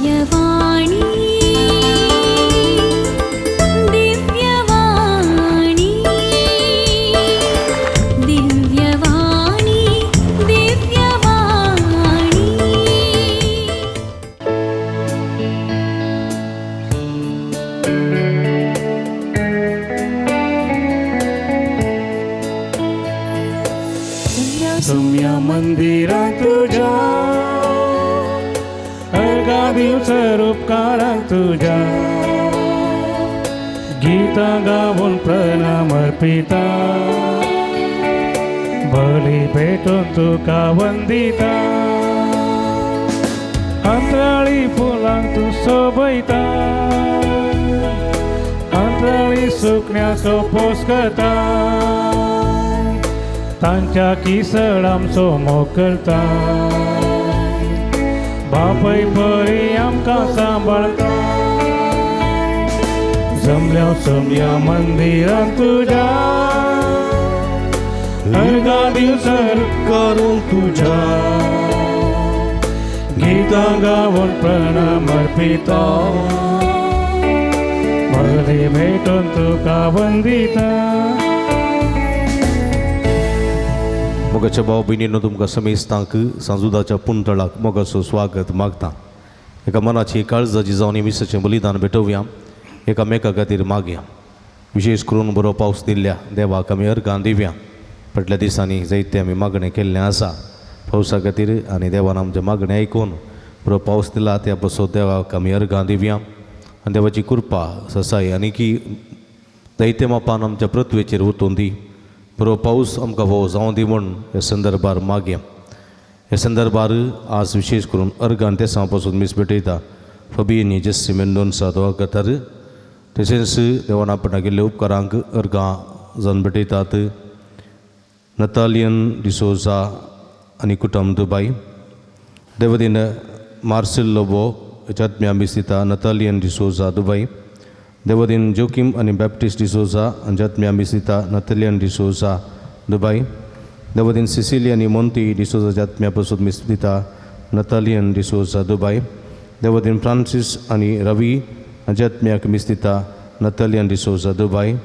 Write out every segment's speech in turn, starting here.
दिव्यवाणी दिव्यवाणी दिव्यवाणी दिव्यवाणी। सुम्या मंदिरात तुझ्या अर्घा दिवसर उपकाराक तुझ्या गीतां गावन प्रणाम अर्पिता बली भेटून तुका वंदिता अंतराळी फुलांक तूं सोबयता अंतराळी सुकण्याचो पोस करता तांच्या किसळ आमचो मोग करता बापय परी आमकां सांबाळता जमल्या सोम्या मंदिरात तुझ्या अर्घा दिवसर करून तुझ्या गीतां गावन प्रणाम अर्पिता बली भेटून तुका वंदिता। मोगाच्या भाव भयणीनो, तुमकां समेस्तांक सांजुदाच्या पुंतळाक मोगाचो स्वागत मागता। एका मनाची काळजाची जावन मिसाचें बलिदान भेटोवया, एकामेका खातीर मागया। विशेश करून बरो पावस दिल्ल्या देवाक आमी अर्गां दिवया। फाटल्या दिसांनी जायते आमी मागणें केल्लें आसा पावसा खातीर आनी देवान आमचें मागणें आयकून बरो पावस दिला त्या पासत देवाक आमी अर्गां दिवया आनी देवाची कृपा ससाय आनी की जायते मापान आमच्या पृथ्वेचेर वतून दी। बरो पावस आमकां हो जावं दी म्हूण ह्या संदर्भार मागया। ह्या संदर्भार आज विशेश करून अर्गान तेसां पासून मीस भेटयता फबियनी जेस्सी मेंदोन्सा दोवा कतर तशेंच देवान आपणाक केल्ल्या उपकारांक अर्गां जावन भेटयतात नतालियन डिसोजा आनी कुटुंब दुबाय। देवदीन मार्सेल लोबो हेच्या आत्म्या मीस दिता नतालियन डिसोजा दुबाय। देवदीन जोकीम आनी बॅप्टिस्ट डिसोजा हांच्या आत्म्या मीस दिता नतालियन डिसोजा दुबाय। देवदीन सिसिली आनी मोंती डिसोजाच्या आत्म्या पासून मीस दिता नतालियन डिसोजा दुबाय। देवदीन फ्रांसीस आनी रवी हांच्या आत्म्याक मीस दिता नतालियन डिसोजा दुबाय।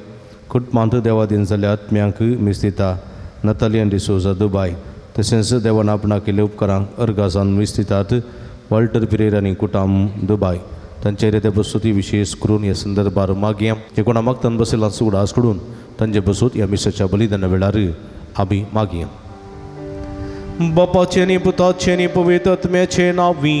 कुटुंबांत देवादीन जाल्ल्या आत्म्यांक मीस दिता नतालियन डिसोजा दुबाय। तशेंच देवान आपणाक केल्ल्या उपकारांक अर्गां जावन मीस दितात वॉल्टर पिरेर आनी कुटाम दुबाय। तांचे ते बसती विशेश करून ह्या संदर्भार मागया। जे कोणा मागतान बसयला उगडास कडून तांचे बसूत ह्या मिसाच्या बलिदाना वेळार आमी मागया। बापाचें आनी पुताचें आनी पवित्र आत्म्याचें नांवी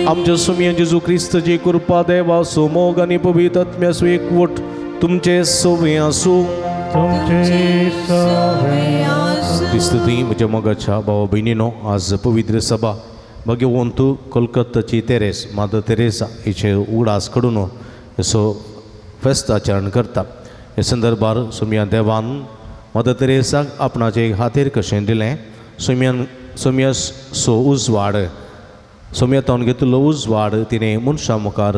आमच्या सुमया जेजू क्रिस्तची कृपा देवाचो मोग आनी पवित्र आत्म्याचो एकवट तुमचे सवे आसूं। तुमचे सवे क्रिस्तती म्हज्या मोगाच्या भावा भयणीनो, आज पवित्र सभा भाग्यवंत कोलकाताची तेरेस मादर तेरेसा हिचे उगडास कडून असो फेस्त आचरण करता। ह्या संदर्भार सोमया देवान मदर तेरेसाक आपणाचे हातेर कशें दिलें सोमयान सोमया सो उजवाड सोमया तावन घेतिल्लो उजवाड तिणें मनशां मुखार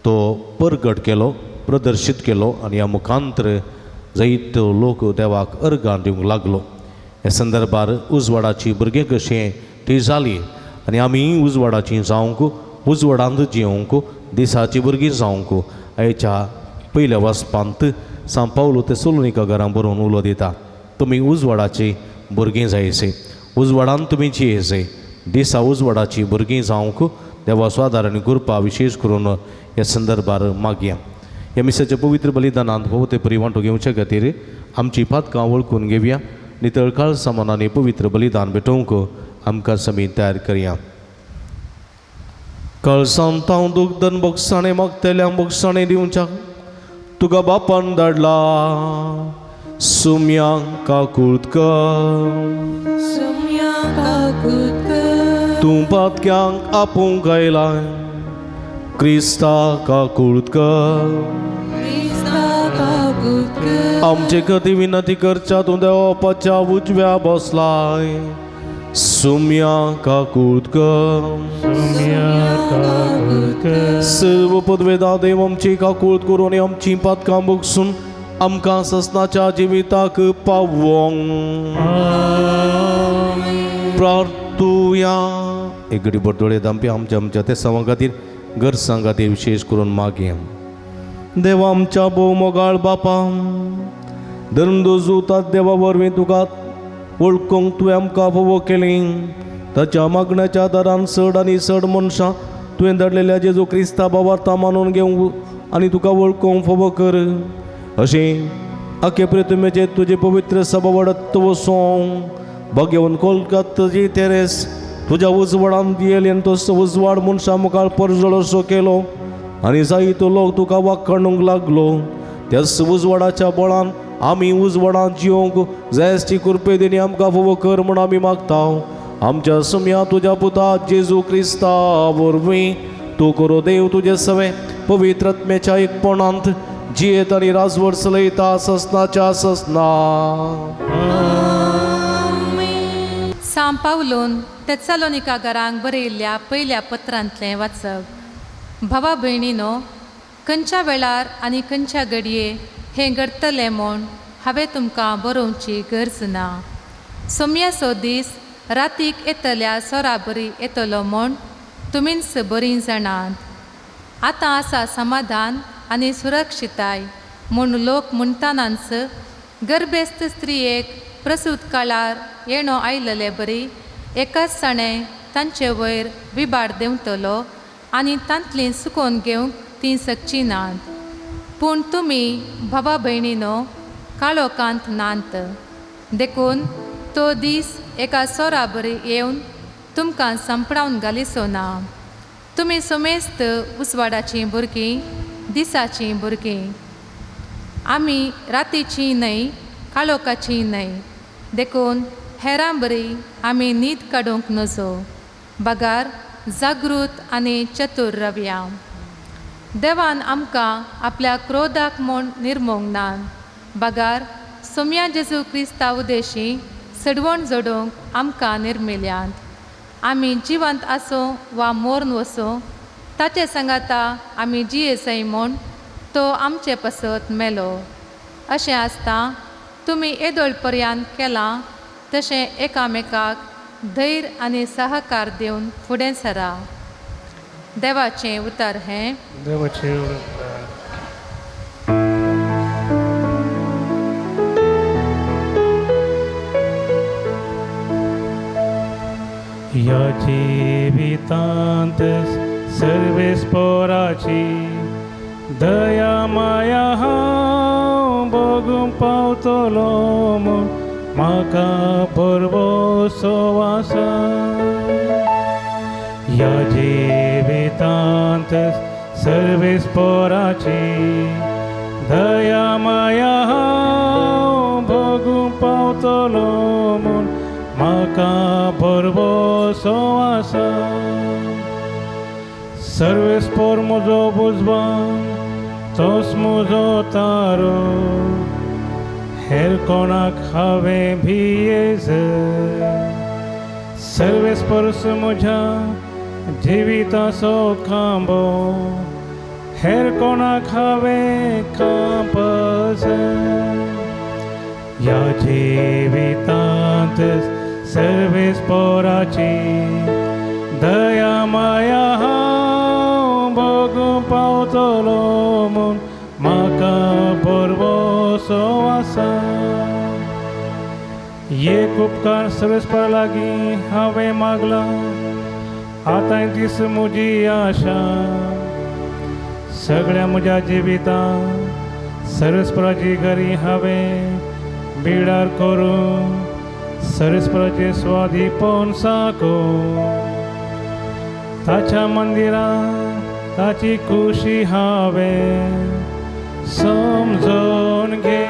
तो परगट केलो, प्रदर्शीत केलो आनी ह्या मुखांतर जायतो लोक देवाक अर्गां दिवंक लागलो। ह्या संदर्भार उजवाडाची भुरगें कशें ती जाली आनी आमी उजवाडाची जावंक उजवाडांत जिवंक दिसाची भुरगीं जावंक आयच्या पयल्या वाचपांत सांव पावलो ते सोलोनिका घरां बरोवन उलो दिता, तुमी उजवाडाची भुरगीं जायचे, उजवाडान तुमी जियेचे, दिसा उजवाडाची भुरगीं जावंक देवाचो आदार आनी कृपा विशेश करून ह्या संदर्भार मागया। ह्या मिसाच्या पवित्र बलिदानांत भोवते परी वांटो घेवचे खातीर आमची पातकां वळखून घेवया, नितळ काळसा मनांनी पवित्र बलिदान भेटोवंक आमकां समी तयार करया। कळसांत हांव दुग्धन बोगसाणें मागतल्यांक बोगसाणें दिवच्याक तुका बापान धाडला सुम्या काकूत कर, सुम्या काकूत कर, तूं पातक्यांक आपोवंक आयलाय क्रिस्ता काकूत कर, क्रिस्ता काकूत कर, आमचे खातीर विनंती करच्या तूं देवाच्या उजव्या बसलाय सुम्या काकूत कर, सुम्या काकूत कर, सर्व पदवेदा देव आमची काकूत करून आनी आमची पातकां भोगसून आमकां ससनाच्या जिविताक पावोंक। प्रार्थुया। एक घडीभर दोळे धांपया आमच्या आमच्या तेसांवां खातीर गरजां खातीर विशेश करून मागया. देवा आमच्या भोव मोगाळ बापा, धर्मदूत देवा वरवीं तुका वळखूंक तुवें आमकां फावो केली. ताच्या मागण्याच्या आदारान चड आनी चड मनशां तुवें धाडलेल्या जेजू क्रिस्ता बाबार्ता मानून घेवंक आनी तुका वळखूंक फावो कर. अशें आखे प्रतिमेचेर तुजे पवित्र सभा वाडत वचों. भाग्यवन कोलकाताची तेरेस तुज्या उजवाडान दियली आनी तो उजवाड मनशां मुखार परजळसो केलो आनी जायतो लोक तुका वाखाणूंक लागलो. त्याच उजवाडाच्या बळान आमी उजवाडान जिवंक जायची कृपे दिनी आमकां फावो कर म्हूण आमी मागता. आमच्या सुम्या तुज्या पुता जेजू क्रिस्ता वरवीं तूं करो देव तुजे सवे पवित्र आत्म्याच्या एकपणांत जियेत आनी राजवट चलयता ससनाच्या ससना. सां पावलून तेसालोनिका घरांक बरयल्ल्या पयल्या पत्रांतलें वाचप. भावा भयणीनो, खंयच्या वेळार आनी खंयच्या घडये हें घडटलें म्हूण हांवें तुमकां बरोवची गरज ना. सोम्याचो दीस रातीक येतल्या सोरा बरी येतलो म्हूण तुमीच बरीं जाणात. आतां आसा समाधान आनी सुरक्षिताय म्हूण लोक म्हणटनाच गर्भेस्त स्त्रियेक प्रसूत काळार येणो आयलेले बरी एकाच साणें तांचे वयर विबाड देंवतलो आनी तांतलीं सुकोवन घेवंक तीं सकचीं नात. पूण तुमी भावा भयणीनो काळोखांत नात, देखून तो दीस एका सोरा बरी येवन तुमकां सांपडावन घालिसो ना. तुमी सुमेस्त उजवाडाचीं भुरगीं, दिसाचीं भुरगीं. आमी रातीचीं न्हय, काळोखाचीं न्हय, देखून हेरां बरी आमी न्हीद काडूंक नजो, बगार जागृत आनी चतूर रावया. देवान आमकां आपल्या क्रोधाक म्हूण निर्मोंक ना, बगार सोम्या जेजू क्रिस्ता उदेशी सडवण जोडूंक आमकां निर्मिल्यांत. आमी जिवंत आसूं वा मोर्न वसूं ताचे सांगाता आमी जियेसय म्हूण तो आमचे पासत मेलो. अशें आसता तुमी येदोळ पर्यंत केलां तशें एकामेकाक धैर्य आनी सहकार दिवन फुडें सरा. देवाचें उतर हें. देवाचें उतर. ह्या जिवितांत सर्वेस्पोराची दया माया हांव भोगूंक पावतलो म्हूण म्हाका भरवसो आसा. ह्या जिवितांत सर्वेस्पोराची दया माया हांव भोगूंक पावतलो म्हूण म्हाका भरवसो आसा. सर्वेस्पोर म्हजो बुजवान, तोच म्हजो तारो, हेर कोणाक हांवें भियेज. सर्वेस्पोरस म्हज्या जिविताचो खांबो, हेर कोणाक हांवें कांपज. ह्या जिवितांत सर्वेस्पोराची दया माया हांव भोगूंक पावतलो म्हूण म्हाका भरवसो आसा. एक उपकार सर्वेस्पोरा लागीं हांवें मागला, आतांय दीस म्हजी आशा. सगळ्या म्हज्या जिवितांत सर्वेस्पोराची घरी हांवें बिडार करून सर्वेस्पोराचें स्वादीपण साको. ताच्या मंदिरांत ताची खुशी हांवें समजून घे.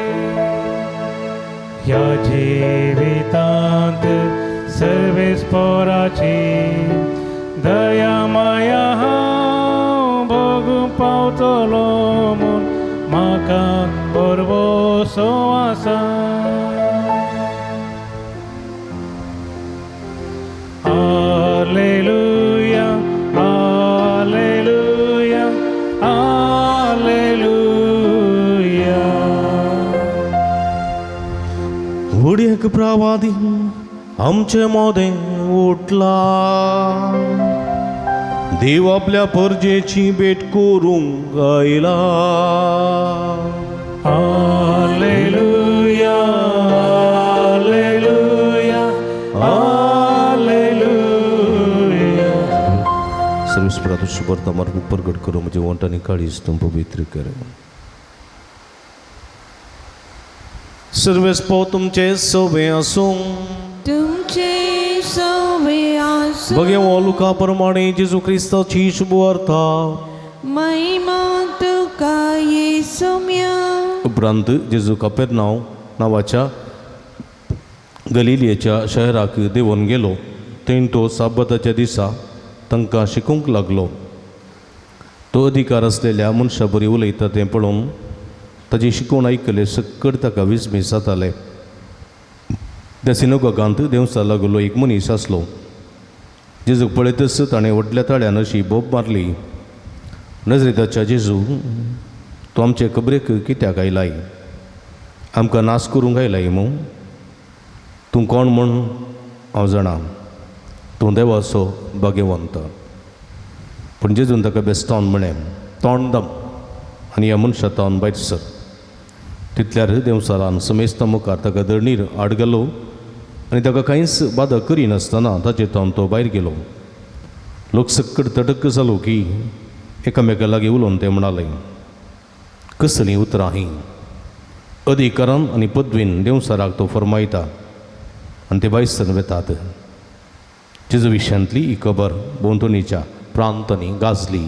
ह्या जिवितांत सर्वेस्पोराची दया माया हांव भोगूंक पावतलो म्हूण म्हाका भरवसो आसा. आलेलुया, आलेलुया, आलेलुया. उडयेक प्रवादी आमचे मोदें उठला. देव आपल्या परजेची भेट करूंक आयला. Alleluia, alleluia, alleluia. सर्वेस्परा तूं सुबर्ता मार्ग परगट करूं म्हजें वंट आनी काळीज तूं पवित्र कर. सर्वेस्पो तुमचे सवे आसूं. तुमचे सवे आसूं. बघे लुका प्रमाणे जेजू क्रिस्ताची शुभवार्ता. महिमा तुका येसुम्या. उपरांत जेजू कापेरनांव नांवाच्या गलिलियेच्या शहराक देंवोन गेलो. थंय तो साबाताच्या दिसा तांकां शिकोवंक लागलो. तो अधिकार आसलेल्या मनशा बरी उलयता तें पळोवन ताजी शिकवण आयकले सक्कड ताका विस्मीत जाताले. त्या सिनोगांत देंवसा लागलो एक मनीस आसलो. जेजूक पळयतच ताणें व्हडल्या ताळ्यान अशी बोब मारली, नजरेताच्या जेजू, तूं आमचे खबरेक कित्याक आयलाय? आमकां नाश करूंक आयलाय मू? तूं कोण म्हूण हांव जाणा, तूं देवाचो भाग्यवंत. पूण जेजून ताका बेस्तावन म्हळें, तोंड दम आनी ह्या मनशा तावन भायर सर. तितल्यार देंवचारान समेस्ता मुखार ताका धरणीर आड घालो आनी ताका कांयच बादा करिनासतना ताचे तावन तो भायर गेलो. लोक सक्कड तटक जालो की एकामेका लागीं उलोवन ते म्हणाले, कसलीं उतरां हीं? अधिकारान आनी पदवीन देंवचाराक तो फरमायता आनी ते भायसान वेतात. जेजू विशयांतली ही खबर भोंवतणीच्या प्रांतांनी गाजली.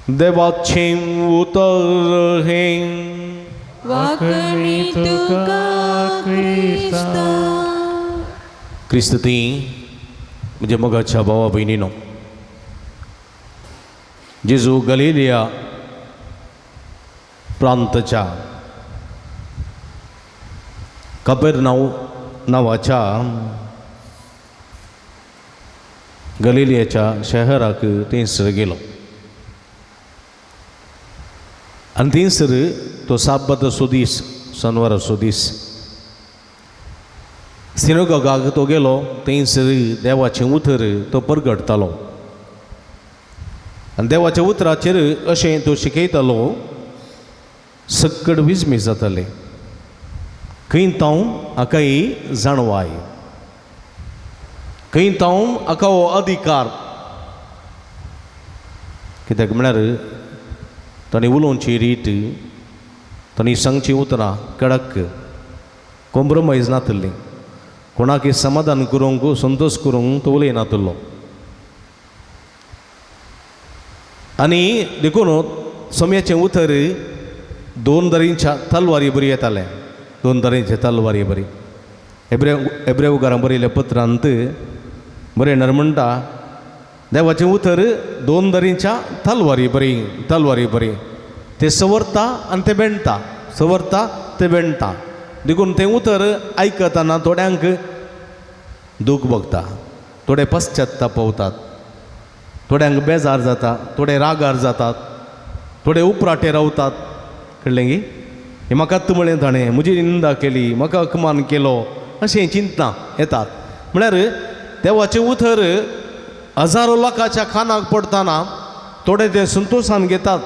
देवाचें उतर हें. वाकणी तुका क्रिस्ता. क्रिस्त ती म्हज्या मोगाच्या भावा भयणीनो, जेजू गलिलिया प्रांताच्या कपेरनांव नांवाच्या गलिलियाच्या शहराक थंयसर गेलो आनी थंयसर तो साबाताचो दीस, शनवाराचो दीस, सिनोगाक तो गेलो. थंयसर देवाचें उतर तो परगटतालो आनी देवाच्या उतराचेर अशें तो शिकयतालो, सक्कड विजमी जाताले. खंय तावन हाका ही जाणवाय, खंय तावन हाका हो अधिकार. कित्याक म्हळ्यार ताणें उलोवची रीत, ताणें सांगची उतरां कडक, कॉम्प्रोमायज नातली, कोणाक समाधान करूंक संतोश करूंक तो उलयनातलो. आनी देखून सोम्याचें उतर दोन दरींच्या तलवारी बरी येतालें, दोन दरींच्या तलवारी बरी. एब्रेवकारां बरयल्ल्या पत्रांत बरयणार म्हणटा, देवाचें उतर दोन दरींच्या तलवारी बरी, तलवारी बरी, तें सवरता आनी तें बेणटा, सवरता तें बेणटा. देखून तें उतर आयकतना थोड्यांक दूख भोगता, थोडे पश्चाताप पावतात, थोड्यांक बेजार जाता, थोडे रागार जातात, थोडे उपराटे रावतात. कळ्ळें गी? हें म्हाका म्हळें ताणें, म्हजी निंदा केली, म्हाका अपमान केलो, अशें चिंतना येतात. म्हळ्यार देवाचें उतर हजारो लोकांच्या कानाक पडटना थोडे तें संतोशान घेतात,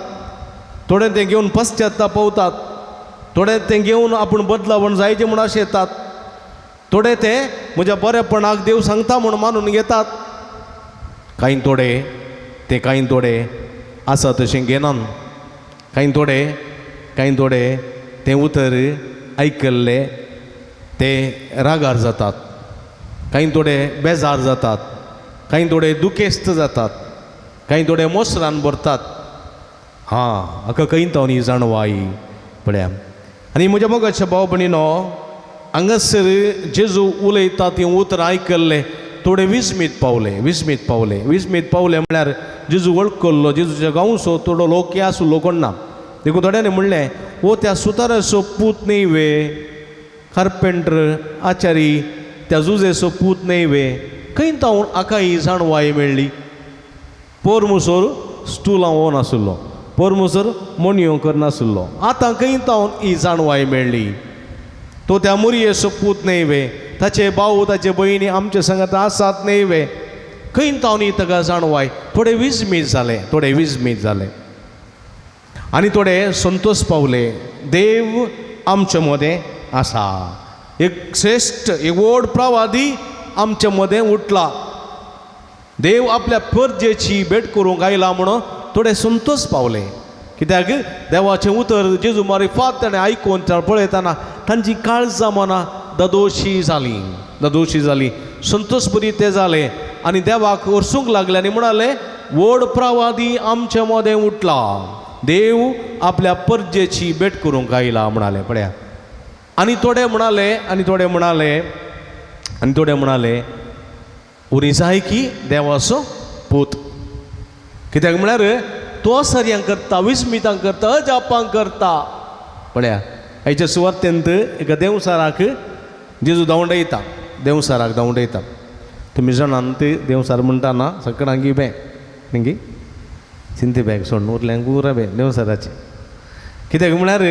थोडे तें घेवन पश्चाताप पावतात, थोडे तें घेवन आपूण बदलावण जायचें म्हूण अशें येतात, थोडे ते म्हज्या बरेपणाक देव सांगता म्हूण मानून घेतात. कांय थोडे ते कांय थोडे आसा तशें घेनात, कांय थोडे कांय थोडे तें उतर आयकल्ले ते रागार जातात, कांय थोडे बेजार जातात, कांय थोडे दुखेस्त जातात, कांय थोडे मोसरान भरतात. हां, हाका खंय तावन ही जाणवाय पळया. आनी म्हज्या मोगाच्या भाव भयणीनो, हांगासर जेजू उलयता तीं उतरां आयकल्ले थोडे विस्मीत पावले, विस्मीत पावले, विस्मीत पावले. म्हळ्यार जेजू वळखल्लो, जेजूच्या गांवचो थोडो लोक आसलो कोण ना. देखून थोड्यांनी म्हणलें, हो त्या सुताराचो पूत न्ही वे, कार्पेंटर आचारी त्या जुजेचो पूत न्ही वे, खंय तावन हाका ही जाणवाय मेळ्ळी? पोर मुसोर स्टुलां वोन आसलो, पोर मुसोर मोणयो करनासलो, आतां खंय तावन ही जाणवाय मेळ्ळी? तो त्या मुरयेचो पूत न्ही वे, ताचे भाऊ ताचे भयणी आमचे संगत आसात न्ही वे? खंय तावनी ताका जाणवाय. थोडे विजमीत जाले, थोडे विजमीत जाले आनी थोडे संतोश पावले. देव आमचे मदें आसा, एक श्रेश्ठ एक व्हड प्रवादी आमचे मदें उठला, देव आपल्या परजेची भेट करूंक आयला म्हणून थोडे संतोश पावले. कित्याक देवाचें उतर जेजू मारिफात ताणें आयकून पळयतना तांची काळजां मनां ददोशी जाली, ददोशी जाली, संतोश बरी ते जाले आनी देवाक वरसूंक लागले आनी म्हणाले व्हड प्रवादी आमचे मदें उठला, देव आपल्या परजेची भेट करूंक आयला म्हणाले. पळया आनी थोडे म्हणाले, आनी थोडे म्हणाले, आनी थोडे म्हणाले उरी जाय की देवाचो पूत. कित्याक म्हळ्यार तो सरयांक करता, विस्मितांक करता, अजापांक करता. पळया हाच्या सुवातेंत एका देंवसाराक जेजू धांवडयता, देंवसाराक धांवडयता. तुमी जाणां ते देंवसार म्हणटा ना सगळ्यांकी बे न्ही सिंती बॅग सोडून उरल्यांक पुरा बे देंवसाराचें. कित्याक म्हळ्यार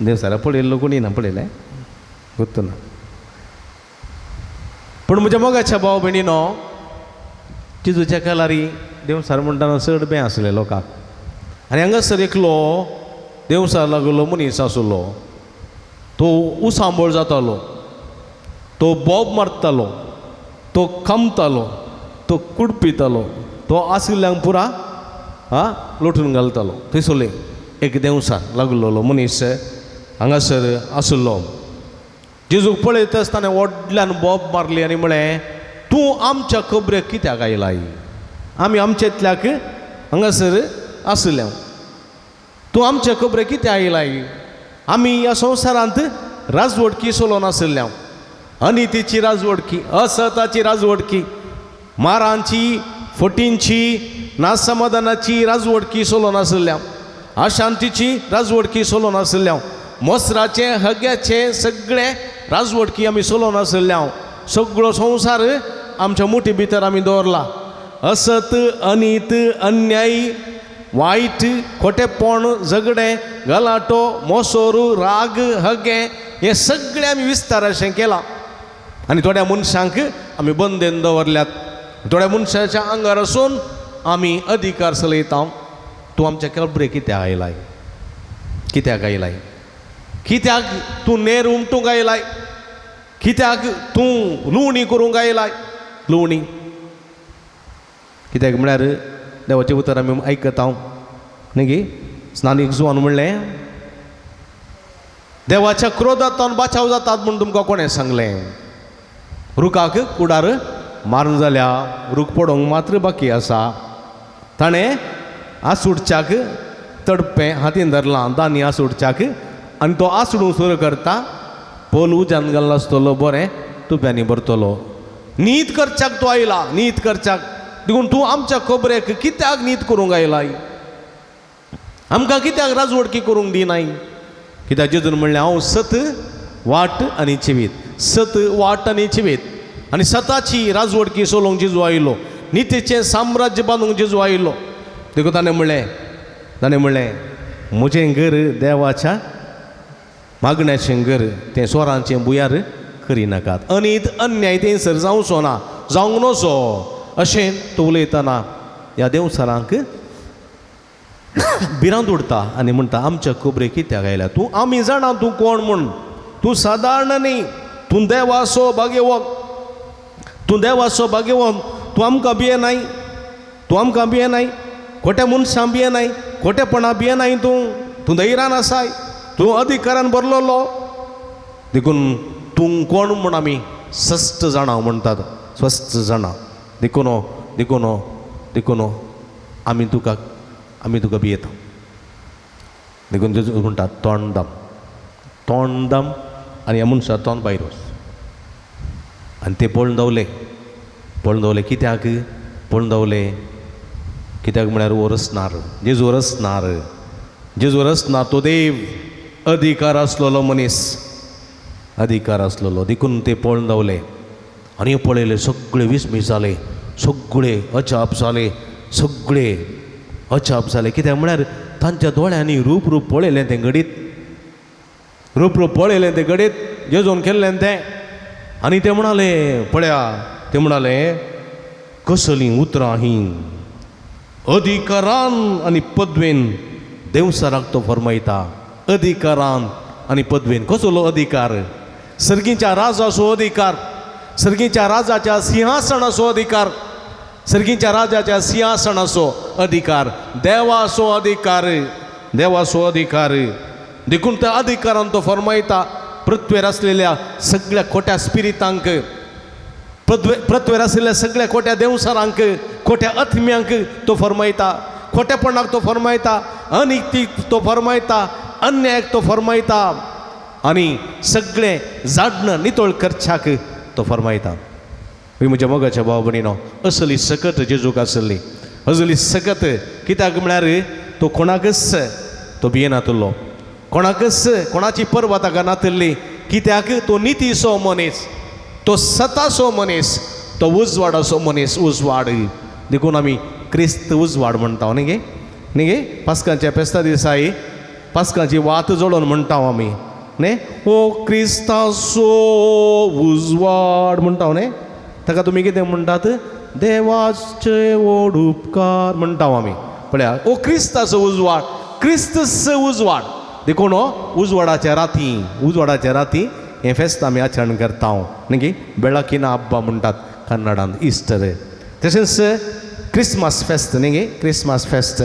देंवसारा पळयल्लो कोणी ना, पळयलें गोत्तू ना. पूण म्हज्या मोगाच्या भाव भयणीनो, जेजूच्या कालारी देंवसार म्हणटाना चड बें आसले लोकांक आनी हांगासर एकलो देंवसार लागलो मनीस आसलो, तो उसांबळ जातालो, तो बोब मारतालो, तो खामतालो, तो कुडपितालो, तो आशिल्ल्यांक पुरा आ लोटून घालतालो. थंयसरले एक देंवसार लागलेलो मनीस हांगासर आसलो. जेजूक पळयत आसतना व्हडल्यान बोब मारली आनी म्हळें तूं आमच्या खबरेक कित्याक आयलाय, आमी आमचेतल्याक हांगासर आसल्या, तूं आमच्या खबरेक कित्याक आयलाय, आमी ह्या संवसारांत राजवटकी चलोवन आशिल्ल्या, अनितीची राजवटकी, असताची राजवटकी, मारांची, फटींची, नासमाधानाची राजवटकी चलोवन आशिल्ल्या, अशांतीची राजवटकी चलोवन आशिल्ल्या, मोसराचें हग्याचें सगळें राजवटकी आमी चलोवन आशिल्ल्या. सगळो संवसार आमच्या मुठी भितर आमी दवरला. असत, अनीत, अन्याय, वायट, खोटेपण, झगडें, गलाटो, मोसोर, राग, हगें हें सगळें आमी विस्तार अशें केलां आनी थोड्या मनशांक आमी बंदेन दवरल्यात. थोड्या मनशाच्या आंगार आसून आमी अधिकार चलयता. तूं आमच्या खबरे कित्याक आयलाय, कित्याक आयलाय, कित्याक तूं नेर उमटूंक आयलाय, कित्याक तूं लुवणी करूंक आयलाय, लुवणी कित्याक म्हळ्यार देवाचें उतर आमी आयकता न्ही गी. स्नानीक जुवान म्हणलें देवाच्या क्रोधांतल्यान बाचाव जातात म्हूण तुमकां कोणें सांगलें. रुखाक कुडार मारून जाल्या रूख पडोवंक मात्र बाकी आसा. ताणें आसुडच्याक तडपें हातीन धरलां, दानी आसुडच्याक, आनी तो आसडूंक सुरू करता. पोल उज्यान घालना आसतलो बरें तुप्यांनी भरतलो. न्हीद करच्याक तो आयला, न्हीद करच्याक. देखून तूं आमच्या खबरेक कित्याक न्हीद करूंक आयलाय, आमकां कित्याक राजवटकी करूंक दिनाय. कित्याक जेजून म्हणलें हांव सत वाट आनी जिवीत, सत वाट आनी जिवीत. आनी सताची राजवटकी चलोवंक जेजू आयलो, नितीचें साम्राज्य बांदूंक जेजू आयलो. देखून ताणें म्हणलें, ताणें म्हणलें म्हजें घर देवाच्या मागण्याचें घर, तें स्वरांचें भुंयार करिनाकात. अनीत अन्याय थंयसर जावचो ना, जावंक नजो अशें तो उलयतना ह्या देंवचारांक भिरांत उडता आनी म्हणटा आमच्या खबरे कित्याक आयल्या तूं, आमी जाणा तूं कोण म्हूण, तूं सादारण न्ही, तूं देवाचो भाग्यवंत, तूं देवाचो भाग्यवंत, तूं आमकां भियेनाय, तूं आमकां भियेनाय, खोट्या मनशां भियेनाय, खोटेपणा भियेनाय, तूं तूं धैर्यान आसाय, तूं अधिकारान भरलेलो, देखून तूं कोण म्हूण आमी स्पश्ट जाणा म्हणटात, स्पश्ट जाणा. देखून देखून देखून आमी तुका, आमी तुका भियेता. देखून जेजू म्हणटा तोंड दाम, तोंड दाम आनी ह्या मनशा तोंड भायर वच. आनी ते पळोवन धांवले, पळोवन धांवले कित्याक, पळोवन धांवले कित्याक म्हळ्यार हो रचणार जेजू, रचणार जेजू, रचणार तो देव, अधिकार आसलेलो मनीस, अधिकार आसलेलो. देखून ते पळोवन धांवले आनी पळयले सगळे विस्मीत जाले, सगळे अजाप जाले, सगळे अजाप जाले. कित्याक म्हळ्यार तांच्या दोळ्यांनी रूप रूप पळयलें तें घडीत, रूप रूप पळयलें तें घडीत, जेजून केल्लें तें. आनी ते म्हणाले पळया ते म्हणाले कसलीं उतरां हीं अधिकारान आनी पदवेन देवसराक तो फरमायता. अधिकारान आनी पदवेन कसलो अधिकार? सर्गीच्या राजाचो अधिकार, सर्गीच्या राजाच्या सिंहासनाचो अधिकार, सर्गीच्या राजाच्या सिंहासनाचो अधिकार, देवाचो अधिकार, देवाचो अधिकार. देखून त्या अधिकारान तो फरमायता पृथ्वेर आसलेल्या सगळ्या खोट्या स्पिरितांक, पृथ्वेर आशिल्ल्या सगळ्या खोट्या देवसारांक, खोट्या आत्म्यांक तो फरमायता, खोटेपणाक तो फरमायता, अनितीक तो फरमायता, अन्यायाक तो फरमायता आनी सगळें झाडणं नितळ करच्याक तो फरमायता. ही म्हज्या मोगाच्या भाव भयणीनो असली सकत जेजूक आसली, असली सकत. कित्याक म्हळ्यार तो कोणाकच तो भियेनातलो, कोणाकच कोणाची पर्वा ताका नातली. कित्याक तो नितीचो मनीस, तो सताचो मनीस, तो उजवाडाचो मनीस, उजवाड. देखून आमी क्रिस्त उजवाड म्हणटा न्ही गे, न्ही गे. पास्कांच्या फेस्ता दिसाय पास्कांची वात जळोवन म्हणटा आमी न्ही, ओ क्रिस्ताचो उजवाड म्हणटा न्ही. ताका तुमी कितें म्हणटात? देवाचे व्हड उपकार म्हणटा आमी. पळया, ओ क्रिस्ताचो उजवाड, क्रिस्त उजवाड. देखून हो उजवाडाच्या राती, उजवाडाच्या राती हें फेस्त आमी आचरण करता न्ही गे. बेळाकिना हब्बा म्हणटात कन्नडान इस्टर. तशेंच क्रिसमस फेस्त न्ही गे, क्रिसमस फेस्त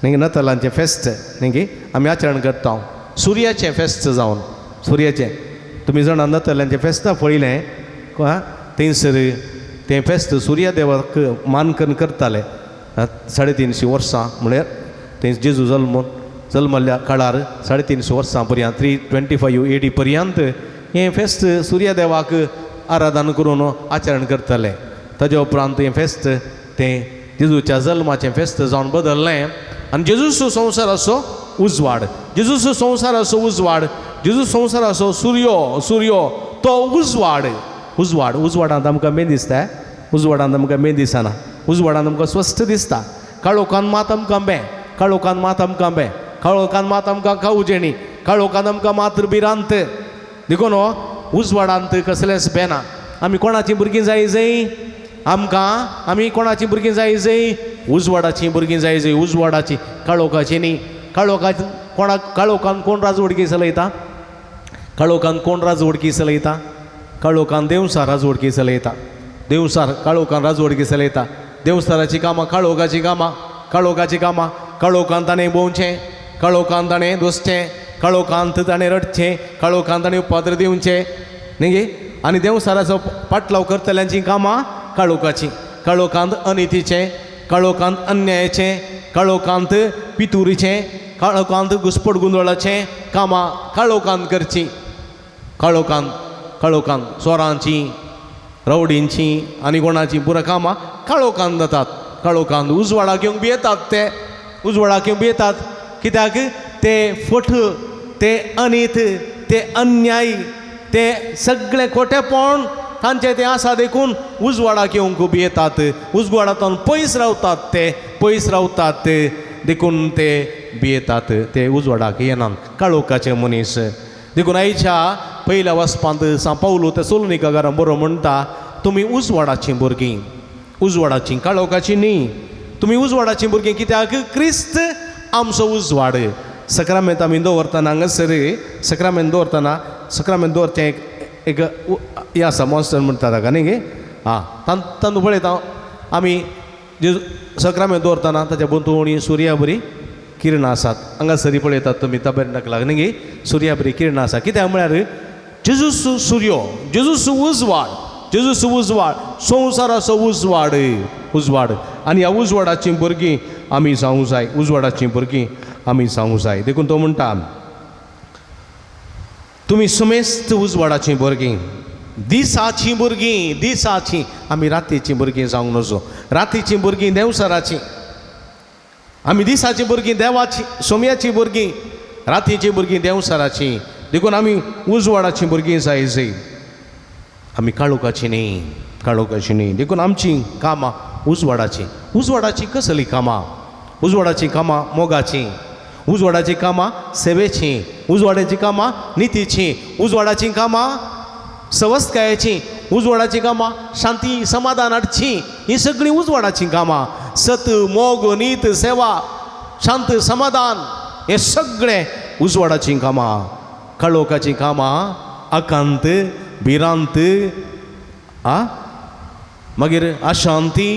न्ही गे, नतालांचें फेस्त न्ही गे आमी आचरण करता. सुर्याचें फेस्त जावन, सुर्याचें तुमी जाणां नतालांचें फेस्तां पळयलें थंयसर तें फेस्त सुर्यादेवाक मानकन करताले. 350 वर्सां म्हळ्यार थंय जेजू जल्म जल्मल्ल्या काळार 350 वर्सां पर्यंत 325 AD पर्यंत हें फेस्त सुर्यादेवाक आराधन करून आचरण करताले. ताज्या उपरांत हें फेस्त तें जेजूच्या जल्माचें फेस्त जावन बदललें आनी जेजूचो संवसाराचो उजवाड, जेजूचो संवसाराचो उजवाड, जेजू संवसाराचो सुर्यो, सुर्यो तो उजवाड, उजवाड. उजवाडांत आमकां मेन दिसता, उजवाडांत आमकां मेन दिसना, उजवाडांत आमकां स्वस्थ दिसता. काळोखान मात आमकां बें, काळोखान मात आमकां बें, काळोखान मात आमकां कावजेणी, काळोखान आमकां मात्र भिरांत. देखून हो उजवाडांत कसलेंच बेना. आमी कोणाचीं भुरगीं जाय जंय आमकां, आमी कोणाचीं भुरगीं जाय जंय? उजवाडाचीं भुरगीं जाय जंय, उजवाडाचीं, काळोखाचीं न्ही. काळोखाची कोणाक, काळोखान कोण राजवडकी चलयता? काळोखान कोण राजवडकी चलयता? काळोखान देवसार राजवडकी चलयता, देवसार काळोखान राजवडकी चलयता. देवसाराचीं कामां काळोखाचीं कामां, काळोखाचीं कामां. काळोखान ताणें भोंवचें, काळोखान ताणें दोसचें, काळोखांत ताणें रडचें, काळोखान ताणें उपाद्र दिवचें न्ही गे. आनी देवसाराचो पाटलाव करतल्यांचीं कामां काळोखाचीं, काळोखांत अनितीचें, काळोखांत अन्यायाचें, काळोखांत पितुरीचें, काळोखांत घुसपट गोंदळाचें कामां काळोखांत करचीं. काळोखांत, काळोखांत चोरांचीं, रवडींचीं आनी कोणाचीं पुरा कामां काळोखांत जातात. काळोखांत उजवाडाक येवंक भियेतात ते, उजवाडाक येवंक भियेतात. कित्याक ते फट, ते अनीत, ते अन्याय, ते सगळें खोटेपण तांचें तें आसा. देखून उजवाडाक येवंक भियेतात, उजवाडांतल्यान पयस रावतात ते, पयस रावतात. देखून ते भियेतात, ते उजवाडाक येनात, काळोखाचे मनीस. देखून आयच्या पयल्या वचपांत सांव पावलो ते सोलनिका घरा बरो म्हणटा, तुमी उजवाडाचीं भुरगीं, उजवाडाचीं, काळोखाचीं न्ही. तुमी उजवाडाचीं भुरगीं कित्याक क्रिस्त आमचो उजवाड. सक्रामेंत आमी दवरतना हांगासर सक्रामेंत दवरतना, सक्रामेंत दवरचें एक एक हें आसा, मॉन्स्टर म्हणटा ताका न्ही गे. आं, तातूंत पळयता आमी जेजू सक्रामेंत दवरतना ताच्या भोंवतणी सुर्या बरी किरणां आसात. हांगासर पळयतात तुमी तबेरनाकलाक न्ही गे, सुर्या बरी किरणां आसा. कित्याक म्हळ्यार जेजूस सुर्यो, जेजूस उजवाड, जेजूस उजवाड, संवसाराचो उजवाड, उजवाड. आनी ह्या उजवाडाचीं भुरगीं आमी जावंक जाय, उजवाडाचीं भुरगीं आमी जावंक जाय. देखून तो म्हणटा, तुमी समेस्त उजवाडाचीं भुरगीं, दिसाचीं भुरगीं, दिसाचीं. आमी रातीचीं भुरगीं जावंक नजो. रातीचीं भुरगीं देंवसराचीं, आमी दिसाचीं भुरगीं देवाचीं, सोम्याचीं भुरगीं, रातीचीं भुरगीं देंवसराचीं. देखून आमी उजवाडाचीं भुरगीं जाय जय, आमी काळोखाचीं न्ही, काळोखाचीं न्ही. देखून आमचीं कामां उजवाडाचीं. उजवाडाचीं कसलीं कामां? उजवाडाचीं कामां मोगाचीं, उजवाडाचीं कामां सेवेचीं, उजवाडाचीं कामां नितीचीं, उजवाडाचीं कामां सवस्तकायेचीं, उजवाडाचीं कामां, शांती समाधान हाडचीं, हीं सगळीं उजवाडाचीं कामां. सत, मोग, नीत, सेवा, शांत, समाधान हें सगळें उजवाडाचीं कामां. काळोखाचीं कामां आकांत, भिरांत, आ मागीर अशांती,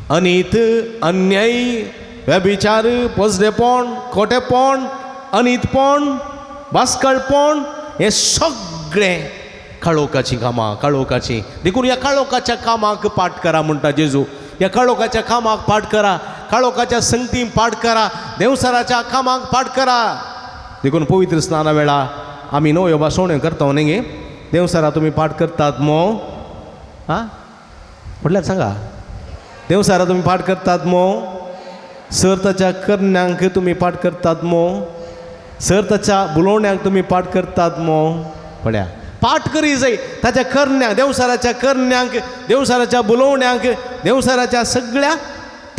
अनीत, अन्याय, व्यभिचार, पोजडेपण, खोटेपण, अनीतपण, बास्कळपण, हें सगळें काळोखाचीं कामां, काळोखाचीं. देखून ह्या काळोखाच्या कामाक पाठ करा म्हणटा जेजू. ह्या काळोखाच्या कामाक पाठ करा, काळोखाच्या संगतीन पाठ करा, देवसराच्या कामाक पाठ करा. देखून पवित्र स्नाना वेळा आमी नव्यो भासवण्यो करता न्ही गे. देवसरा तुमी पाठ करतात मो? आं, म्हटल्यार सांगा, देवसारा तुमी पाठ करतात मो? सर ताच्या करण्यांक तुमी पाठ करतात मो? सर ताच्या बुलोवण्याक तुमी पाठ करतात मो? पळया, पाठ करी जाय ताच्या करण्यांक, देवसाराच्या करण्यांक, देवसाराच्या बुलोवण्यांक, देवसाराच्या सगळ्या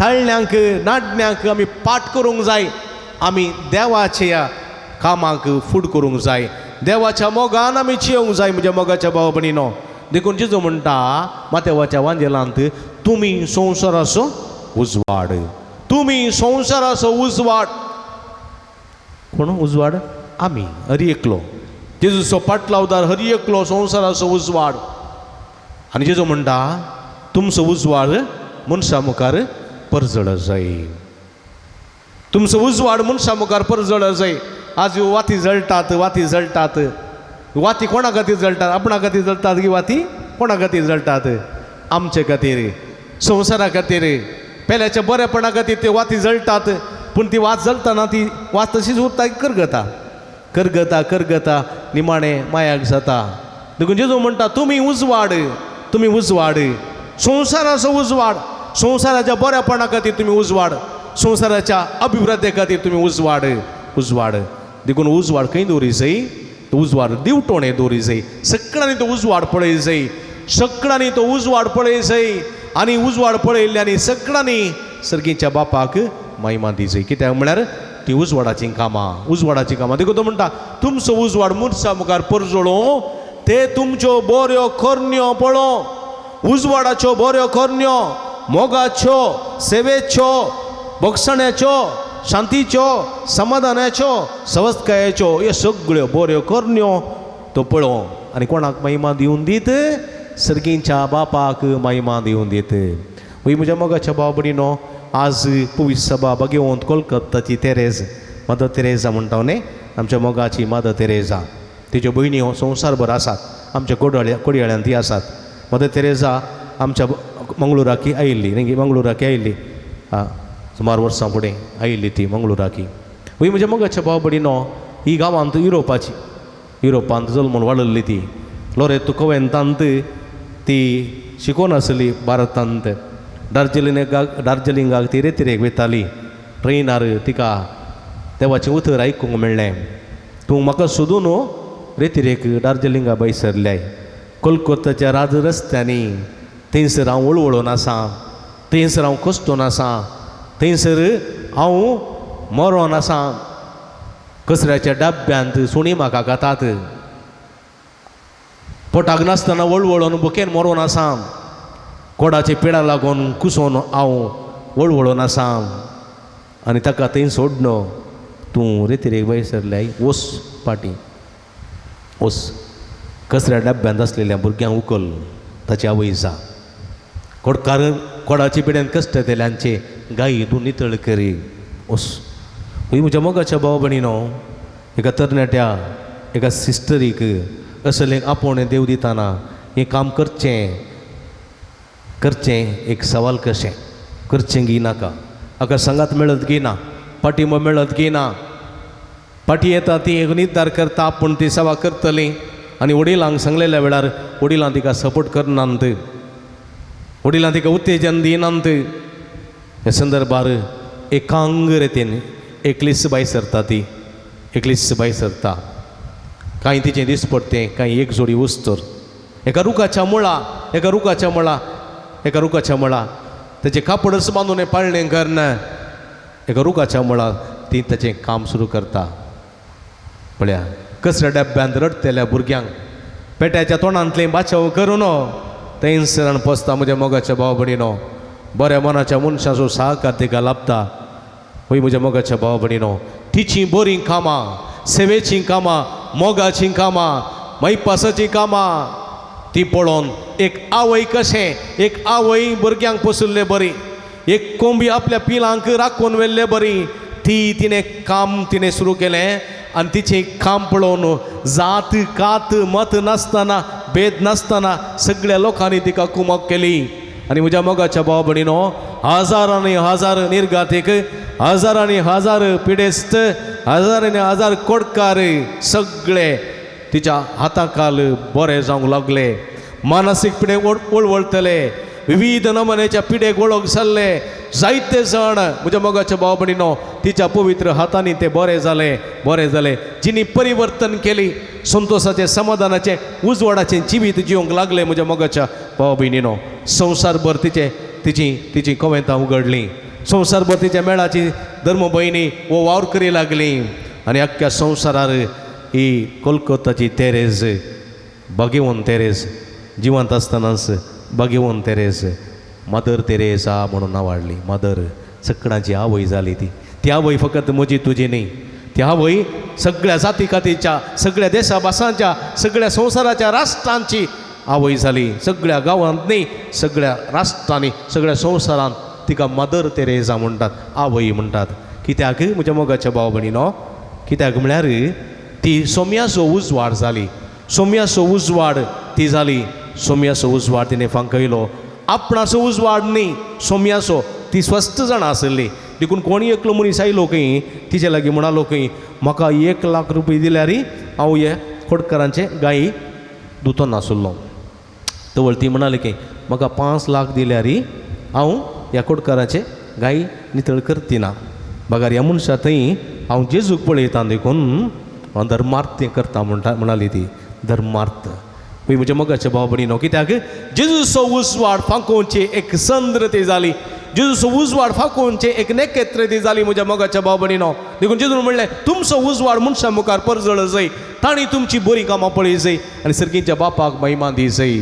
ताळण्यांक, नाटण्यांक आमी पाठ करूंक जाय. आमी देवाच्या कामाक फूड करूंक जाय, देवाच्या मोगान आमी चियोंक जाय म्हज्या मोगाच्या भाव भयणीनो. देखून जेजू म्हणटा मातेवाच्या वांजेलांत, तुमी संवसाराचो उजवाड, तुमी संवसाराचो उजवाड. कोण उजवाड? आमी, हरी एकलो. जेजूचो पाटलावदार हरी एकलो संवसाराचो उजवाड. आनी जेजू म्हणटा तुमचो उजवाड मनशां मुखार परजळ जाय, तुमचो उजवाड मनशां मुखार परजळ जाय. आज ह्यो वाती जळटात, वाती जळटात, वाती कोणा खातीर जळटात? आपणा खातीर जळटात की वाती कोणा खातीर जळटात? आमचे खातीर, संवसारा खातीर, पेल्याच्या बरेपणा खातीर त्यो वाती जळटात. पूण ती वात जळटना ती वात तशीच उरता, करगता करगता करगता, निमाणें मायाक जाता. देखून जेजू म्हणटा तुमी उजवाड, तुमी उजवाड, संवसाराचो उजवाड, संवसाराच्या बऱ्यापणा खातीर तुमी उजवाड, संवसाराच्या अभिवृद्धी खातीर तुमी उजवाड, उजवाड. देखून उजवाड खंय दवरी जाय? तो उजवाड दिवटोणे दवरी जाय. सगळ्यांनी तो उजवाड पळय जाय, सगळ्यांनी तो उजवाड पळय जाय. आनी उजवाड पळयल्ले आनी सगळ्यांनी सर्गीच्या बापाक महिमा दी जाय. कित्याक म्हळ्यार ती उजवाडाचीं कामां, उजवाडाचीं कामां. देखून तो म्हणटा तुमचो उजवाड मनशा मुखार परजळो, ते तुमच्यो बऱ्यो करण्यो पळोवं. उजवाडाच्यो बऱ्यो करण्यो, मोगाच्यो, सेवेच्यो, भोगसण्याच्यो, शांतीच्यो, समाधानाच्यो, सवस्तकायेच्यो, ह्यो सगळ्यो बऱ्यो करण्यो तो पळोवं आनी कोणाक महिमा दिवन दीत? सर्गींच्या बापाक महिमा दिवन दीत. वय म्हज्या मोगाच्या भाव भयणीनो, आज पवित्र सभा भगवंत कोलकत्ताची तेरेज, मदर तेरेजा म्हणटा न्ही, आमच्या मोगाची मदर तेरेजा. तिच्यो भयणी हो संवसारभर आसात, आमच्या कोडयाळ्यान ती आसात. मदर तेरेजा आमच्या मंगळुराकी आयिल्ली न्ही, मंगळुराकी आयिल्ली, सुमार वर्सां फुडें आयिल्ली ती मंगळुराकी. वय म्हज्या मोगाच्या भाव भयणीनो, ही गांवांत युरोपाची, युरोपांत जल्मून वाडल्ली ती. लोरेतो कोवेंतांत ती शिकोन आसली. भारतांत दार्जिलिंगाक, दार्जिलिंगाक ती रेतिरेक वयताली. ट्रेनार तिका देवाचें उतर आयकूंक मेळ्ळें, तूं म्हाका सोदून रेतिरेक दार्जिलिंगा भायर सरल्याय, कोलकोत्ताच्या राज रस्त्यांनी थंयसर हांव वळवळून आसा, थंयसर हांव कश्टून आसा, थंयसर हांव मरोन आसा, कचऱ्याच्या डब्यांत सुणीं म्हाका खातात, पोटाक नासतना वळवळून भुकेन मरोन आसा, कोडाचे पिडा लागून कुसोन हांव वळवळून आसा, आनी ताका थंय सोडन तूं रेतिरेक भायर सरल्याय, वस पाटी वस, कचऱ्या डब्यांत आसलेल्या भुरग्यांक उखल, ताची आवय जा, कोडकार कोडाचे पिड्यान कश्ट येतल्यांचे गायी तूं नितळ करी, वस. हय म्हज्या मोगाच्या भाव भयणीनो, एका तरणाट्या एका सिस्टरीक असलें आपोवणें देव दिताना हें काम करचें करचें एक सवाल कशें करचें गी नाका, हाका सांगात मेळत गी ना, पाठिंबो मेळत गी ना. पाटी येता ती एक निर्धार करता आपूण ती सेवा करतली, आनी वडिलांक सांगलेल्या वेळार वडिलां तिका सपोर्ट करनात, वडिलां तिका उत्तेजन दिनात. ह्या संदर्भार एकांग रितीन एकलीच भायर सरता ती, एकलीच भायर सरता. कांय तिचें दिसपडटें, कांय एक जोडी उस्तर एका रुखाच्या मुळा, एका रुखाच्या मुळा, एका रुखाच्या मुळा तेचें कापडच बांदून पाळणें करना, एका रुखाच्या मुळा ती ताचें काम सुरू करता. पळया, कचऱ्या डब्यांत रडटल्या भुरग्यांक पेट्याच्या तोंडांतलें बाचाव करून थंयसरान पोसता म्हज्या मोगाच्या भाव भयणीनो. बऱ्या मनाच्या मनशाचो सहकार तिका लाभता. हय म्हज्या मोगाच्या भाव भयणीनो, तिचीं बरीं कामां, सेवेचीं कामां, मोगाचीं कामां, मैपासाचीं कामां ती पळोवन एक आवय कशें, एक आवय भुरग्यांक पोशिल्ले बरी, एक कोंबी आपल्या पिलांक राखून व्हेल्ले बरी, ती तिणें काम तिणें सुरू केलें. आनी तिचें काम पळोवन जात कात मत नासतना, भेद नासतना सगळ्या लोकांनी तिका कुमक केली. आनी म्हज्या मोगाच्या भाव भयणीनो, हजारांनी हजार निर्गातीक, हजारांनी हजार पिडेस्त, हजारांनी हजार कोडकार सगळे तिच्या हाताखाल बरे जावंक लागले. मानसीक पिडे वळवळटले, विविध नमुन्याच्या पिडेक वळख जाल्ले जायते जाण म्हज्या मोगाच्या भाव भयणीनो तिच्या पवित्र हातांनी ते बरे जाले, बरे जाले. जिणी परिवर्तन केली, संतोषाचें, समाधानाचें, उजवाडाचें जिवीत जिवंक लागले म्हज्या मोगाच्या भाव भयणीनो. संवसारभर तिचे तिची तिची कवेंतां उगडलीं, संवसारभर तिच्या मेळाची धर्म भयणी हो वावर करी लागली. आनी अख्ख्या संवसारार ही कोलकोताची तेरेज, भाग्यवंत तेरेज, जिवंत आसतनाच भाग्यवंत तेरेज, मदर तेरेसा म्हणून नांव. मदर सगळ्यांची आवय जाली ती. ती आवय फकत म्हजी तुजी न्ही, ती आवय सगळ्या जाती कातीच्या, सगळ्या देशा भासांच्या, सगळ्या संवसाराच्या राष्ट्रांची आवय जाली. सगळ्या गांवांत न्ही, सगळ्या राष्ट्रांनी, सगळ्या संवसारांत तिका मदर तेरेजा म्हणटात, आवय म्हणटात. कित्याक म्हज्या मोगाच्या भाव भयणीनो, कित्याक म्हळ्यार ती सोम्याचो उजवाड जाली. सोम्याचो उजवाड ती जाली. सोम्याचो उजवाड तिणें फांकयलो. आपणाचो उजवाड न्ही, सोम्याचो. ती स्वस्थ जाणां आसली. देखून कोणी एकलो मनीस आयलो खंय तिचे लागीं, म्हणालो खंय, म्हाका 1 लाख रुपये दिल्यार हांव हे खोडकारांचे गायी दुतो नासलो. तवळ ती म्हणाली की म्हाका 5 लाख दिल्यार हांव ह्या खोडकाराचे गायी नितळ करतिना. बगार ह्या मनशा थंय हांव जेजूक पळयता, देखून हांव धर्मार्थ करता म्हणटा, म्हणाली ती. धर्मार्थ पळय म्हज्या मोगाच्या भाव भयणीनो, कित्याक जेजूचो उजवाड फांकोवची एक संद्र ती जाली. जेजूचो उजवाड फांकोवचें एक नेकेत्र ती जाली म्हज्या मोगाच्या भाव भयणीनो. देखून जेजून म्हणलें, तुमचो उजवाड मनशां मुखार परजळ जाय, तांणी तुमची बरीं कामां पळय जाय आनी सर्गीच्या बापाक महिमा दी जाय.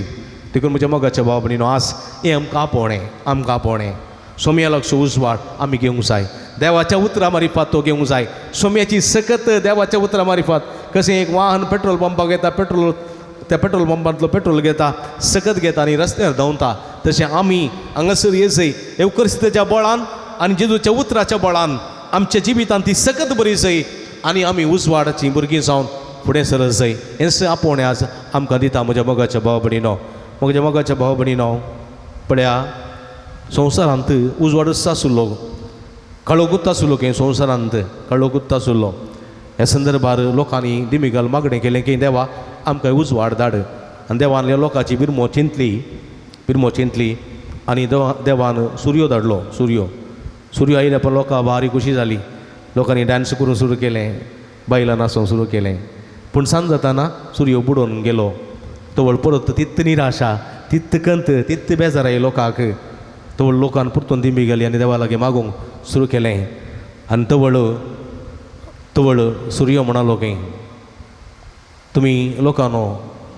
देखून म्हज्या मोगाच्या भाव भयणीनो, आज हें आमकां आपोवणें, आमकां आपोवणें सोम्या लागचो उजवाड आमी घेवंक जाय. देवाच्या उतरां मारिफात तो घेवंक जाय. सोम्याची सकत देवाच्या उतरां मारिफात. कशें एक वाहन पेट्रोल पंपाक येता, पेट्रोल त्या पेट्रोल पंपांतलो पेट्रोल घेता, सकत घेता आनी रस्त्यार धांवता, तशें आमी हांगासर येजय येवकरिस्ताच्या बळान आनी जेजूच्या उतराच्या बळान आमच्या जिवितान ती सकत बरी जाय आनी आमी उजवाडाची भुरगीं जावन फुडें सरत जाय. हेंच आपोवणें आज आमकां दिता म्हज्या मोगाच्या भाव भयणीनो. म्हज्या मोगाच्या भाव भयणीनो, पळया संवसारांत उजवाडच आसलो, काळोखूच आसलो की संवसारांत काळोखूच आसलो. ह्या संदर्भार लोकांनी दिमिगाल मागणें केलें की देवा आमकां उजवाड धाड. आनी देवान ह्या लोकांची बिरमो चिंतली, बिरमो चिंतली आनी देवान सुर्यो धाडलो. सुर्यो सुर्यो आयल्या पण लोकां भारी खुशी जाली. लोकांनी डांस करूंक सुरू केलें, बायलां नाचोवंक सुरू केलें. पूण सांज जाताना सुर्यो बुडोवन गेलो. तवळ परत तित निराशा, तित कंत, तित बेजाराय लोकांक. तवळ लोकान परतून दिंबी गेली आनी देवा लागीं मागूंक सुरू केलें. आनी तवळ तवळ सुर्यो म्हणालो की तुमी लोकांनो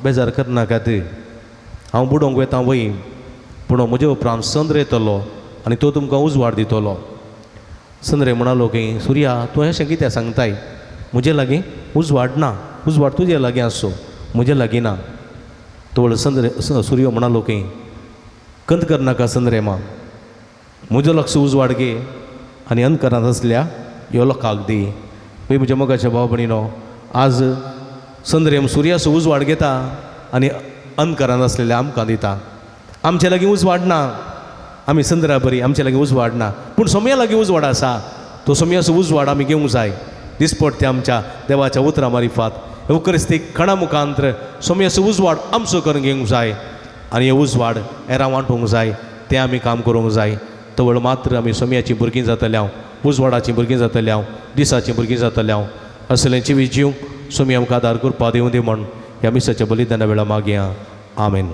बेजार करनाकात, हांव बुडोवंक वता वय, पूण म्हजे उपरांत संद्र येतलो आनी तो तुमकां उजवाड दितलो. संद्रे म्हणालो की सुर्या तूं अशें कित्याक सांगताय, म्हजे लागीं उजवाड ना, उजवाड तुजे लागीं आसचो, म्हजे लागीं ना. तवळ संद्रे सुर्यो म्हणालो की कंत करनाका संद्रे मा, म्हजो लक्ष उजवाड घे आनी अंधकारांत आसल्या ह्यो लोकांक दी. पळय म्हज्या मोगाच्या भाव भयणीनो, आज संद्रेम सुर्याचो उजवाड घेता आनी अंधकारांत आसलेल्या आमकां दिता. आमचे लागीं उजवाड ना, आमी संद्रा बरी, आमचे लागीं उजवाड ना, पूण सोम्या लागीं उजवाड आसा. तो सोम्याचो उजवाड आमी घेवंक जाय. दिसपट्टे आमच्या देवाच्या उतरां मारिफात येवकरिस्तीक खणा मुखांतर सोम्याचो उजवाड आमचो करून घेवंक जाय आनी हे उजवाड हेरां वांटूंक जाय. तें आमी काम करूंक जाय. तवळ मात्र आमी सोम्याचीं भुरगीं जातले हांव, उजवाडाचीं भुरगीं जातले हांव, दिसाचीं भुरगीं जातले हांव. असलें जिवीत जिवंक सोमी आमकां आदार करपा दिवं दी म्हण ह्या मिसाच्या बलिदाना वेळा मागया. आमेन.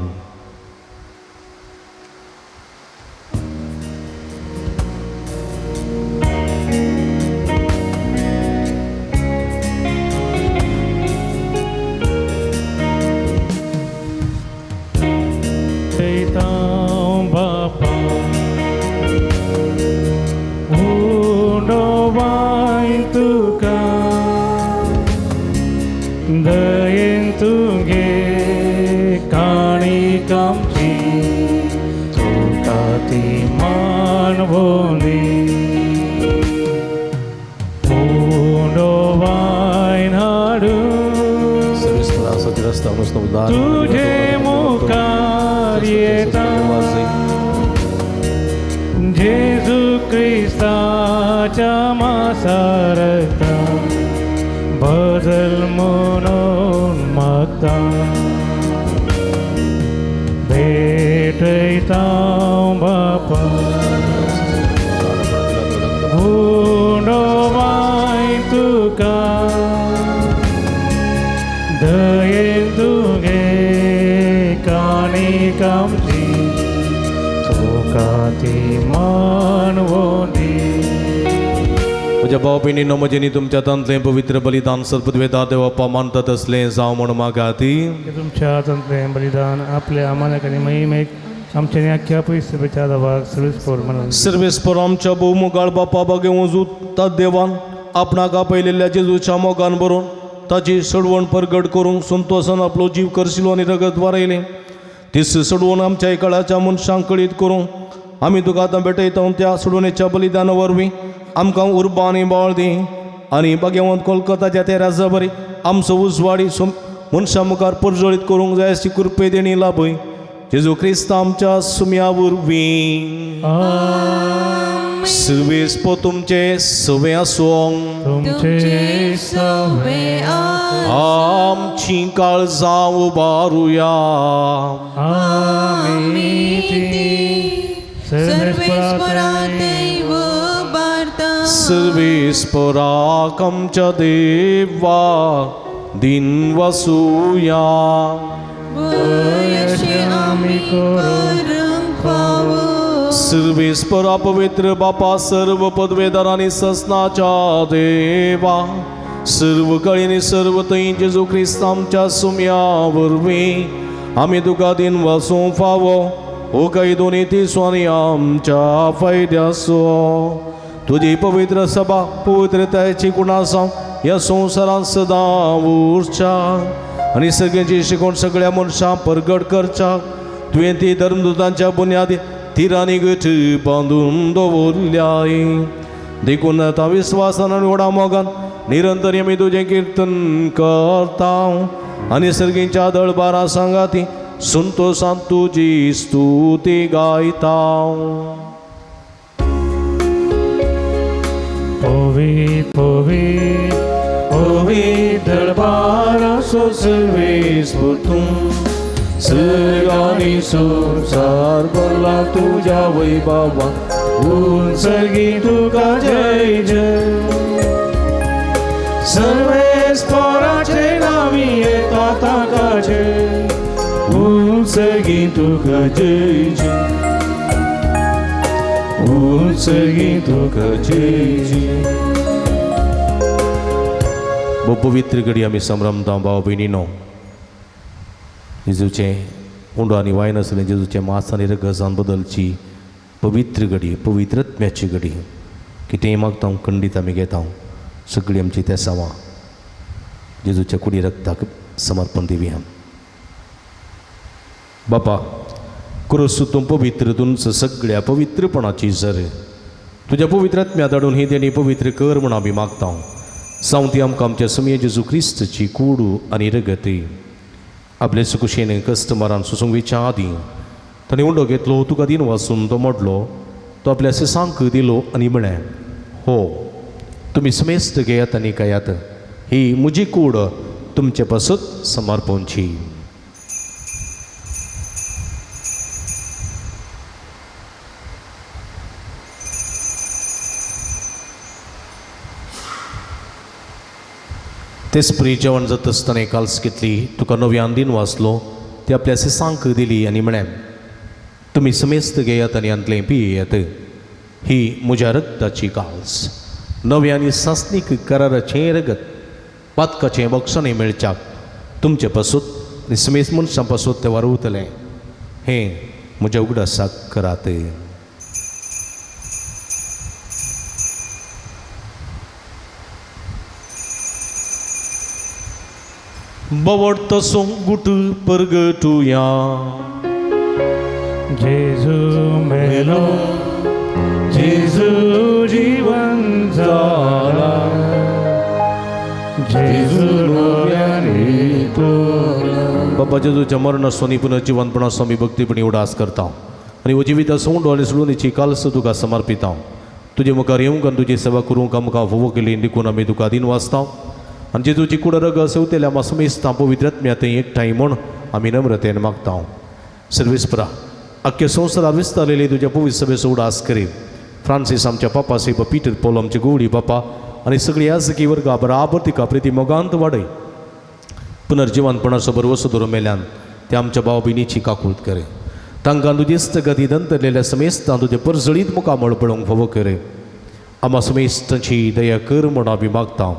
ती मानवोंदी उंडो वायन हाडून तुझे मुखार येता जेजू क्रिस्ताच्या मासारता बदल म्हणून मागता भेटयता बापा उंडो वायन तुका दयेन तुगे काणी कामची तुका ती मानवोंदी. म्हज्या भाव भयणींनो म्हजेनी तुमच्या तांतलें पवित्र बलिदान सर्पद्वेता देवप्पा मानतात असलें जावं म्हूण मागाती. तुमच्या हातांतलें बलिदान आपल्या आमानाक आनी महिमेक आमच्या आख्ख्या पयसुच्या दवाक सर्वेस्पोर म्हणून. सर्वेस्पोर आमच्या भोवमुगाळ बापा बागे वजूत देवान आपणाक आपयलेल्या जेजूच्या मोगान बरोवन ताची सडवण परगट करूंक संतोसान आपलो जीव करशिलो आनी रगत वारयलें तीस सडवण आमच्या एकाळाच्या मनशांक कळीत करूंक आमी तुका आतां भेटयता त्या सोडवणेच्या बलिदाना वरवीं आमकां उर्बा आनी बळ दी आनी बागेवंत कोलकाताच्या त्या राजा बरी आमचो उजवाडी मनशां मुखार परजळीत करूंक जाय अशी कृपे देणी लाभय जेजू क्रिस्त आमच्या सुम्या वरवीं. सर्वेस्पो तुमचे सवे आसूं तुमचे सवे आमची काळजां उबारुया. आमी सर्वेस्परा दैव बारता सर्वेस्पराक आमच्या देवा दिन वसुया. वयशे आमी करूंक फावो. सर्वेस्परा पवित्र बापा सर्व पदवेदार आनी ससनाच्या देवा सर्व कळीनी सर्व थंय जेजू क्रिस्त आमच्या सुम्या वरवीं आमी तुका दिन वसूं फावो ओ काही दोनी ती आमच्या फायद्यासो. तुजी पवित्र सभा पवित्रतायेची गुणासांव ह्या संवसारांत सदां उरच्या आनी सगळ्यांची शिकोवन सगळ्या मनशां परगट करच्या. तुवें ती धर्मदूतांच्या बुन्यादी तिरांनी गट बांदून दवरल्याय देखून आतां विस्वासान आनी व्हडा मोगान निरंतर आमी तुजें किर्तन करता आनी सर्गींच्या दळबारा सांगाती संतोसान तुजी स्तुती गायता. पवित्र पवित्र पवित्र दरबाराचो सर्वेस्पोर तूं सर्गानी संवसार भरला तुज्या वैभवान उंचगी तुका जय जय. सर्वेस्पोराचे नावी येता ताका जय उंचगी तुका जय जय उंचगी तुका जय जय. भोव पवित्र घडी आमी संभ्रमता भाव भयणीनो. जेजूचें उंडो आनी वायन आसलें जेजूचें मांस आनी रगसान बदलची पवित्र घडी पवित्रत्म्याची घडी. कितेंय मागता खंडीत आमी घेता सगळीं आमची तेसांवां जेजूच्या कुडी रक्ताक समर्पण दिवया. बापा क्रोस तूं पवित्र तुमचं सगळ्या पवित्रपणाची जर तुज्या पवित्रात्म्या धाडून ही देणी पवित्र कर म्हूण आमी मागता. सावती आमकां आमच्या समेय जेजू क्रिस्तची कुडू आनी रगती आपले सुकुशेन कस्टमरान सुसंगवेच्या आदीं ताणें उंडो घेतलो तुका दिन वासून तो मोडलो तो आपल्या सिसांक दिलो आनी म्हळें हो तुमी समेस्त घेयात आनी खायात ही म्हजी कूड तुमचे पासत समर्पणची. तेच परी जेवण जाता आसतना काल्स घेतली तुका नव्यान दिन वाचलो ती आपल्या सिसांक दिली आनी म्हळें तुमी समेस्त घेयात आनी हांतलें पियेयात ही म्हज्या रक्ताची काल्स नव्या आनी सासणीक कराराचें रगत पातकाचें बक्षणें मेळच्याक तुमचे पासूत आनी समेस्त मनशां पासूत तें वारवतलें हें म्हज्या उगडासाक करात. बवड तसो गुट परगटुया. जेजू मेलो जेजू जिवन जाला जेजू नव्याने तोला. बाबा जेजूच्या मरणाचो आनी पुनर्जिवनपणाचो आमी भक्तीपणी उडास करता आनी हो जिविता सोंडो आनी सोडूनीची कालस तुका समर्पिता. तुजे मुखार येवंक आनी तुजी सेवा करूंक आमकां फावो केली देखून आमी तुका दीन वाचता आनी जेजूची कुड रग सेवतेल्या आमा समेस्तां पवित्र आत्म्या थंय एकठांय म्हूण आमी नम्रतेन मागता. सर्वेस्परा आख्ख्या संवसारात विस्तारलेली तुज्या पवित्र सभेचो उडास करी. फ्रांसीस आमच्या पापा सेब पीटर पॉल आमचे गोवडी बापा आनी सगळी याजकी वर्गा बराबर तिका प्रिती मोगांत वाडय. पुनर्जिवनपणाचो भरवसो धरून मेल्यान ते आमच्या भाव भयणीची काकूळत करे. तांकां तुजेस्त गती दंतरलेल्या समेस्तां तुजें परजळीत मुखामळ पळोवंक फावो करे. आमा समेस्तांची दया कर म्हूण आमी मागता.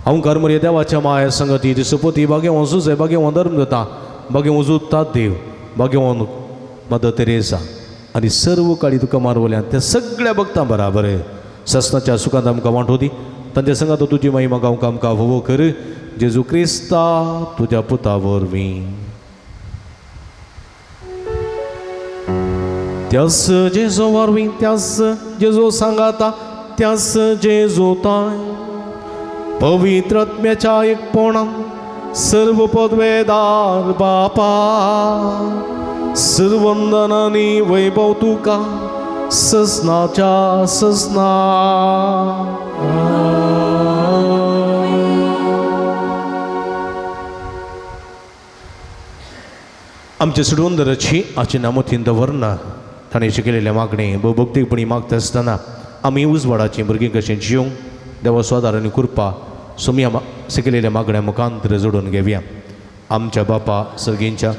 हांव मरे देवाच्या माया संगती दिसपती बागेवन सुजय बागेवन धर्म जाता बागेवन जुतात देव बागेवन मदर तेरेसा आनी सर्व काळी तुका मारवल्यान त्या सगळ्या भक्तां बराबर ससनाच्या सुखांत आमकां वांटो दी. तांच्या संगात तुजी महिमा गावंक आमकां फावो कर. जेजू क्रिस्ता तुज्या पुता वरवीं. त्यास जेजू वरवीं त्यास जेजू सांगाता त्यास जेजू ताय पवित्र आत्म्याच्या एकपणान सर्व पदवेदार बापा सर्वंदनानी वैभव तुका ससनाच्या ससना. आमचे सुडवंदराची आची नामोतीन दवरना ताणें शिकयलेलें मागणें भोवभक्तीपणी मागता आसतना आमी उजवाडाचीं भुरगीं कशें जिवंक देवा स्वादार आनी कृपा सुमया शिकयलेल्या मागण्या मुखांतर जोडून घेवया. आमच्या बापा सर्गींच्या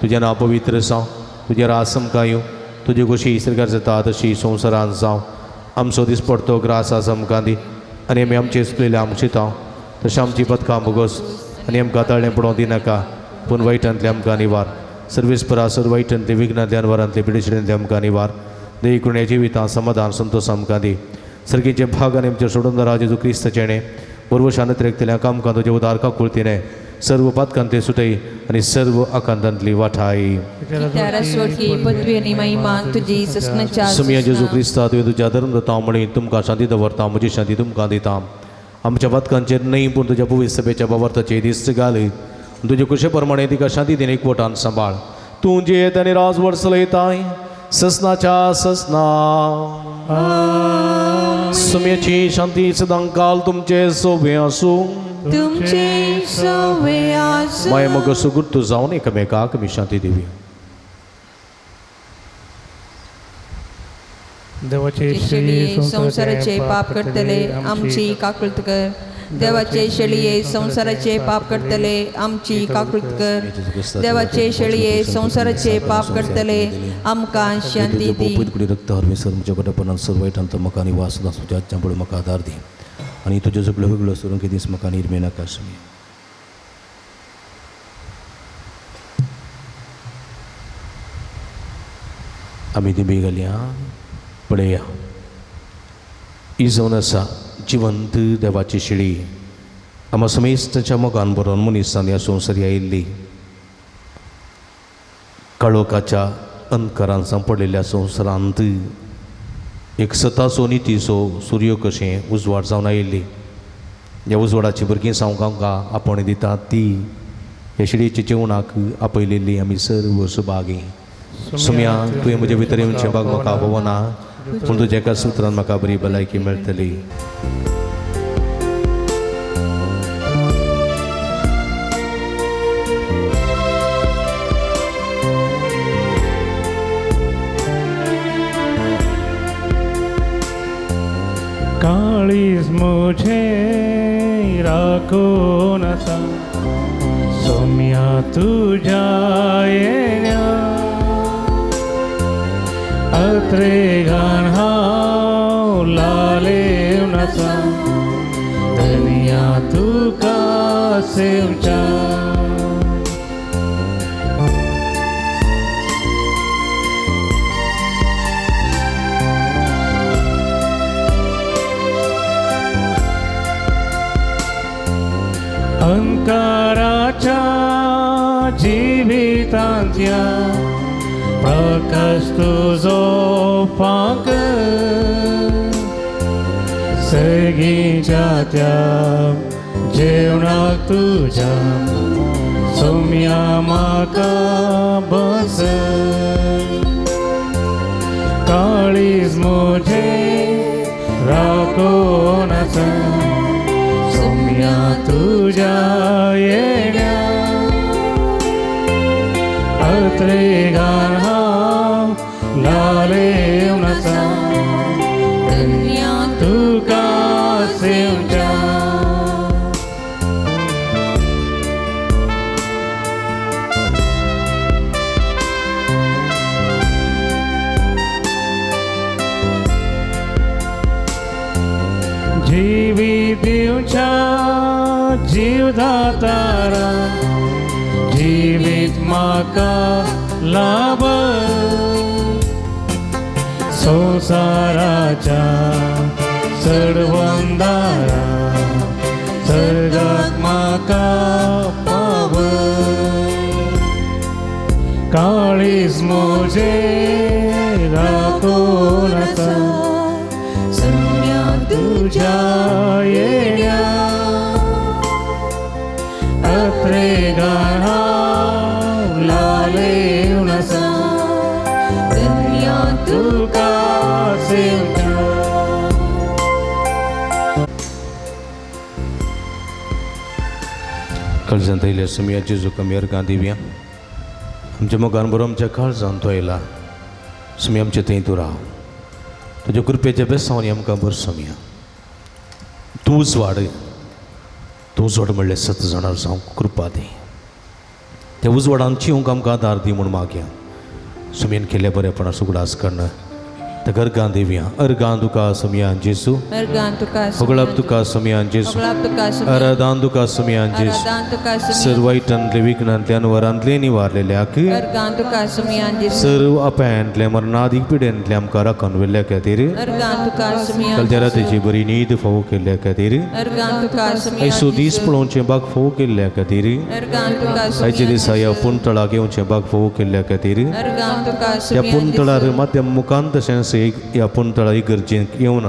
तुजें नांव पवित्र जावं, तुजें रास आमकां येवं, तुजी खोशी सरकार जाता तशी संवसारांत जावं. आमचो दिसपडतो ग्रास आज आमकां दी आनी आमी आमचे चुकलेले आमचे तांव तशें आमची पदकां भोगोस आनी आमकां तळ्ळें पडोवंक दिनाका पूण वायटांतलें आमकां निवार. सर्वेस्परा सर्व वायटांतले विघ्नांतले अनवरांतले पिडेशिडेंतले आमकां निवार. देई कुण्या जिवितां समाधान संतोष आमकां दी. सर्गीचे भाग आनी आमच्या सोडून जेजू क्रिस्त चेणे बरोबर रेखतल्या कामकां तुजे उदार काकुळतीने सर्व पातकांतले सुटय आनी सर्व आकांतांतली वाठाय. पदवी आनी महिमा तुजी ससनाच्या सुमिया जेजू क्रिस्ता तुवें तुज्या धर्म दिता म्हणी तुमकां शांती दवरता म्हजी शांती तुमकां दिता. आमच्या पातकांचेर न्हय पूण तुज्या पवित्र सभेच्या बाबार्थाचे दीस घालय. तुजे कुशे प्रमाणे तिका शांती दिन एकवटान सांबाळ. तूं जियेत आनी राजवट चलयताय ससनाच्या ससना. सुम्याची शांती सदांकाल तुमचे सोबे आसूं. तुमचे सोबे आसूं. माय मग सुगुर्त जावन एकामेकाक आमी शांती दिवया. देवाचे शेळये संवसाराचे पाप करतले आमची काकूळत कर. देवाचे शेळये संवसाराचे पाप करतले आमची काकूळत कर. देवाचे शेळये संवसाराचे पाप करतले आमकां शांती दी. रक्त हरमेसर म्हज्या गटपणान सर्व वायटांत म्हाका आनी वास तुज्या आज्ञा पळोवन म्हाका आदार दी आनी तुज्यो सगळ्यो वेगळ्यो सरूंक दीस म्हाका निर्मे नाका. आमी ती बेग घालया पळया. ही जावन आसा जिवंत देवाची शिळी आमा समेस्ताच्या मोगान बरोवन मनीसान ह्या संवसारी आयिल्ली काळोखाच्या अंधकारान सांपडलेल्या संवसारांत एक सताचो नितीचो सुर्य कशें उजवाड जावन आयिल्ली. ह्या उजवाडाची भुरगीं सावंक आमकां आपोवणी दितात ती ह्या शिळयेच्या जेवणाक आपयलेली आमी सर्व सुभागी. सुम्या तुवें म्हजे भितर येवचें भाग म्हाका भोवना पूण तुज्या एका सुत्रान म्हाका बरी भलायकी मेळटली. काळीज म्हजें राखून आसा सोम्या तुज्या येण्या अत्रेगान हांव लालेवन आसा धनया तुका सेवच्या. अंकाराच्या जिवितांतल्या प्रकाश तुजो फांक सर्गीच्या त्या जेवणाक तुज्या सोम्या म्हाका बस काळीज म्हजें राखून आसा सोम्या तुज्या येण्या अत्रेगान हांव लालेवन आसा धन्या तुका सेवच्या. जिवीत दिवच्या जीवदातारा जिवीत म्हाका लाभ संवसाराच्या चडवंदारा सर्गाक म्हाका पाव काळीज म्हजें राखून आसा सम्या तुज्या येण्या अत्रेगान हांव लालेवन आसा धन्या तुका सेवच्या. काळजांत आयिल्ल्या सुमया जेजूक आमी अर्गां दिवया. आमच्या मोगान बरो आमच्या काळजांत तो आयला. सुमी आमचे थंय तूं राव. तुज्या कृपेच्या बेसांवांनी आमकां बर सोमया. तूं उजवाड, तूं उजवाड म्हणलें सत जाणां जावंक कृपा दी. त्या उजवाडान चिवंक आमकां आदार दी म्हूण मागया. सुमयेन केल्ल्या बरेपणा उगडास कर्ण ताका अर्गां दिवया. अर्गां तुका सोमया जेजू. अर्गां तुका होगळप तुका सोमया जेजू. होगळप तुका सोमया. आराधान तुका सोमया जेजू. आराधान तुका सोमया. सर्व वायटांतले विघ्नांतले अनवरांतले निवारलेल्याक अर्गां तुका सोमया जेजू. सर्व अपायांतले मरणादीक पिडेंतले आमकां राखून व्हेल्ल्या खातीर अर्गां तुका सोमया. कालच्या रातीची बरी न्हीद फावो केल्ल्या खातीर अर्गां तुका सोमया. आयचो दीस पळोवचें बाग फावो केल्ल्या खातीर अर्गां तुका सोमया. आयच्या दिसा ह्या पुणतळाक येवचें बाग फावो केल्ल्या खातीर अर्गां तुका ह्या सोमया. पुणतळार माध्यम मुखान तशेंच एक ह्या पुणतळा इगर्जेंत येवन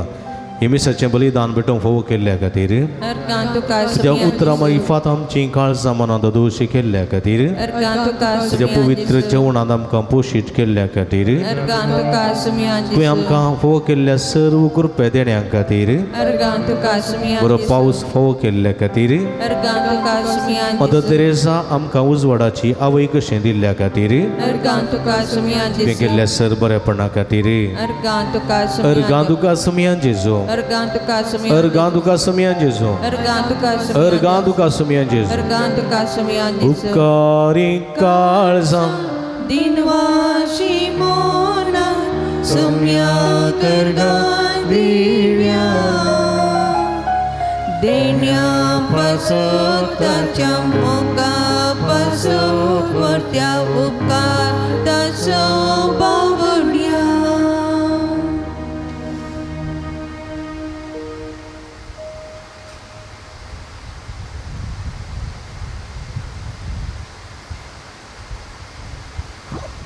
हे मिसाचें बलिदान भेटोवंक फावो केल्ल्या खातीर अर्गां तुका तुज्या सोमया. उतरां मारिफात आमची काळजां मनांत दोशी केल्ल्या खातीर अर्गां तुका तुज्या सोमया. पवित्र जेवणांत आमकां पोशीत केल्ल्या खातीर अर्गां तुका सोमया. तुवें आमकां फावो केल्ल्या सर्व कृपे देण्या खातीर अर्गां तुका सोमया. बरो पावस फावो केल्ल्या खातीर अर्गां तुका सोमया. मदर तेरेसा आमकां उजवाडाची आवय कशें दिल्ल्या खातीर अर्गां तुका सोमया. तुवें केल्ल्या सर बरेपणा खातीर अर्गां तुका सोमया. अर्गां तुका सोमया जेजू. अर्गां तुका सोमया. अर्गां तुका सोमया जेजू. अर्गां तुका सोमया. अर्गां तुका सोमया जेजू. अर्गां तुका सोमया जेजू. उपकारी काळजां दिनवाशी मोना सुम्या करगां दिव्या देण्या पासत ताच्या मोगा पासत वरत्या उपकार ताचो बावड्या.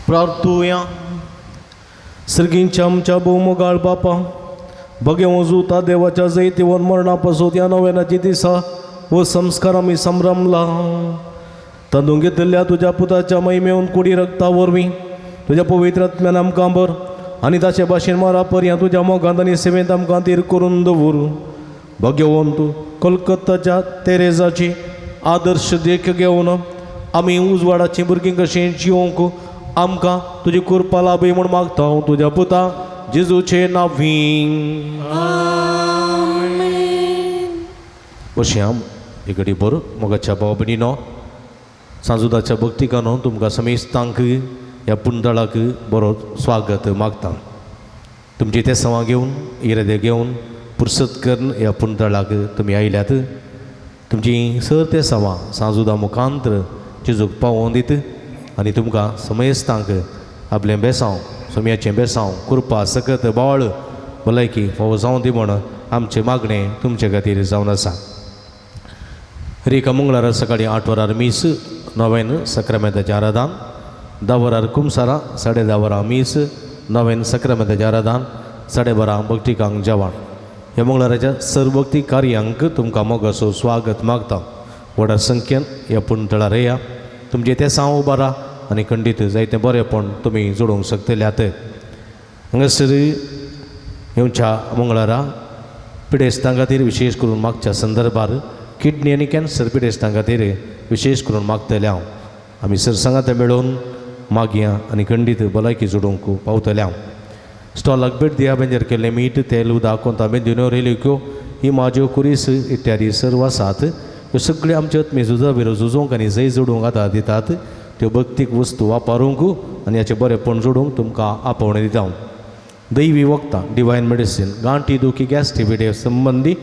प्रार्थुया. सर्गींच्या आमच्या भोवमोगाळ बापा, बगे वजुता देवाच्या जैतिवन मरणा पासून ह्या नव्यानाची दिसा हो संस्कार आमी संभ्रमला. तांदून घेतिल्ल्या तुज्या पुताच्या महिमेवन कुडी रक्ता वरवीं तुज्या पवित्र आत्म्यान आमकां बर आनी ताचे भाशेन मरा पर्यंत तुज्या मोगांत आनी सेवेंत आमकां धीर करून दवर. भगवंत कोलकत्ताच्या तेरेजाची आदर्श देख घेवन आमी उजवाडाचीं भुरगीं कशीं जिवंक आमकां तुजी कृपा लाभी म्हूण मागता हांव तुज्या पुता जेजूचे नांवी. अशें हांव एक घडी बरो मोगाच्या भाव भयणीनो, सांजुदाच्या भक्तिकानो तुमकां समेस्तांक ह्या पुंदळाक बरो स्वागत मागता. तुमची ते सवां घेवन इरादे घेवन पुरसत करून ह्या पुंदळाक तुमी आयल्यात. तुमची सर ते सवां सांजुदा मुखांतर जेजूक पावोवन दित आनी तुमकां समेस्तांक आपलें बेसांव सोम्याचें बेसांव कृपा सकत बावळ भलायकी फावो जावं दी म्हूण आमचें मागणें तुमचे खातीर जावन आसा. रेखा मंगळारा सकाळी 8 वरार मीस, नोवेन सक्रामेंताचें आराधान, 10 वरार कुमसारां, 10:30 वरां मीस, नवेन सक्रामेंताचें आराधन, 12:30 भक्तिकांक जेवण. ह्या मंगळाराच्या सर्वभक्ती कार्यांक तुमकां मोगाचो स्वागत मागता. व्हडा संख्येन ह्या पुणतळार येया, तुमचें तें सांव उबारा आनी खंडीत जायतें बरेंपण तुमी जोडूंक शकतल्यात. हांगासर येवच्या मंगळारा पिडेस्तां खातीर विशेश करून मागच्या संदर्भार किडनी आनी कॅन्सर पिडेस्तां खातीर विशेश करून मागतले हांव. आमी सर सांगात मेळोवन मागया आनी खंडीत भलायकी जोडूंक पावतले हांव. स्टॉलाक भेट दिया. बेंजर केल्लें मीठ, तेल, उदक, कोंता, बेंदिनो, रेलिक्यो, ही माज्यो, कुरीस इत्यादी सर्व आसात. ह्यो सगळ्यो आमच्यो आत्मी झुजा विरो झुजोवंक आनी जय जोडूंक आदार दितात. त्यो भक्तीक वस्तू वापरूंक आनी हाचें बरेंपण जोडूंक तुमकां आपोवणें दिता हांव. दैवी वखदां, डिवायन मेडिसीन, गांठी दुखी, गॅस्ट्री पिडेक संबंदी,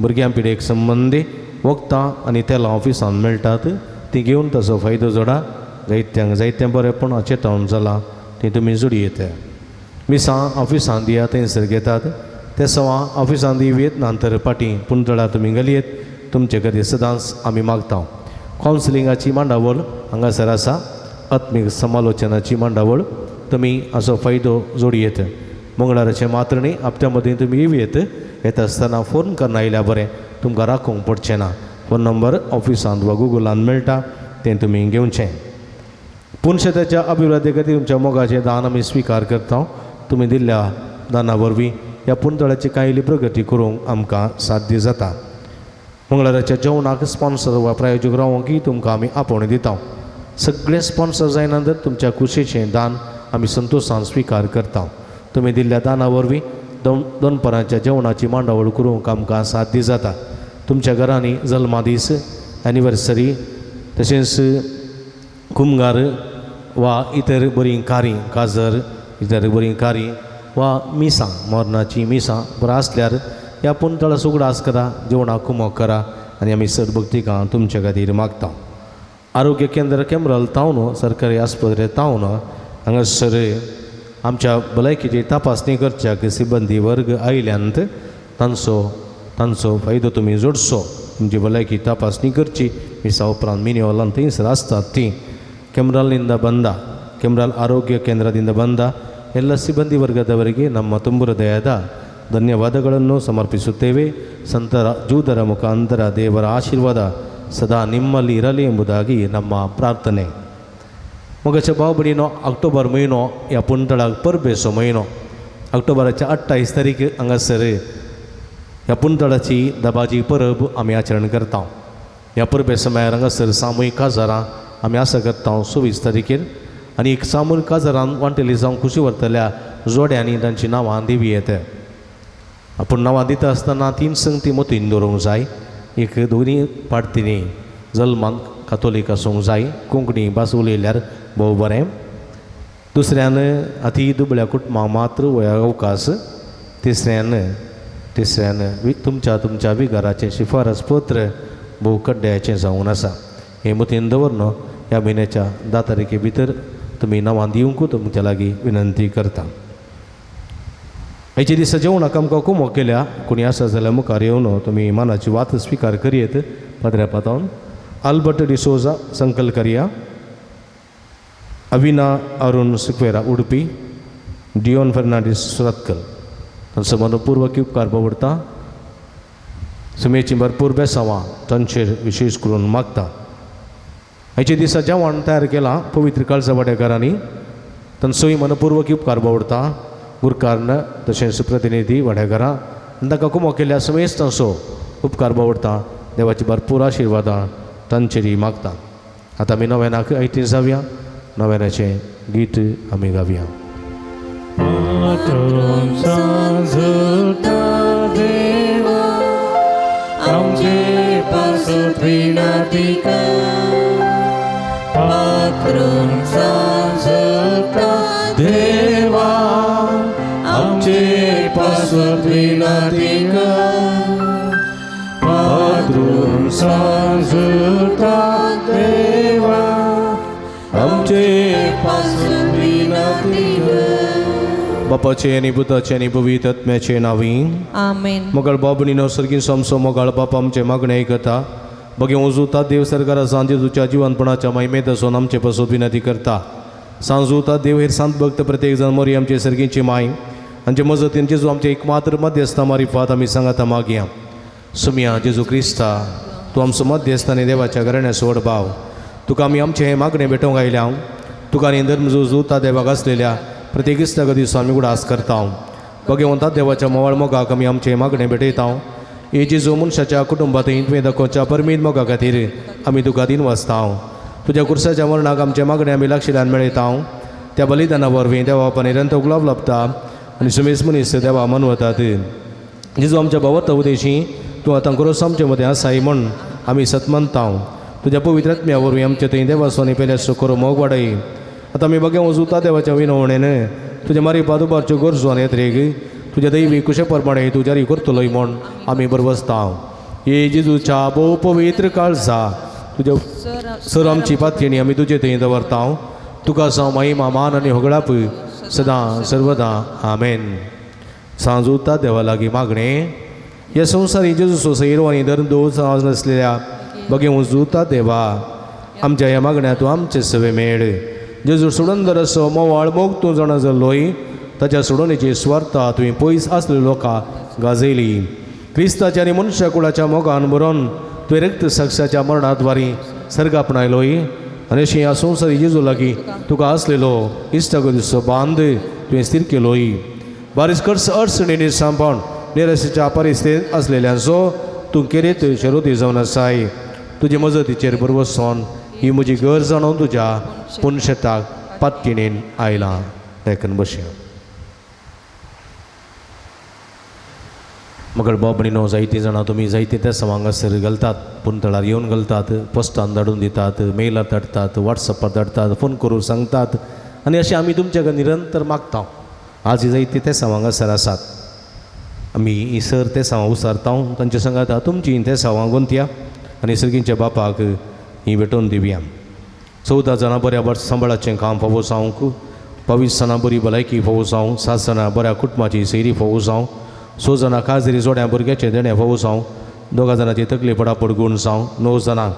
भुरग्यां पिडेक संबंदी वखदां आनी तेलां ऑफिसान मेळटात. ती घेवन ताचो फायदो जोडा. जायत्यांक जायतें बरेंपण हाचें तावन जालां, ती तुमी जोडी येता. मिसां ऑफिसान दिया, थंयसर घेतात. ते सवां ऑफिसान दिवयेत ना तर पाटी पुंतळा तुमी घालयेत. तुमचे खातीर सदांच आमी मागता. कावन्सिलिंगाची मांडावळ हांगासर आसा, आत्मीक समालोचनाची मांडावळ, तुमी हाचो फायदो जोडयेत. मंगळाराचें मात्र न्ही, हप्त्या मदीं तुमी येवयेत. येता आसतना फोन करून आयल्यार बरें, तुमकां राखूंक पडचें ना. फोन नंबर ऑफिसांत वा गुगलान मेळटा, तें तुमी घेवचें. पुनशेताच्या अभिवृद्धी खातीर तुमच्या मोगाचें दान आमी स्विकार करता. तुमी दिल्ल्या दाना वरवीं ह्या पुंतळाची कांय इल्ली प्रगती करूंक आमकां साध्य जाता. मंगळाराच्या जेवणाक स्पॉन्सर वा प्रायोजक रावोंक तुमकां आमी आपोवणें दिता. सगळे स्पॉन्सर जायना तर तुमच्या कुशीचें दान आमी संतोशान स्विकार करता. तुमी दिल्ल्या दाना वरवीं दनपरांच्या जेवणाची मांडावळ करूंक आमकां साध्य जाता. तुमच्या घरांनी जल्मा दीस, एनिवर्सरी, तशेंच कुमगार वा इतर बरीं कार्य, काजर, इतर बरीं कार्य वा मिसां, मरणाची मिसां बरें आसल्यार ह्या पुंतळाचो उगडास करा, जेवणाक कुमोक करा आनी आमी सर भक्तिकां तुमचे खातीर मागता. आरोग्य केंद्र केमरल तावन, सरकारी आस्पत्रे तावन हांगासर आमच्या भलायकेची तपासणी करच्याक सिबंदी वर्ग आयल्यात. तांचो तांचो फायदो तुमी जोडचो. तुमची भलायकी तपासणी करची. मिसा उपरांत मिनी हॉलान थंयसर आसतात ती. ಕೆಮ್ರಾಲ್ನಿಂದ ಬಂದ, ಕೆಮ್ರಾಲ್ ಆರೋಗ್ಯ ಕೇಂದ್ರದಿಂದ ಬಂದ ಎಲ್ಲ ಸಿಬ್ಬಂದಿ ವರ್ಗದವರಿಗೆ ನಮ್ಮ ತುಂಬು ಹೃದಯದ ಧನ್ಯವಾದಗಳನ್ನು ಸಮರ್ಪಿಸುತ್ತೇವೆ. ಸಂತರ ಜೂದರ ಮುಖಾಂತರ ದೇವರ ಆಶೀರ್ವಾದ ಸದಾ ನಿಮ್ಮಲ್ಲಿ ಇರಲಿ ಎಂಬುದಾಗಿ ನಮ್ಮ ಪ್ರಾರ್ಥನೆ. मोगाच्या भाव भयणीनो, ऑक्टोबर म्हयनो ह्या पुंतळाक परबेचो म्हयनो. ऑक्टोबराच्या 28 तारीख हांगासर ह्या पुंतळाची दबाजी परब आमी आचरण करता. ह्या परबे समयार हांगासर सामूहीक काजारां आमी आसा करता 26 तारखेर आनी एक सामूहीक काजारान वांटेली जावन खुशी व्हरतल्या जोड्यांनी तांची नांवां दिवी येता. आपूण नांवां दिता आसतना तीन संगती मतीन दवरूंक जाय. एक, दोनी पार्टींनी जल्मान कातोलीक आसूंक जाय, कोंकणी भास उलयल्यार भोव बरें. दुसऱ्यान, अती दुबळ्या कुटुंबां मात्र अवकाश. तिसऱ्यान तिसऱ्यान तुमच्या तुमच्या विगाराचें शिफारस पत्र भोव कड्ड्याचें जावन आसा. हें मतीन दवर. ह्या म्हयन्याच्या 10 तारखे भितर तुमी नांवां दिवंक तुमच्या लागीं विनंती करता. आयच्या दिसा जेवणाक आमकां कुमोक केल्या कोणी आसा जाल्यार मुखार येवन तुमी मानाची वात स्विकार करयेत. पाद्र्या पातावन आल्बर्ट डिसोजा संकल करया, अविना अरुण सिक्वेरा उडपी, डियोन फर्नांडीस सुरतकल, तांचो मनपूर्वक उपकार पवडता. सुमेची भरपूर बेसांवां तांचेर विशेश करून मागता. आयच्या दिसा जेवण तयार केलां पवित्र काळजा वाडेकारांनी, तांचोय मनपूर्वक उपकार बावडता. गुरकारन तशेंच प्रतिनिधी वाडेकारां आनी तांकां कुमोक केल्ल्या समेस्त तांचो उपकार बावडता. देवाची भरपूर आशिर्वादां तांचेरय मागता. आतां आमी नव्यानाक आयती जावया. नव्यानाचें गीत आमी गावया. पात्रून सांजुता देवा, आमचे पासत विनंती कर. पात्रून सांजुता देवा, आमचे पासत विनंती कर. पात्रून सांजुता देवा, आमचे पासत विनंती कर. बापाचे आनी पुताचे आनी पवित्र आत्म्याचे नांवी. आमेन. मोगाळ बाबणीनो, सर्गीन सोमसो मोगाळ बाप आमचे मागणे आयकता. बगे उजुता देव सरकारा सांजे तुझ्या जिवनपणाच्या महिमेत आसून आमचे पासून विनंती करता. सांजूता देव हेर सांत भक्त प्रत्येक जाण मोरी आमचे सर्गींची माय आमचे मजतीन जेजू आमचे एकमात्र मध्यस्था मारिफात आमी सांगाता मागया. सुमया जेजू क्रिस्ता, तूं आमचो मध्यस्थ आनी देवाच्या घराण्या सोड भाव, तुका आमी आमचें हें मागणें भेटोवंक आयल्या. तुका आनी धर्मजू देवाक आसलेल्या प्रत्येक इश्टाक दिसो आमी उडास करता. भगवंता देवाच्या मोवाळ मोगाक आमी आमचें मागणें भेटयता. हे जेजू मनशाच्या कुटुंबांत तुवें दाखोवच्या परमीत मोगा खातीर आमी तुका दिन वाचता. तुज्या कुर्साच्या मरणाक आमचें मागणें आमी लागशिल्ल्यान मेळयता. त्या बलिदाना वरवीं देवा बापा निरंतर गुलाब लाबता आनी सुमेस मनीस देवा मनवतात. जेजू आमच्या भावार्थ उदेशी तूं आतां क्रोस आमचे मदें आसाय म्हूण आमी सतमनता. तुज्या पवित्र आत्म्या वरवीं आमचे थंय देवासो आनी पेल्याचो करो मोग वाडय. आतां आमी बघ्या वजुता देवाच्या विनवणेन तुज्या मारी पादुबारच्यो गरजो आनी येत्रेक तुज्या दैवी कुशे प्रमाणे तूं जारी करतलोय म्हूण आमी बरबसता. हे जेजूच्या भोव पवित्र काळजा तुज्या सर आमची पातयेणी आमी तुजे थंय दवरता. तुका जावं महिमा मान आनी होगळाप सदां सर्वदां. आमेन. सांजूता देवा लागीं मागणें. ह्या संवसारी जेजूचो सैरो आनी धर्म दोस नासलेल्या बगे उजूता देवा, आमच्या ह्या मागण्या तूं आमचे सवे मेळ. जेजू सोडून असो मोवाळ मोग तूं जाणा जाल्लोय, ताच्या सोडवणेची स्वार्था तुवें पयस आसलेल्या लोकां गाजयली. क्रिस्ताच्या आनी मनशा कुळाच्या मोगान बरोवन तुवें रक्त साक्षाच्या मरणाद्वारी सर्ग आपणायलोय आनी अशी ह्या संवसारी जेजू लागीं तुका आसलेलो इश्टागतीचो बांद तुवें स्थीर केलोय. बारीस खर्च अडचणींनी सांबाळून निराशेच्या परिस्थितींत आसलेल्यांचो तूं केरेत शरोती जावन आसाय. तुजे मजतीचेर बरवसोन ही म्हजी गरज जाणून तुज्या पुनशेताक पातकिणेन आयलां. देखून बसया. मगर बाबणीनो, जायतीं जाणां तुमी जायतीं त्या हांगासर घालतात, पुंतळार येवन घालतात, पोस्टान धाडून दितात, मेलार धाडटात, वॉट्सॅपार धाडटात, फोन करून सांगतात आनी अशें आमी तुमच्या कडेन निरंतर मागता. आज जायतीं ते हांगासर आसात. आमी ही सर ते सावां उसारता, तांचे सांगाता तुमची ते सावां गोंतया आनी सर्गींच्या बापाक ही भेटोवन दिवया. 14 जाणां बऱ्या वर्स सांबाळाचें काम फावो जावंक, 22 जाणां बरी भलायकी फावो जावंक, 7 जाणां बऱ्या कुटुंबाची सैरी फावो जावं, 6 जाणां काजरी जोड्या भुरग्याचें देणें फावो जावं, 2 जाणांची तकली पडापड गूण जावं, 9 जाणां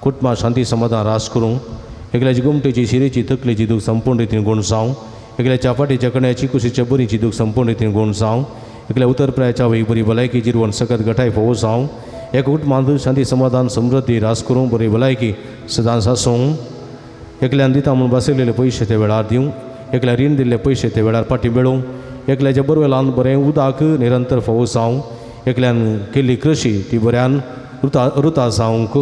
कुटुंबां शांती समाधान रास करूं, एकल्याची गुमटेची शिरेची तकलेची दूख संपूर्ण रितीन गूण जावं, एकल्याच्या फाटीच्या कण्याची कुशीच्या बरीची दूख संपूर्ण रितीन गूण जावं, एकल्या उतर प्रायाच्या वय बरी भलायकी जिरवण सकत गठाय फावो जावं, एक कुटुंबांत शांती समाधान समृद्धी रास करूं, बरी भलायकी सदांच आसूं, एकल्यान दिता म्हूण बसयलेले पयशे ते वेळार दिवं, एकल्या रीण दिल्ले पयशे ते वेळार फाटीं मेळूं, एकल्याच्या बरवेलान बरें उदक निरंतर फावो जावं, एकल्यान केल्ली कृशी ती बऱ्यान रुता रुता जावंक,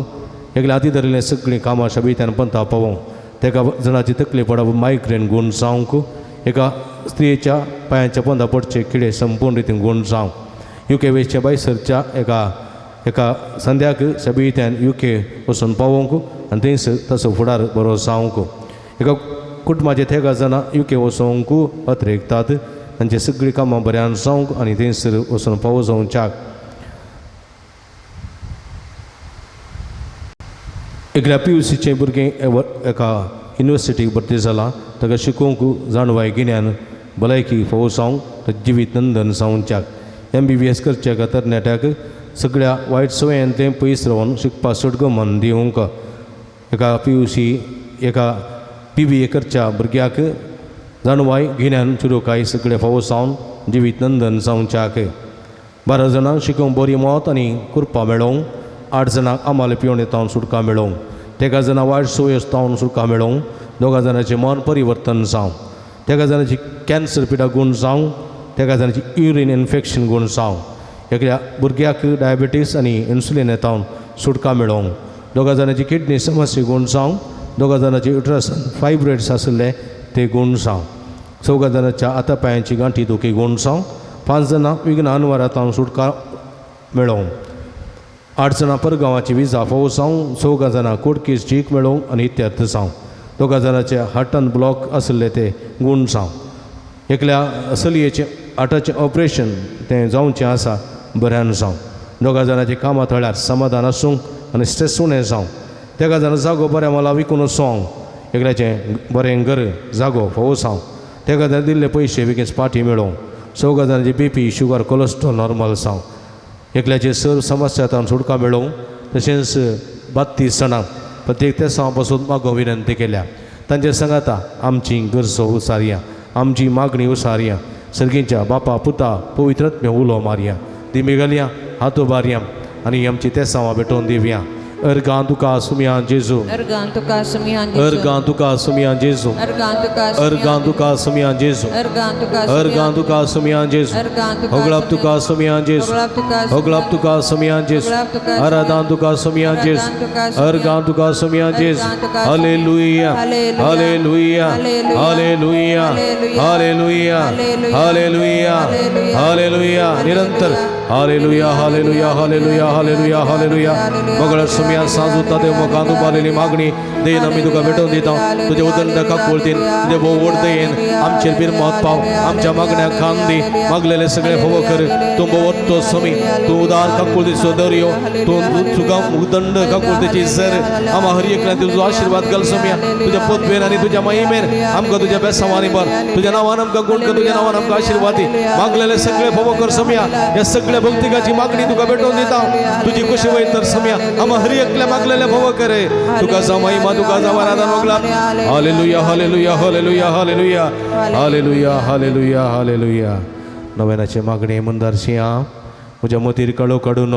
एकल्या हाती धरिल्लें सगळीं कामां शबित्यान पंथा पावोवंक, तेका जणाची तकली पडप मायग्रेन गूण जावंक, एका स्त्रियेच्या पांयांच्या पंदा पडचे किडे संपूर्ण रितीन गूण जावं. युके वेसच्या बायसरच्या एका एका संध्याक शबित्यान युके वचून पावोवंक आनी थंयसर तसो फुडार बरो जावंक. एका कुटुंबाचे तेगा जाणां युके वचोंक अत्रेकतात, तांची सगळीं कामां बऱ्यान जावंक आनी थंयसर वचून पावो जावच्याक. एकल्या पीयूसीचें भुरगें एका युनिवर्सिटीक भरती जालां, ताका शिकोवंक जाणवाय गिन्यान भलायकी फावो जावंक, जिवीत नंदन जावच्याक. MBBS करच्या एका तरणाट्याक सगळ्या वायट सवयांतलें पयस रावन शिकपाक सडगो मन दिवंक. एका PUC एका PBA करच्या भुरग्याक जाणवाय गिन्यान चुरुकाय सगळें फावो जावन जिवीत नंदन जावच्याक. 12 जाणांक शिकोवंक बरी मत आनी कृपा मेळोवंक, 8 जाणांक आमाल पिवण तावन सुटका मेळोवंक, तेगा जाणां वायट संवय तावन सुटका मेळोवंक, 2 जाणांचें मन परिवर्तन जावं, तेगा जाणांची कॅन्सर पिडा गूण जावं, तेगा जाणांची युरीन इन्फेक्शन गूण जावं, एकल्या भुरग्याक डायबिटीस आनी इन्सुलीन येतावन सुटका मेळोवंक, 2 जाणांची किडनी समस्या गूण जावं, 2 जाणांची युट्रस फायब्रॉइड्स आशिल्ले ते गूण जावं, 4 जाणांच्या हाता पांयांची गांठी दुखी गूण जावं, 5 जाणां विघ्न अनवरातावन सुटका मेळोवंक, 8 जाणां परगांवाची विजा फावो जावं, 4 जाणां कोर्ट केस जीक मेळोवंक आनी इत्यर्थ जावं, 2 जाणांचे हार्टान ब्लॉक आशिल्ले ते गूण जावं, एकल्या चलयेचें हार्टाचें ऑपरेशन तें जावचें आसा बऱ्यान जावं, 2 जाणांचें कामां थळ्यार समाधान आसूंक आनी स्ट्रेस उणें जावं, तेगा जाणां जागो बऱ्या मला विकून वचोंक, एकल्याचें बरें घर जागो फावो जावं, तेगा जाणां दिल्ले पयशे बेगीन पाटी मेळोवंक, 4 जाणांची BP sugar cholesterol normal जावं, एकल्याचे सर समस्या तावन सुटका मेळोवंक, तशेंच 32 जाणां प्रत्येक तेसांव पासून मागो विनंती केल्या. तांचे सांगाता आमची गरजो उसारया, आमची मागणी उसारया. सर्गींच्या बापा पुता पवित्रत्म्य उलो मारया, दिमी घालया, हात उबारया आनी आमची तेसांवां भेटोवन दिवया. अर्गां तुका सुमया जेजू, अर्गां तुका सुमयान जेजू, अर्गां तुका सुमया जेजू, अर्गां तुका अर्गां तुका सुमया जेजू, अर्गां तुका अर्गां तुका सुमया जेजू, अर्गां तुका होगळाप तुका सुमया जेजू, होगळाप तुका सुमया जेजू, आराधान तुका सुमया जेजू, अर्गां तुका सुमया जेजू. Hallelujah, hallelujah, hallelujah, hallelujah, hallelujah, hallelujah. निरंतर hallelujah, hallelujah, hallelujah, hallelujah, hallelujah. मगळ Somaiya सांजूता देव मोगान उबारलेली मागणी देन आमी तुका भेटोवन दिता. तुजे उदंड काकुळतीन, तुजे भोव व्हड दयेन आमचेर बिरमत पाव, आमच्या मागण्या खान दी, मागलेले सगळे फोव कर. तूं भोव वत्तो समी, तूं उदार काकुळतीचो दर्यो, तूं तुका उदंड काकुळतीची सर. आमा हर एकल्यान तुजो आशिर्वाद घाल समिया. तुज्या पदवेर आनी तुज्या महिमेर आमकां तुज्या बेसांवांनी भर. तुज्या नांवान आमकां गुण कर, तुज्या नांवान आमकां आशिर्वाद दी. मागलेले सगळे फोव कर समिया. ह्या सगळ्या भक्तिकाची मागणी तुका भेटोवन दिता. तुजी खुशी वयर तर समिया आमा हर एकल्या मागलेले फोव करे. तुका जावं महिमा, तुका जावं आराधन वगला. Hallelujah, hallelujah, hallelujah, hallelujah, hallelujah, hallelujah, hallelujah. नव्यानाचे मागणे मंदारशी हांव म्हज्या मतीर काळो काडून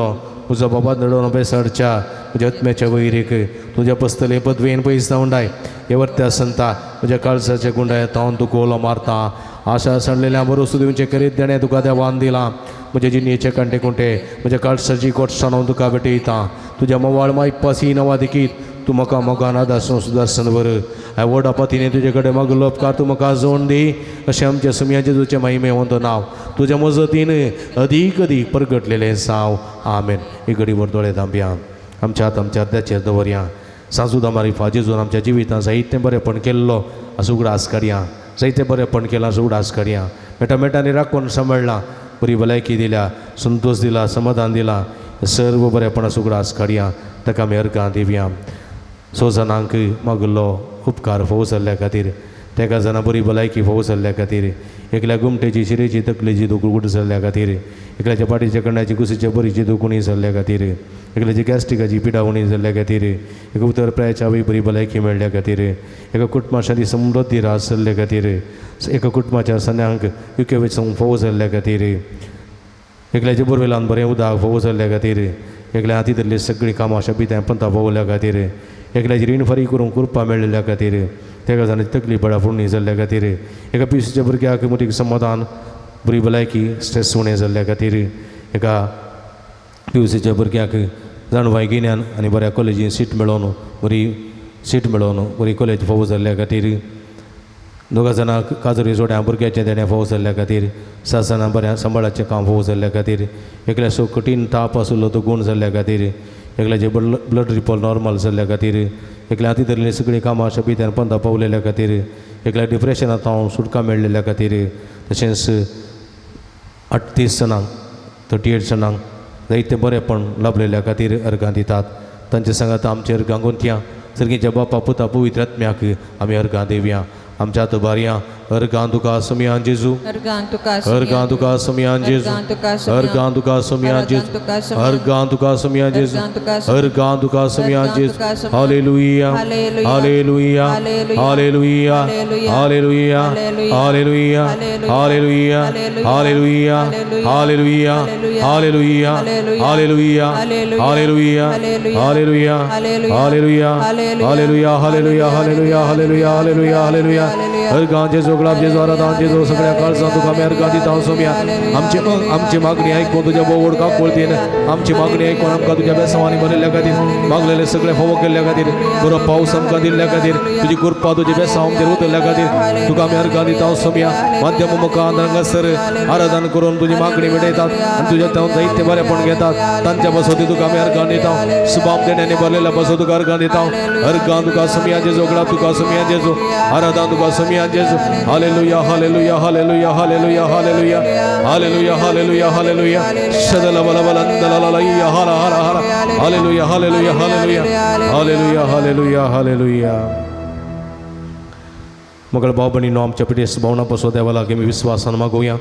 म्हजो बाबा नडोवन बेसाडच्या म्हज्या आत्म्याच्या वैरीक तुज्या पसतले पदवेन पयस धांवडाय. हे वर्त्या संता म्हज्या काळजाच्या गुंडाय तावन तुका उलो मारता. आशा सांडलेल्या बरोसो दिवचे करीत देणें तुका देवान दिलां. म्हज्या जिणेचे कांटे कुंटे म्हज्या काळसाची गोटसाण हांव तुका भेटयता. तुज्या मोवाळ मायपासी नवा देखीत तूं म्हाका मोगान आदासून सुदारसन वर. हांवें व्हड आपतीने तुजे कडेन मागलो उपकार तूं म्हाका जोड दी. अशें आमच्या सुमया जेजूचें महिमे वंदो नांव तुज्या मजतीन अदीक अदीक परगटलेलें साव. आमेन. एक घडी वर दोळे धांपया, आमच्या हात आमच्या अर्द्याचेर दवरया. सांजूदा मारिफा जेजून आमच्या जिवितांत जायतें बरेंपण केल्लो असो उगडास करया. जायतें बरेंपण केलां असो उगडास करया. मेटा मेटांनी राखून सांबाळ्ळां, बरी भलायकी दिल्या, संतोश दिला, समाधान दिला, सर्व बरेंपण असो उगडास करया. ताका आमी अर्गां दिवया. सो जाणांक मागलो उपकार फोव जाल्ल्या खातीर, तेका जाणां बरी भलायकी फोव जाल्ल्या खातीर, एकल्या गुमटेची शिरेची तकलेची दूख उट जाल्ल्या खातीर, एकल्याच्या पाटीच्या कण्याची कुशीच्या बरीची दूख उणी जाल्ल्या खातीर, एकल्याची गॅस्ट्रिकाची पिडा उणी जाल्ल्या खातीर, एका उतर प्रायच्या आवय बरी भलायकी मेळ्ळ्या खातीर, एका कुटुंबाच्या समृद्धी रास जाल्ल्या खातीर, एका कुटुंबाच्या सन्यांक युके वचूंक फोव जाल्ल्या खातीर, एकल्याच्या बोरवेलान बरें उदक फोव जाल्ल्या खातीर, एकल्या हाती धरली सगळीं कामां शबितां पंता फोवल्या खातीर, एकल्याची रीण फारीक करूंक कृपा मेळिल्ल्या खातीर, तेका जाणाची तकली बळा फुडणी जाल्ल्या खातीर, एका पिसूच्या भुरग्याक मोठी समाधान बरी भलायकी स्ट्रेस उणें जाल्ल्या खातीर, एका पिवसीच्या भुरग्याक जाणवाय गिन्यान आनी बऱ्या कॉलेजीन सीट मेळोवन बरी सीट मेळोवन बरी कॉलेज फावो जाल्ल्या खातीर, दोगा जाणांक काजरी जोड्या भुरग्याचें देणें फावो जाल्ल्या खातीर, सात जाणां बऱ्या सांबाळाचें काम फावो जाल्ल्या खातीर, एकल्याचो कठीण ताप आशिल्लो तो गूण जाल्ल्या खातीर, एकल्याचे ब्लड रिपोर्ट नॉर्मल जाल्ल्या खातीर, एकल्या हाती धरलेली सगळीं कामां शबित्यान पंदा पावलेल्या खातीर, एकल्या डिप्रेशनांत हांव सुटका मेळ्ळेल्या खातीर, तशेंच 38 जाणांक 38 जाणांक जायते बरेंपण लाभलेल्या खातीर अर्गां दितात. तांचे सांगात आमचे अर्गां गुंतया. सर्गीच्या बापा पुता पवित्र आत्म्याक आमी अर्गां दिवया. आमच्या हात बारया. अर्गां तुका सुमयान जेजू, अर्गां तुका अर्गां तुका सुमयान जेजू, अर्गां तुका सुमयान जेजू, अर्गां तुका सुमयान जेजू, अर्गां तुका सुमयान जेजू. Hallelujah, hallelujah, hallelujah, hallelujah, hallelujah, hallelujah, hallelujah, hallelujah, hallelujah, hallelujah, hallelujah, hallelujah, hallelujah, hallelujah, hallelujah, hallelujah, hallelujah, hallelujah, hallelujah. अर्गां जेजू, गुलाब जेजू, आराधन जेजू, सगळ्या काळजां तुका आमी अर्गां दिता. सोम्या आमची आमची मागणी आयकून तुज्या बोवड काकुळतीन आमची मागणी आयकून आमकां तुज्या बेसांवांनी भरिल्ल्या खातीर, मागलेले सगळे फोवो केल्ल्या खातीर, बरो पावस आमकां दिल्ल्या खातीर, तुजी कृपा तुजी बेसांव आमचेर उतरल्या खातीर तुका आमी अर्गां दिता. सोम्या माध्यम मुखान हांगासर आराधन करून तुजी मागणी मिटयतात आनी तुज्या तावन जायते बरेपण घेतात. तांच्या बसोती तुका आमी अर्गां दिता. सुबाम देण्यानी भरलेल्या बसो तुका अर्गां दिता. अर्गां तुका सोम्या जेजू, गुलाब तुका सोम्या जेजू, आराधन तुका सोम्या जेजू. Hallelujah, hallelujah, hallelujah, hallelujah, hallelujah, hallelujah, hallelujah, hallelujah. शदल बल बल दल हर हर हर. Hallelujah, hallelujah, hallelujah, hallelujah, hallelujah, hallelujah. मगळ भाव भयणीनो, आमच्या पिटेस भावना पसो देवा लागीं आमी विस्वासान मागोवया.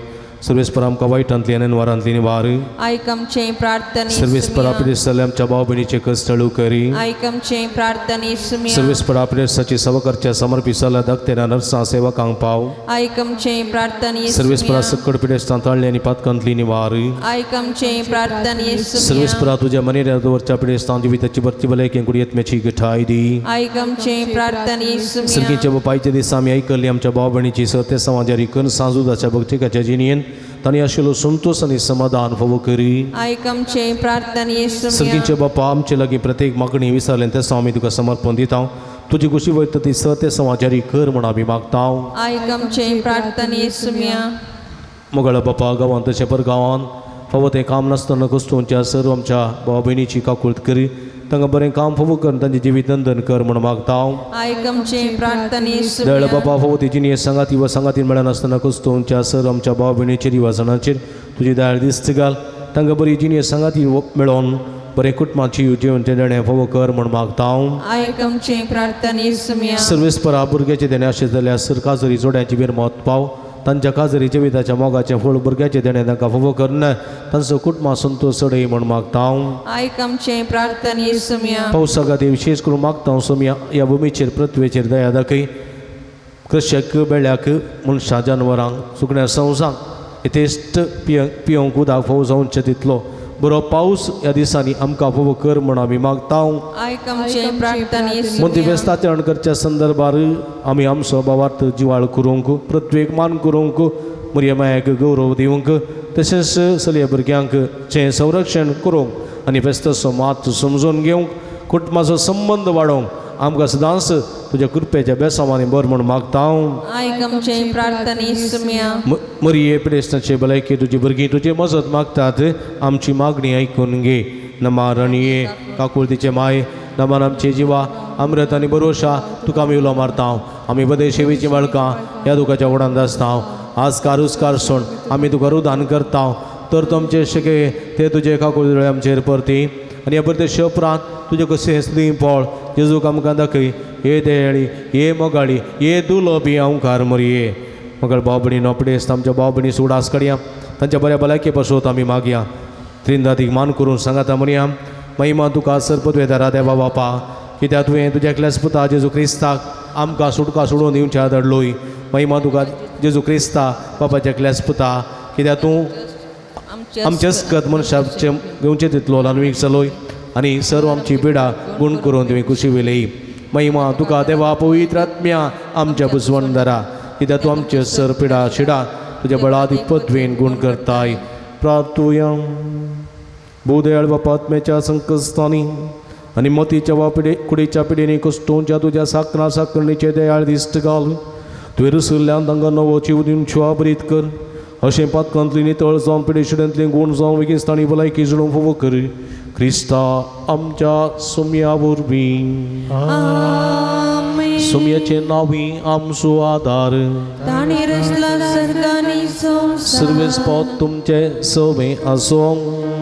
सर्वेस्पर आमकां वायटांतली आनी अनवारांतली निवार. आयक आमचे प्रार्थने सर्वेस्पर पिडेस्त जाल्ल्या आमच्या भाव भयणीचे कश्ट करी. आयक आमचे प्रार्थने सुम्या. सर्वेस्पर पिडेस्ताची सेवा करच्या समर्पित जाल्ल्या धाकटेना नर्सां सेवकांक पाव. आयक आमचे प्रार्थने सर्वेस्परा सुम्या. सक्कड पिडेस्तां ताळ्ळी आनी पातकांतली निवार. आयक आमचे प्रार्थने सुम्या. सर्वेस्परा तुज्या मनेर दवरच्या पिडेस्तां जिविताची भरती भलायकी कुडयेत गठाय दी. आयक आमचे प्रार्थने सुम्या. सर्गीच्या बापायच्या दिसा आमी आयकल्ली आमच्या भाव भयणीची सत्य समाजारी कन सांजुदाच्या भक्तिकाच्या जिणयेन तांणी आशिल्लो संतोष आनी समाधान फावो करी. आयक आमचे प्रार्थने सुम्या. सर्गीच्या बापा आमचे लागीं प्रत्येक मागणी विसरलें तें आमी तुका समर्पण दिता. तुजी खुशी वयता ती सत्य समाजारी कर म्हूण आमी मागता. आयक आमचे प्रार्थने सुम्या. मोगाळ बापा गांवांत तशें पर गांवांत फावो तें काम नासतना कस्तुंच्या सर्व आमच्या भाव भयणीची काकूळत करी. तांकां बरें काम फावो कर तांचें जिवीत नंदन कर म्हूण मागता. आयक आमचे प्रार्थने दयाळ सुम्या. बापा फावो ती जिणें सांगाती वा सांगातीन मेळनासतना कस्तुंच्या सर्व आमच्या भाव भयणीचेर वा जाणांचेर तुजी दयाळ दिस्त घाल. तांकां बरी जिणें सांगाती मेळोन बरें कुटुंबाची जेवण तें देणें फावो कर म्हूण मागता. आयक आमचे प्रार्थने सुम्या. सर्वेस्परा भुरग्याचे देणें अशें जाल्यार सर काजरी जोड्यांची बिरमत पाव. तांच्या काजरी जिविताच्या मोगाचें फळ भुरग्याचें देणें तांकां फावो करना तांचो कुटुंबा संतोश चडय म्हूण मागता. आयक आमचे प्रार्थने सुम्या. पावसा खातीर विशेश करून मागता सोम्या ह्या भुमीचेर पृथ्वेचेर दया दाखय. कृशक बेळ्याक मनशां जानवरांक सुकण्या संवसांक यथेश्ट पियोंक उदक फावो जावचें तितलो बरो पावस ह्या दिसांनी आमकां फावो कर म्हूण आमी मागता. आयक आमचे प्रार्थने म्हूण ती सुम्या. व्यस्ताचरण करच्या संदर्भार आमी आमचो भावार्थ जिवाळ करूंक पृथ्वेक मान करूंक मुरये मायाक गौरव दिवंक तशेंच चलये भुरग्यांक चें संरक्षण करूंक आनी फेस्ताचो मात समजून घेवंक कुटुंबाचो संबंद वाडोवंक आमकां सदांच तुज्या कृपेच्या बेसांवांनी बर म्हूण मागता. आयक आमचे प्रार्थने सुम्या. मरिये पिडेस्ताचे भलायकी तुजी भुरगीं तुजी मजत मागतात. आमची मागणी आयकून घे. नमा रणये काकुळतीचे माय नमान आमचे जिवा अमृत आनी बरोशा तुका आमी उलो मारता. आमी बदे शेवीची वळखां ह्या दुखाच्या वडान आसता. आज कारुस्कार सोण आमी तुका रुदान करता तर तुमचे शके ते तुजे काकुळ आमचेर परती आनी ह्या परते उपरांत तुजे कशें स्त्री पळ जेजूक आमकां दाखय. हे दयाळी हे मोगाळी हे दुलो बी हांव मरये मगळ भाव भयणी नोपडेस्त आमच्या भाव भयणी सुडास कडया तांच्या बऱ्या भलायके पासत आमी मागया. त्रिंदादीक मान करून सांगाता म्हणया महिमा तुका सरपत देवा बापा कित्याक तुवें तुज्या एकल्याच पुता जेजू क्रिस्ताक आमकां सुटका सोडून दिवच्या धाडलोय. महिमा तुका जेजू क्रिस्ता बापाच्या एकल्याच पुता कित्याक तूं आमचे अस्कत मनशाचे घेवचे तितलो ल्हानवीक चलोय आनी सर्व आमची पिडा गुण करून तुवें खुशी वेलय. महिमा तुका देवा पवित्र आत्म्या आमच्या बुजवणदारा कित्याक तूं आमचे सर पिडा शिडा तुज्या बळादी पदवेन गुण करताय. प्रार्थुया. भूदयाळ बापात्म्याच्या संकस्तानी आनी मतीच्या वा पिडे कुडीच्या पिडेनी कश्टोंच्या तुज्या साकरा साकरणीचे दयाळ दिश्ट घाल. तुवें रुसुल्ल्यान तांकां नवो जीव दिवन शुआबरीत कर. अशें पातकांतली नितळ जावन पिडेशिडेंतली गूण जावन वेगीन भलायकी जुळोवंक फावो कर. क्रिस्ता आमच्या सुम्या वरवीं. आमेन. सुम्याचे नांवी आमचो आदार. ताणी रचला सर्गानी संसार. सर्वेस पावत तुमचे सवे आसूं.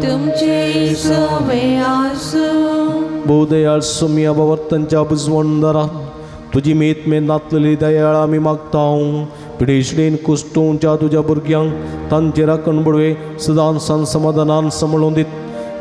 तुमचे सवे आसूं. भोवदयाळ सुम्या बावर्तांच्या बुजवणदारा तुजी मेत मे नातलेली दयाळ आमी मागता. पिडेशडेन कुश्टोवच्या तुज्या भुरग्यांक तांचे राखण बडवे सदां सान समाधानान सांबाळून दीत.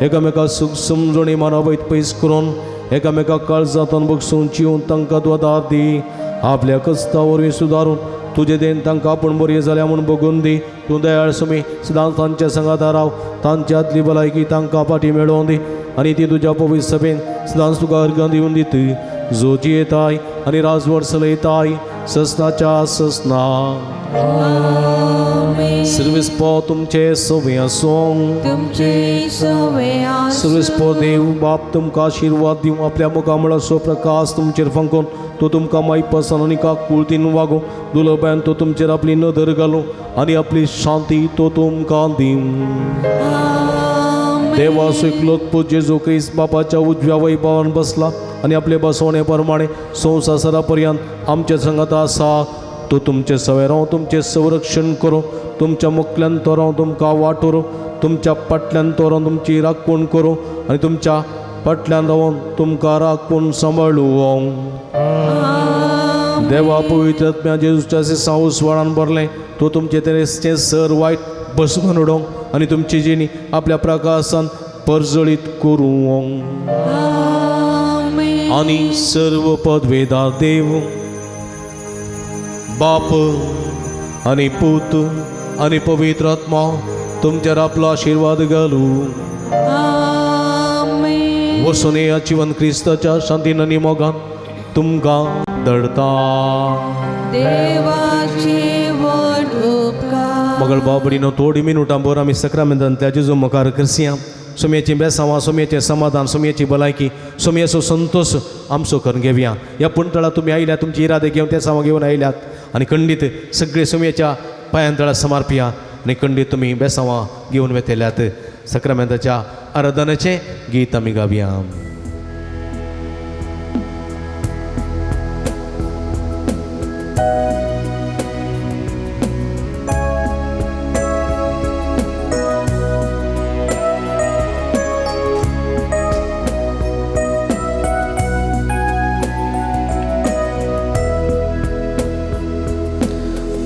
एकामेका सुख समजणी मानवैत पयस करून एकामेका काळजांत बगसून चिवन तांकां तूं आदार दी. आपल्या कस्ता वरवीं सुदारून तुजे देन तांकां आपूण बरी जाल्या म्हूण बगून दी. तूं दयाळ सुमी सदांच तांच्या सांगाता राव. तांच्या आदली भलायकी तांकां फाटी मेळोवन दी आनी ती तुज्या पवित्र सभेन सदांच तुका अर्गां दिवन दित. जो जियेताय आनी राजवट चलयताय ससनाच्या ससना. सर्वेस पो तुमचे सवे आसूं. तुमचे सवे आसूं. सर्वेस पो देव बाप तुमकां आशिर्वाद दिवं. आपल्या मुखामळाचो प्रकाश तुमचेर फांकोवन तो तुमकां मायपासान आनी काकुळतीन वागूं. दुलबायन तो तुमचेर आपली नदर घालूं आनी आपली शांती तो तुमकां दिवं. देवा सुकलोत पूत जेजू क्रिस्त बापाच्या उजव्या वैभवान बसला आनी आपले बसवणे प्रमाणे संवसारा पर्यंत आमच्या संगात आसा. तो तुमचे सवेर हांव तुमचें संरक्षण करूं. तुमच्या मुखल्यान तर हांव तुमकां वाटोरूं. तुमच्या फाटल्यान तर हांव तुमची राखण करूं आनी तुमच्या फाटल्यान रावन तुमकां राखून सांबाळूं. देवा पवित्र आत्म्या जेजूच्या सावस वाळान भरलें तो तुमचे तेरेचे सर वायट बसमान उडोवंक आनी तुमची जिणी आपल्या प्रकाशान परजळीत करूंक. आमेन. आनी सर्व पदवेदा देव बाप आनी पूत आनी पवित्र आत्मा तुमचेर आपलो आशिर्वाद घालूं. आमेन. वसून ह्या जिवन क्रिस्ताच्या शांतीन आनी मोगान तुमकां दडता. देवाचे व्हड उपकार. मगळ बाबडीनो थोडी मिनुटां भर आमी सक्रामेंतांतल्या जेजू मुखार करसिया. सोमयाचीं बेसांवां, सोमयाचें समाधान, सोमयाची भलायकी, सोमयाचो संतोश आमचो करून घेवया. ह्या पुणतळा तुमी आयल्यात, तुमची इरादे घेवन ते सामां घेवन आयल्यात आनी खंडीत सगळे सोमयाच्या पांयांतळा समर्पिया आनी खंडीत तुमी बेसांवां घेवन वेतल्यात. सक्रामेंताच्या आराधनेचें गीत आमी गावया.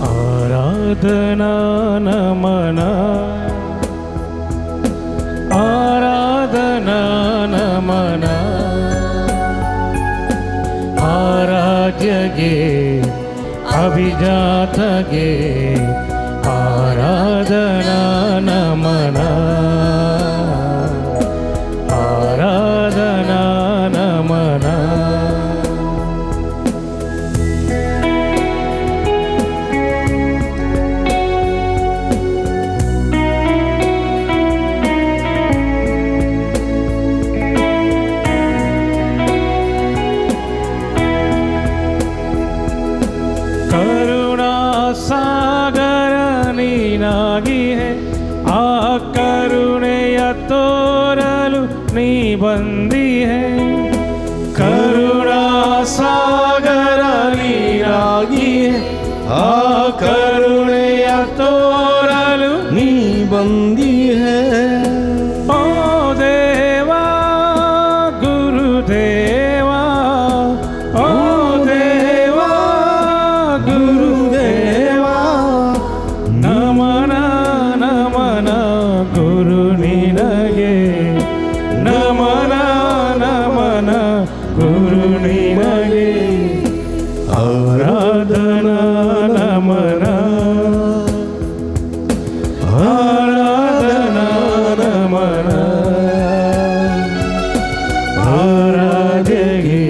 आराधना नमना, आराधना नमना, आराध्यगे अभिजातगे आराधना नमना, आराधना नमना. करुणा सागर ನೀನಾಗಿಹೆ, ಆ ಕರುಣೆಯ ತೋರಲು ನೀ ಬಂದಿಹೆ. ಕರುಣಾ ಸಾಗರ ನೀನಾಗಿಹೆ, ಆ ಕರುಣೆಯ ತೋರಲು ನೀ ಬಂದಿಹೆ. ಓ ದೇವಾ ಗುರುದೇವಾ, ಓ ದೇವಾ ಗುರುದೇವಾ, ನಮನ ನಮನ ಗುರು ನಿನಗೆ, ನಮನ ನಮನ ಗುರು ನಿನಗೆ, ಆರಾಧನಾ ನಮನ, ಆರಾಧನಾ ನಮನ, ಆರಾಧ್ಯಗೆ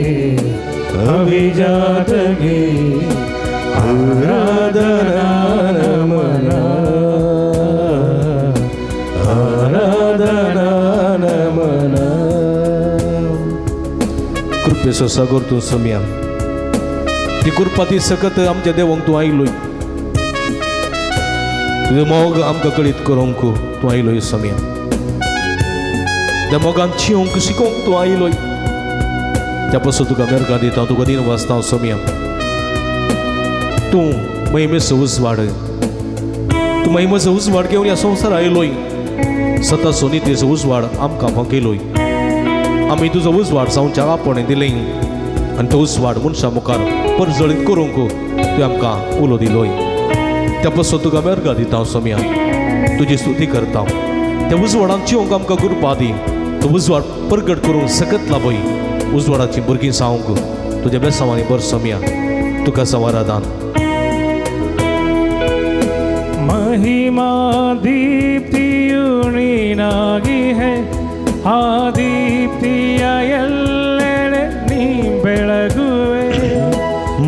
ಅಭಿಜಾತಗೆ ಆರಾಧನಾ ನಮನ, ಆರಾಧನಾ ನಮನ. कृपेचो सागर तूं सोमया, ती कृपा ती सकत आमच्या देवंक तूं आयलोय, तुजो मोग आमकां कळीत करूंक तूं आयलोय सोमया, त्या मोगान चिवंक शिकोवंक तूं आयलोय. त्या पासून तुका मेरकां दिता, तुका दिन वाचता सोमया. तूं महिमेचो उजवाड, तूं महिमेचो उजवाड घेवन ह्या संवसार आयलोय. सताचो नितीचो उजवाड आमकां फांकयलोय. आमी तुजो उजवाड जावच्या आपोवणें दिलें आनी तो उजवाड मनशां मुखार परजळीत करूंक तुवें आमकां उलो दिलोय. त्या पासून तुका मेरगां दिता सोमया, तुजी स्तुती करता. त्या उजवाडान चिवंक आमकां कृपा दी, तो उजवाड परगट करूंक सकत लाभय. उजवाडाची भुरगीं जावंक तुज्या बेसांवांनी बर सोमया, तुका संवारादान. महिमा ದೀಪ್ತಿಯು ನೀನಾಗಿಹೆ, ಆ ದೀಪ್ತಿಯ ಎಲ್ಲೆಡೆ ನೀ ಬೆಳಗುವೆ.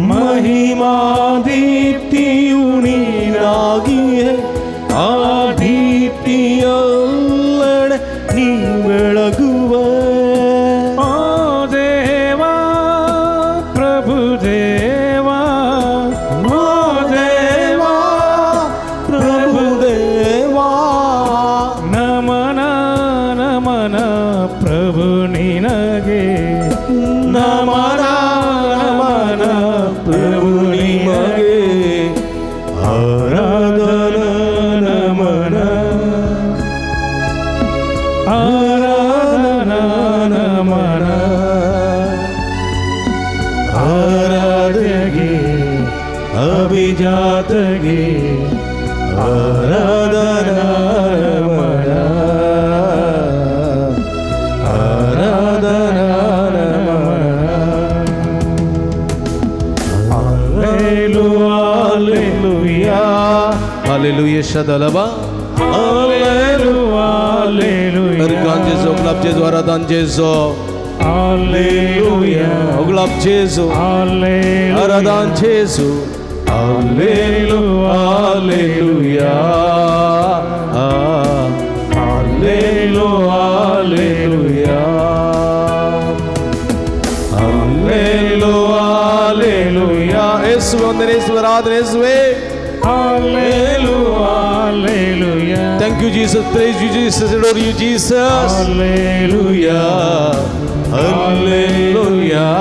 ಮಹಿಮಾ ದೀಪ್ತಿಯು ನೀನಾಗಿಯೇ, ಆ ದೀಪ್ತಿಯೆಲ್ಲೆಡೆ ನೀ ಬೆಳಗುವೆ. ಓ ದೇವಾ ಪ್ರಭು ದೇವಾ, ಓ ದೇವಾ ಪ್ರಭು ದೇವಾ, ನಮನ ನಮನ ಪ್ರಭು ನಿನಗೆ, ನಮನ ನಮನ ಪ್ರಭು ನಿಮಗೆ, ಆರಾಧನಾ ನಮನ, ಆರಾಧನಾ ನಮನ, ಆರಾಧ್ಯಗೆ ಅಭಿಜಾತಗೆ ಆರಾಧನಾ शदलबा Alleluia, Alleluia. अर्गान जेजू गुलाब जेजू आराधान जेजू Alleluia, गुलाब जेजू Alleluia. आराधान जेजू Alleluia Alleluia Alleluia Alleluia Alleluia Alleluia యేసువే వందన యేసువే ఆరాధన యేసువే Alleluia, Alleluia. Thank you Jesus praise you Jesus adore you Jesus Alleluia. Hallelujah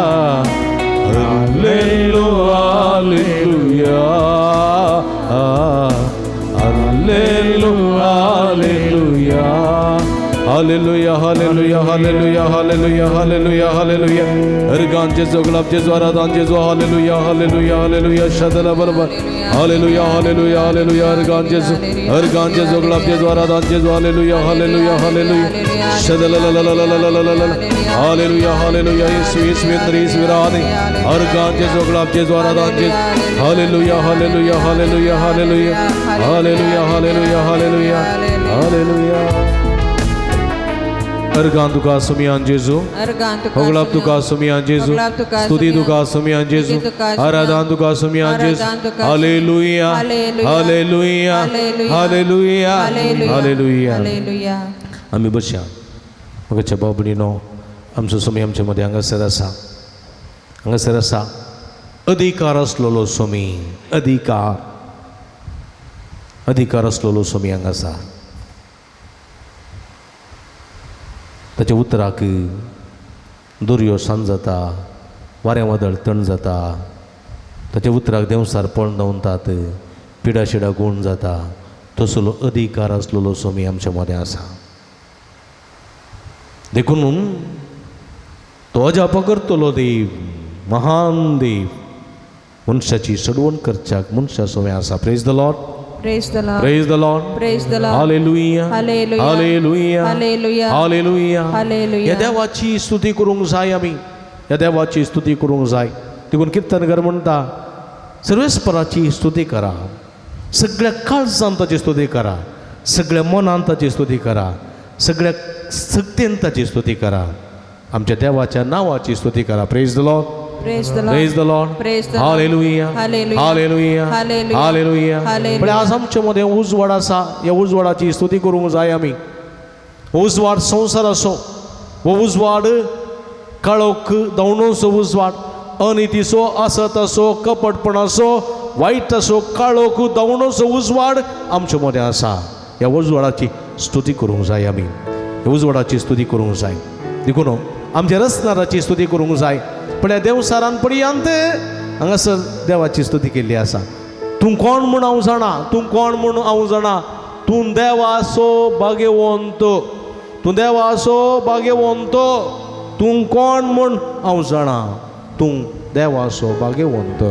Hallelujah Hallelujah Hallelujah Hallelujah Hallelujah Hallelujah Hallelujah Hallelujah Hallelujah Hallelujah organ जेजू गुलाब जेजू आराधान जेजू hallelujah hallelujah hallelujah शदला बरोबर hallelujah hallelujah hallelujah organ जेजू organ जेजू गुलाब जेजू आराधान जेजू hallelujah hallelujah hallelujah शदला ला ला ला ला ला ला ला हालेलुया हालेलुया येशू येशू येशू आराधन अर्गान जेजू गुलाब जेजू आराधान जेजू hallelujah hallelujah hallelujah hallelujah hallelujah hallelujah hallelujah hallelujah अर्गान तुका सुमियान जेजू अर्गान तुका होगलाब तुका सुमियान जेजू होगलाब तुका स्तुती तुका सुमियान जेजू स्तुती तुका सुमियान। आराधन तुका सुमियान जेजू आराधन तुका hallelujah hallelujah. Hallelujah hallelujah. Hallelujah hallelujah hallelujah. आमी बसया म्हज्या भाव भयणीनो आमचो सोमी आमचे मदें हांगासर आसा हांगासर आसा अधिकार आसलेलो सोमी अधिकार अधिकार आसलेलो सोमी हांगा आसा ताच्या उतराक दर्यो सांज जाता वारें वादळ तण जाता ताच्या उतराक देंवसार पळोवन दवरतात पिडा शिडा गूण जाता तसलो अधिकार आसलेलो सोमी आमच्या मदें आसा देखून तो अजाप करतलो देव महान देव मनशाची सडवण करच्याक मनशा सोमे आसा Praise the Lord Praise the Lord. Praise the Lord Praise the Lord. Hallelujah Hallelujah. Hallelujah Hallelujah. Hallelujah Hallelujah. ह्या देवाची स्तुती करूंक जाय आमी ह्या देवाची स्तुती करूंक जाय देखून किर्तनकार म्हणटा सर्वेस्पराची स्तुती करा सगळ्या काळजान ताची स्तुती करा सगळ्या मनान ताची स्तुती करा सगळ्या शक्तीन ताची स्तुती करा आमच्या देवाच्या नांवाची स्तुती करा Praise the Lord Praise the Lord. Praise the Lord Praise the Lord. Hallelujah Hallelujah. Hallelujah Hallelujah. Hallelujah Hallelujah. पण आज आमचे मदें उजवाड आसा ह्या उजवाडाची स्तुती करूंक जाय आमी उजवाड संवसाराचो हो उजवाड काळोख दवणोचो उजवाड अनितीचो असताचो कपटपणाचो वायटाचो काळोख दवणोचो उजवाड आमचे मदें आसा ह्या उजवाडाची स्तुती करूंक जाय आमी ह्या उजवाडाची स्तुती करूंक जाय देखून आमच्या रचणाराची स्तुती करूंक जाय पण ह्या देवसारान पर्यंत हांगासर देवाची स्तुती केल्ली आसा तूं कोण म्हूण हांव जाणा तूं कोण म्हूण हांव जाणा तूं देवाचो भाग्यवंत तूं देवाचो भाग्यवंत तूं कोण म्हूण हांव जाणा तूं देवाचो भाग्यवंत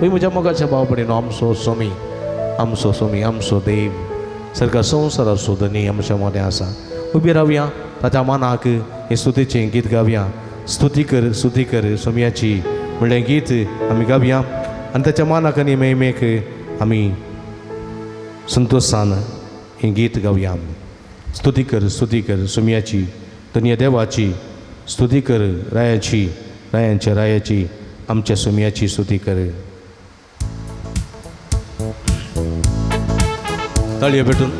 हय म्हज्या मोगाच्या भाव भयणीनो आमचो सोमी आमचो सोमी आमचो देव सारका संवसाराचो धनी आमच्या मदें आसा उबी रावया ताच्या मनाक हें स्तुतीचें गीत गावया स्तुती कर स्तुती कर सोमयाची म्हणलें गीत आमी गावया आनी ताच्या मानाक आनी महिमेक आमी संतोशान हें गीत गावया स्तुती कर स्तुती कर सोमयाची धनया देवाची स्तुती कर रायाची रायांच्या रायाची आमच्या सोमयाची स्तुती कर ताळयो भेटून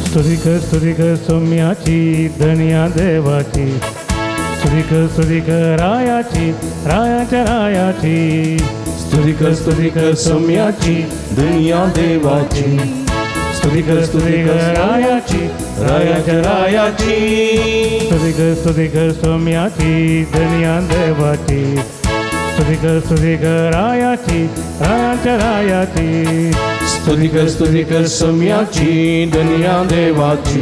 स्तुती कर स्तुती कर सोम्याची धनिया देवाची स्तुती कर स्तुती कर रायाची रायाच्या रायाची स्तुती कर स्तुती कर सोम्याची धनया देवाची स्तुती कर स्तुती कर रायाची रायाच्या रायाची स्तुती कर स्तुती कर सोम्याची धनिया देवाची स्तुती कर स्तुती कर रायाची रायाच्या रायाची स्तुती कर स्तुती कर सोम्याची धनया देवाची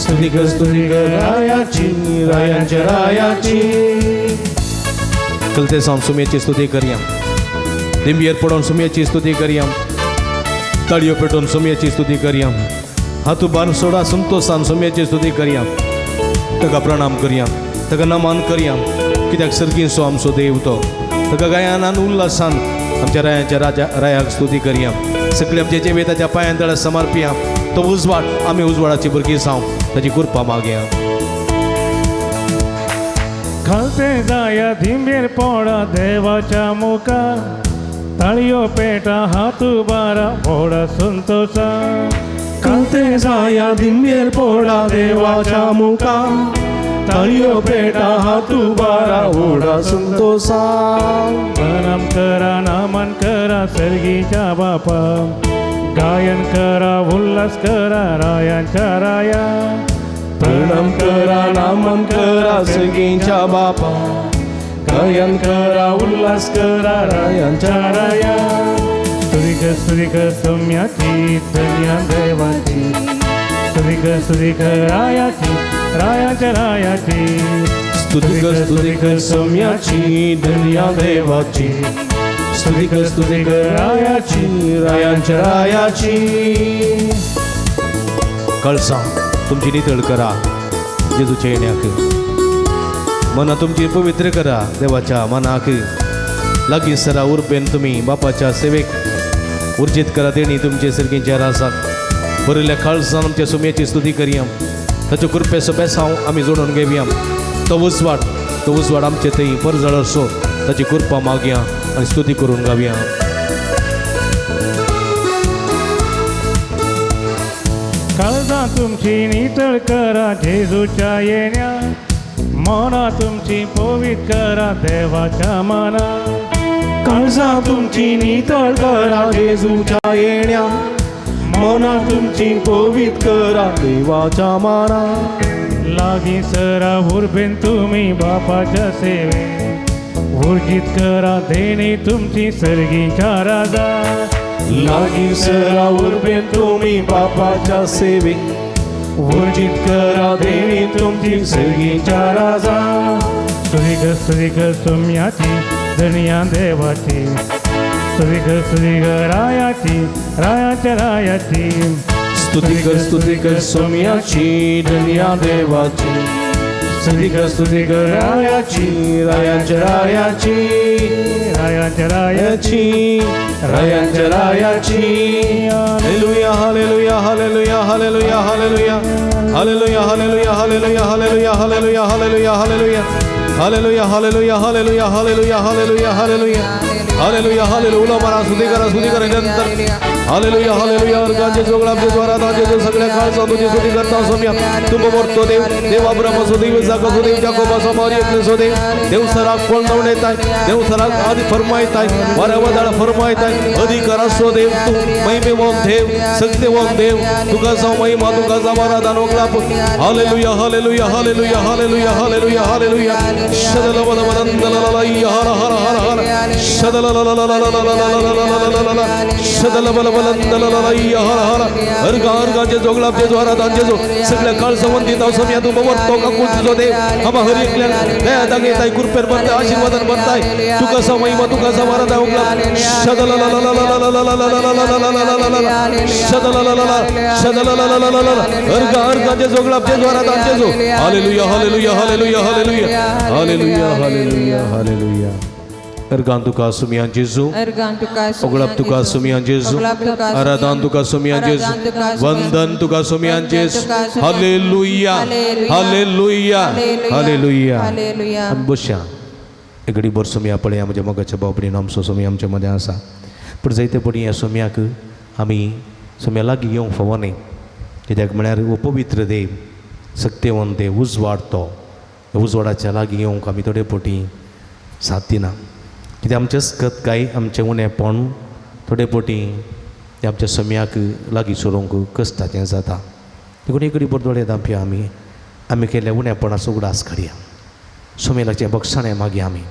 स्तुती कर स्तुती कर रायाची रायांच्या रायाची चलते सावन सुम्याची स्तुती करया दिंबयेर पडोन सुम्याची स्तुती करया ताळयो पेटोवन सोमयाची स्तुती करया. हातू बार सोडा संतोशान सोमयाची स्तुती करया. ताका प्रणाम करया, ताका नमन करया, कित्याक सर्गींचो आमचो देव तो. ताका गायनान उल्हासान आमच्या रायाच्या राजा रायाक स्तुती करया. सगळे आमचे जिवे ताच्या पांयां तळा समर्पिया. तो उजवाड, आमी उजवाडाची भुरगीं जावं ताची कृपा मागया. खालते जाया धिंबेर पोडा देवाच्या मुखार, ताळयो पेटा हात बारा मोडा संतोषा. कालते जाया दिंबेर पोडा देवाच्या मुखा, ताळयो पेटा हातू बारा ओडा संतोषा. प्रणाम करा नमन करा सर्गीच्या बापा, गायन करा उल्हास करा रायांच्या राया. प्रणाम करा नमन करा सगळींच्या बापा, गायन करा उल्हास करा रायांच्या राया. स्तुतिक स्तुतिक सौम्याची धन्या देवाची, स्तुतिक स्तुतिक रायाची रायाच्या रायाची. स्तुतिक स्तुतिक सौम्याची धन्या देवाची, स्तुतिक स्तुतिक रायाची रायांच्या रायाची. कळसां तुमची नितळ करा जेजूच्या येण्याक, मनां तुमची पवित्र करा देवाच्या मनाक. लागीं सरा उर्बेन तुमी बापाच्या सेवेक उर्जीत करा तेणी तुमचे सर्गींच्या रासाक. बरयल्ल्या काळजान आमच्या सुमयाची स्तुती करया. ताच्यो कृपेचो बेसांव आमी जोडून घेवया. तो उजवाड, तो उजवाड आमचे थंय परजळ असो ताची कृपा मागया आनी स्तुती करून गावया. काळजां तुमची नितळ करा जेजूच्या येण्या, मनां तुमची पवित्र करा देवाच्या मना. काळजां तुमची नितळ करा जेजूच्या येण्या, मनां तुमची पवित्र करा देवाच्या माना. लागीं सरा उर्बेन तुमी बापाच्या सेवे, उर्जीत करा देणी तुमची सर्गीच्या राजा. लागीं सरा उर्बेन तुमी बापाच्या सेवे, उर्जीत करा देणी तुमची सर्गीच्या राजा. स्तुतिक स्तुतिक सौम्याची धन्या देवाची, स्तुतिक स्तुतिक रायाची रायाच्या रायाची. स्तुतिक स्तुतिक सौम्याची धन्या देवाची, स्तुतिक स्तुतिक रायाची रायांच्या रायाची. रायाच्या रायाची रायाची रायांच्या रायाची. Hallelujah hallelujah hallelujah hallelujah hallelujah hallelujah hallelujah hallelujah hallelujah hallelujah hallelujah hallelujah hallelujah hallelujah hallelujah hallelujah hallelujah hallelujah hallelujah hallelujah. उलो मारा, स्तुती करा, स्तुती करा निरंतर. Hallelujah hallelujah. अर्गांचे जोगळांचे द्वारातांचे जो सगळ्या काळचा तुझी स्तुती करता सोम्या. तुम मोठो देव, देव अब्रामाचो देव, इसाकाचो देव, जाकोबाचो मारियतलो देव. देव सराक कोण लावून येताय, देव सराक आदी फरमायताय, वाऱ्या वादळ फरमायताय. अधिकाराचो देव तूं, महिमेवंत देव, शक्तिवंत देव, तुका जावं महिमा, तुका जावं आराधन ओगलाप. Hallelujah hallelujah hallelujah hallelujah hallelujah hallelujah. शदलबलबलंदलललय हर हर हर हर. शदलललललललललललललललल. शदलबलबलंदलललय हर हर. अर्गा अर्गाचे जोगलापचे द्वारातांचे जो सगळ्या काळ संबंधित अवसर या तूं बवरतो काकुळतीचो देव. आम्हा हर एकल्यान दया दाखयताय, कृपेन भरताय, आशीर्वादान भरताय. तुका जावं महिमा, तुका जावं आराधन ओगलाप. शदललललललललललललललललललल. शदलललल शदललललललल. अर्गा अर्गाचे जोगलापचे द्वारातांचे जो. Hallelujah hallelujah hallelujah hallelujah hallelujah hallelujah hallelujah. अर्गान तुका सुमियान जेजू, अर्गान तुका ओगळाप तुका सुमियान जेजू, आराधन तुका सुमियान जेजू, वंदन तुका सुमियान जेजू. Hallelujah hallelujah hallelujah. हालेलुया. आमी बसया एक घडी भर सोमया पळया. म्हज्या मोगाच्या भाव भयणीनो, आमचो सोमया आमच्या मदें आसा. पूण जायते पडी ह्या सोमयाक आमी सोमया लागीं येवंक फावो न्हय, कित्याक म्हळ्यार हो पवित्र देव, सक्तेवंत देव, उजवाड. तो उजवाडाच्या लागीं येवंक आमी थोडे पटी साथ दिना, कित्याक आमचें स्कत काय आमचें उणेपण थोडे पटी तें आमच्या सोमयाक लागीं सरूंक कश्टाचें जाता. देखून एक घडी भर दोळे धांपया. आमी आमी केल्ल्या उणेपणाचो उगडास काडया. सोमेलाचें बक्षाणें मागीर आमी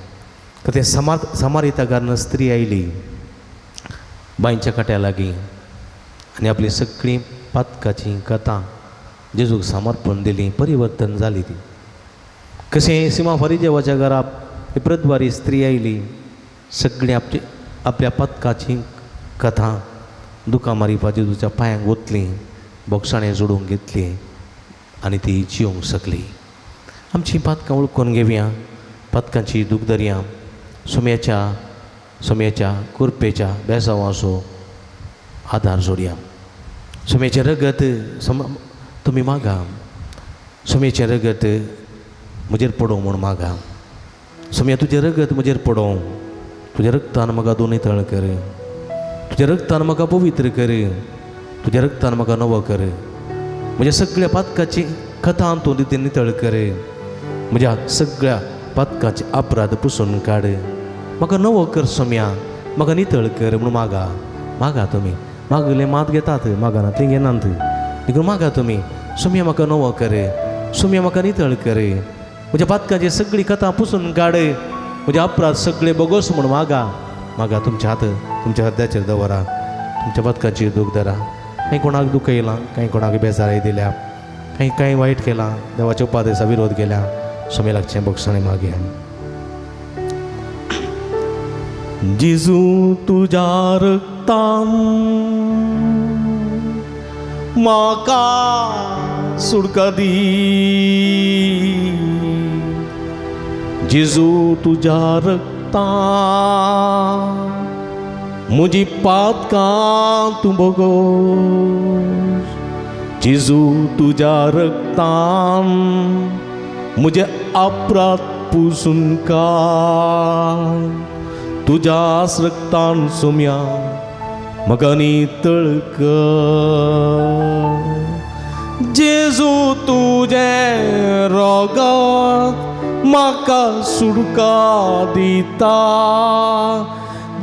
तर तें समारिता घालून स्त्री आयली बांयच्या काट्या लागीं आनी आपली सगळीं पातकाचीं कथां जेजूक समर्पण दिली. परिवर्तन जाली ती. कशें सिमा फरिदेवाच्या घरा प्रद्वारी स्त्री आयली, सगळीं आपली आपल्या पथकाची कथा दुकां मारिपा जेजूच्या पांयांक वतली, बोगसाणें जोडूंक घेतली आनी ती जियोंक शकली. आमची पातकां वळखून घेवया, पातकांची दूख धरया, सोम्याच्या सोम्याच्या कुरपेच्या बेसांवाचो आदार जोडया. सोम्याचें रगत सम तुमी मागा, सोम्याचें रगत म्हजेर पडोवं म्हूण मागा. सोम्या तुजें रगत म्हजेर पडोवं, तुज्या रगतान म्हाका दोनूय तळ कर, तुज्या रगतान म्हाका पवित्र कर, तुज्या रगतान म्हाका नवो कर, म्हज्या सगळ्या पातकाची कथान तूं तितून नितळ कर, म्हज्या सगळ्या पातकाचे अपराध पुसून काड, म्हाका नवो कर सोम्या, म्हाका नितळ कर म्हूण मागा. मागा तुमी, मागले मात घेतात, मागाना ती घेनात, देखून मागा तुमी, सोम्या म्हाका नवो कर, सोम्या म्हाका नितळ कर, म्हज्या पातकाची सगळी कथा पुसून काड, म्हजे अपराध सगळे बोगस म्हूण मागा. मागा तुमच्या हात तुमच्या हृदयाचेर दवरा, तुमच्या पातकाची दूख धरा. कांय कोणाक दुखयलां, कांय कोणाक बेजाराय दिल्या, कांय कांय वायट केलां, देवाच्या उपादेसा विरोध केल्या, सोमे लागचें बोगसणें मागया. जेजू तुज्या रक्तान म्हाका सुटका दी, जेजू तुज्या रक्तान म्हजी पातकां तूं भोगोस, जेजू तुज्या रक्तान म्हजे अपराध पुसून काड, तुज्या रक्तान सोम्या म्हाका नितळ कर, जेजू तुजें रोगात म्हाका सुटका दिता,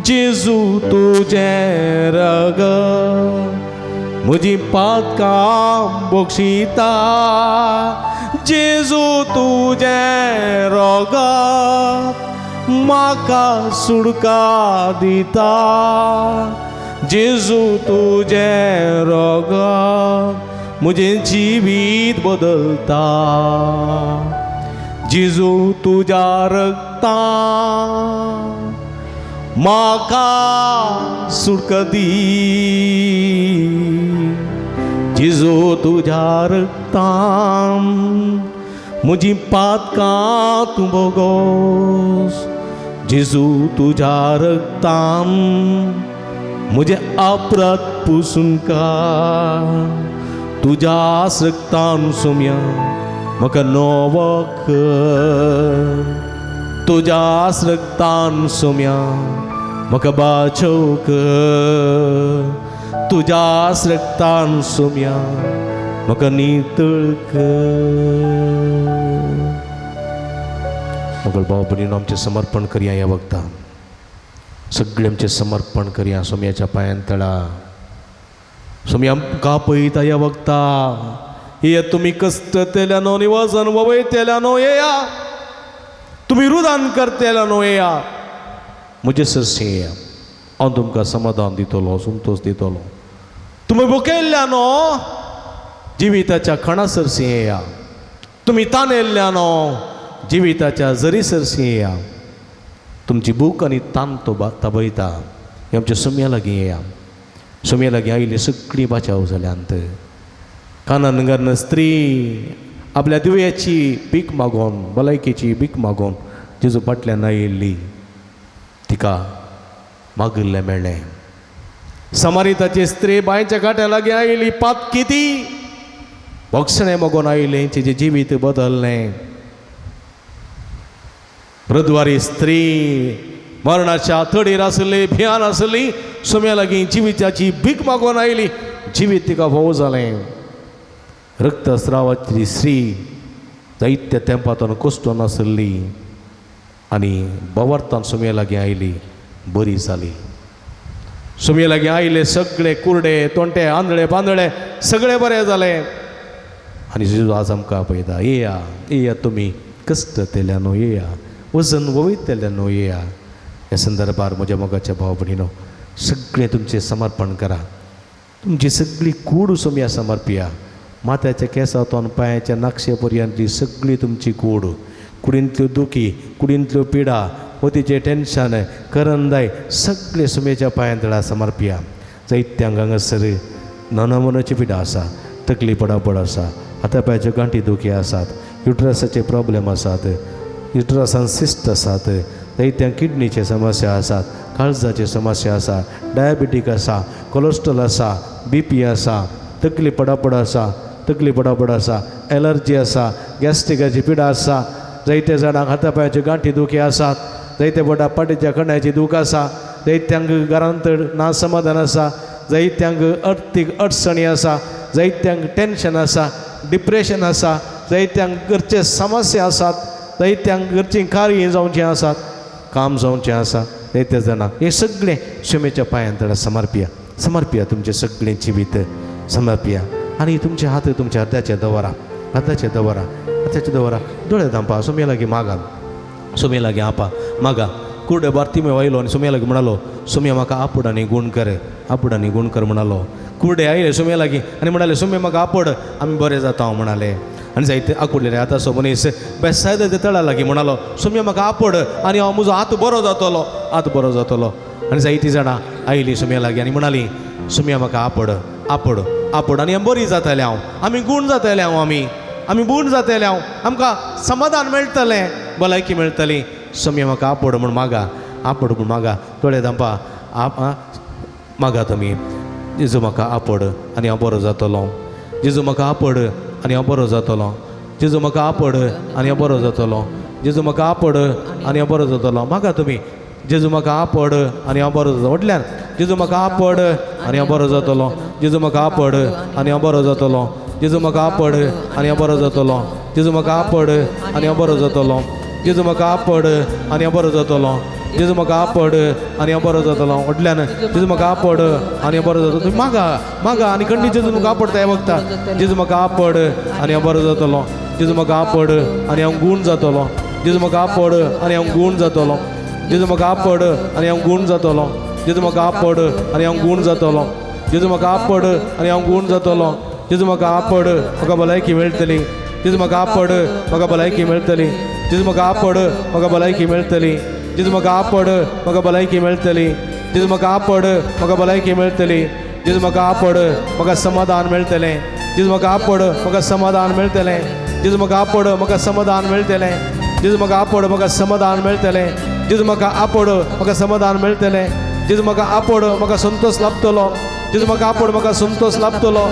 जेजू तुजें रगत म्हजी पातकां बक्षिता, जेजू तुजें रोगात म्हाका सुटका दिता, जेजू तुजें रोगात म्हजें जिवीत बदलता, जेजू तुज्या रक्तान म्हाका सुटका दी, जेजू तुज्या रक्तान म्हजी पातकां तूं भोगोस, जेजू तुज्या रक्तान म्हजें अपराध पुसून काड, तुज्या रक्तान सोम्या म्हाका नवो कर, तुज्या रक्तान सोम्या म्हाका बाचोव कर, तुज्या रक्तान सोम्या म्हाका नितळ कर. मोगल भाव भयणीनो, आमचें समर्पण करया ह्या वखदान, सगळें आमचें समर्पण करया सोम्याच्या पांयान तळा. सोम्या आमकां पळयता ह्या वखदा, येया तुमी कश्ट तेल्यानो आनी वजन ववयतेल्यानो येया, तुमी रुदान करतेल्यानो येया, म्हजे सरशी येया, हांव तुमकां समाधान दितलो, संतोश दितलो. तुमी भुकेल्ल्यानो जिविताच्या खणा सरशी येया, तुमी तानेल्ल्यानो जिविताच्या जरी सरशी येया, तुमची भूक आनी तान तो ताबयता. हे आमच्या सोम्या लागीं येया. सोम्या लागीं आयिल्ली सगळीं बाचाव जाल्यांत. काननगरन स्त्री आपल्या दिव्याची भीक मागोन, भलायकेची भीक मागोन जेजू फाटल्यान आयिल्ली, तिका मागिल्लें मेळ्ळें. समारिताची स्त्री बांयच्या कांट्या लागीं आयली, पात किती भक्षणें मागोन आयलें, तिचें जिवीत बदललें. मृदवारी स्त्री मरणाच्या तडीर आसली, भियान आसली, सोम्या लागीं जिविताची भीक मागोन आयली, जिवीत तिका फोव जालें. रक्तस्रावाची स्त्री जायत्या तेंपांतून कोश्टून आसली आनी बवार्थान सोम्या लागीं आयली, बरी जाली. सोम्या लागीं आयले सगळे कुरडे, तोंटे, आंधळे पांदळे सगळे बरे जाले. आनी जेजू आज आमकां पळयता, येया येया तुमी कश्ट तेल्यानो येया, वजन वयतेल्यानो येया. ह्या संदर्भार म्हज्या मोगाच्या भाव भयणीनो, सगळें तुमचें समर्पण करा, तुमची सगळी कूड सोम्या समर्पया. माथ्याच्या केंसातून पांयाच्या नाक्षे पर्यंतली सगळी तुमची कूड, कुडींतल्यो दुखी, कुडींतल्यो पिडा, वतीचें टेन्शन, करंदाय सगळें सुमेच्या पांयां तळा समर्पया. जायत्यांक हांगासर ननमनाची पिडा आसा, तकली पडापड आसा, हाता पांयाच्यो गांठी दुखी आसात, युट्रसाचे प्रॉब्लेम आसात, युट्रसान सिस्ट आसात, जायत्यांक किडनीचे समस्या आसात, काळजाची समस्या आसा, डायबिटीक आसा, कोलेस्ट्रॉल आसा, बीपी आसा, तकली पडापड आसा, तकली पडापड आसा, एलर्जी आसा, गॅस्ट्रिकाची पिडा आसा, जायते जाणांक हाता पांयाच्यो गांठी दुखी आसात, जायते बोटा पाटीच्या कण्याची दूख आसा, जायत्यांक घरांत ना समाधान आसा, जायत्यांक अर्थीक अडचणी आसा, जायत्यांक टेंशन आसा, डिप्रेशन आसा, जायत्यांक घरचे समस्या आसात, जायत्यांक घरचीं कार्य जावचीं आसात, काम जावचें आसा, जायते जाणांक हें सगळें शिमेच्या पांयान तडा समर्पिया, समर्पिया तुमचें सगळें जिवीत समर्पिया. आनी तुमचे हात तुमच्या अर्द्याचे दवरा, अर्द्याचे दवरा, अर्द्याचे दवरा, दोळे धांपा, सोम्या लागीं मागा, सोम्या लागीं आपा मागा. कुर्डे बार्तिमे आयलो आनी सोम्या लागीं म्हणालो, सोम्या म्हाका आपोड आनी गूण कर, आपोड आनी गूण कर म्हणालो. कुर्डे आयले सोम्या लागीं आनी म्हणाले, सोम्या म्हाका आपोड, आमी बरें जाता म्हणाले. आनी जायते आकुडलेले आतां सो मनीस बेसायदा तळा लागीं म्हणालो, सोम्या म्हाका आपोड आनी हांव म्हजो हात बरो जातलो, हात बरो जातलो. आनी जायतीं जाणां आयलीं सोम्या लागीं आनी म्हणालीं, सोम्या म्हाका आपोड, आपोड, आपोड आनी बरी जातलें हांव, आमी गूण जातलें हांव, आमी आमी बूण जातलें हांव, आमकां समाधान मेळटलें, भलायकी मेळटली. सोम्या म्हाका आपोड म्हूण मागा, आपोड म्हूण मागा. दोळे धांपा, आप मागा तुमी, जेजू म्हाका आपोड आनी हांव बरो जातलो, जेजू म्हाका आपोड आनी हांव बरो जातलो, जेजू म्हाका आपोड आनी हांव बरो जातलो, जेजू म्हाका आपोड आनी हांव बरो जातलो. मागा तुमी, जेजू म्हाका आपोड आनी हांव बरो जातलो. व्हडल्यान, जेजू म्हाका आपोड आनी हांव बरो जातलो, जेजू म्हाका आपोड आनी हांव बरो जातलो, जेजू म्हाका आपोड आनी हांव बरो जातलो, जेजू म्हाका आपोड आनी हांव बरो जातलो, जेजू म्हाका आपोड आनी हांव बरो जातलो, जेजू म्हाका आपोड आनी हांव बरो जातलो. व्हडल्यान, जेजू म्हाका आपोड आनी हांव बरो जातलो. तुमी मागा, मागा आनी खंडीत जेजू म्हाका आपोडटा हें वखता. जेजू म्हाका आपोड आनी हांव बरो जातलो, जेजू म्हाका आपोड आनी हांव गूण जातलो, जेजू म्हाका आपोड आनी हांव गूण जातलो, जेजू म्हाका आपोड आनी हांव गूण जातलो, जेजू म्हाका आपोड आनी हांव गूण जातलो, जेजू म्हाका आपोड आनी हांव गूण जातलो, जेजू म्हाका आपोड म्हाका भलायकी मेळटली, जेजू म्हाका आपोड म्हाका भलायकी मेळटली, जेजू म्हाका आपोड म्हाका भलायकी मेळटली, जेजू म्हाका आपोड म्हाका भलायकी मेळटली, जेजू म्हाका आपोड म्हाका भलायकी मेळटली, जेजू म्हाका आपोड म्हाका समाधान मेळटलें, जेजू म्हाका आपोड म्हाका समाधान मेळटलें, जेजू म्हाका आपोड म्हाका समाधान मेळटलें, जेजू म्हाका आपोड म्हाका समाधान मेळटलें, जेजू म्हाका आपोड म्हाका समाधान मेळटलें, जेजू म्हाका आपोड म्हाका संतोष लाभतलो, जेजू म्हाका आपोड म्हाका संतोष लाभतलो,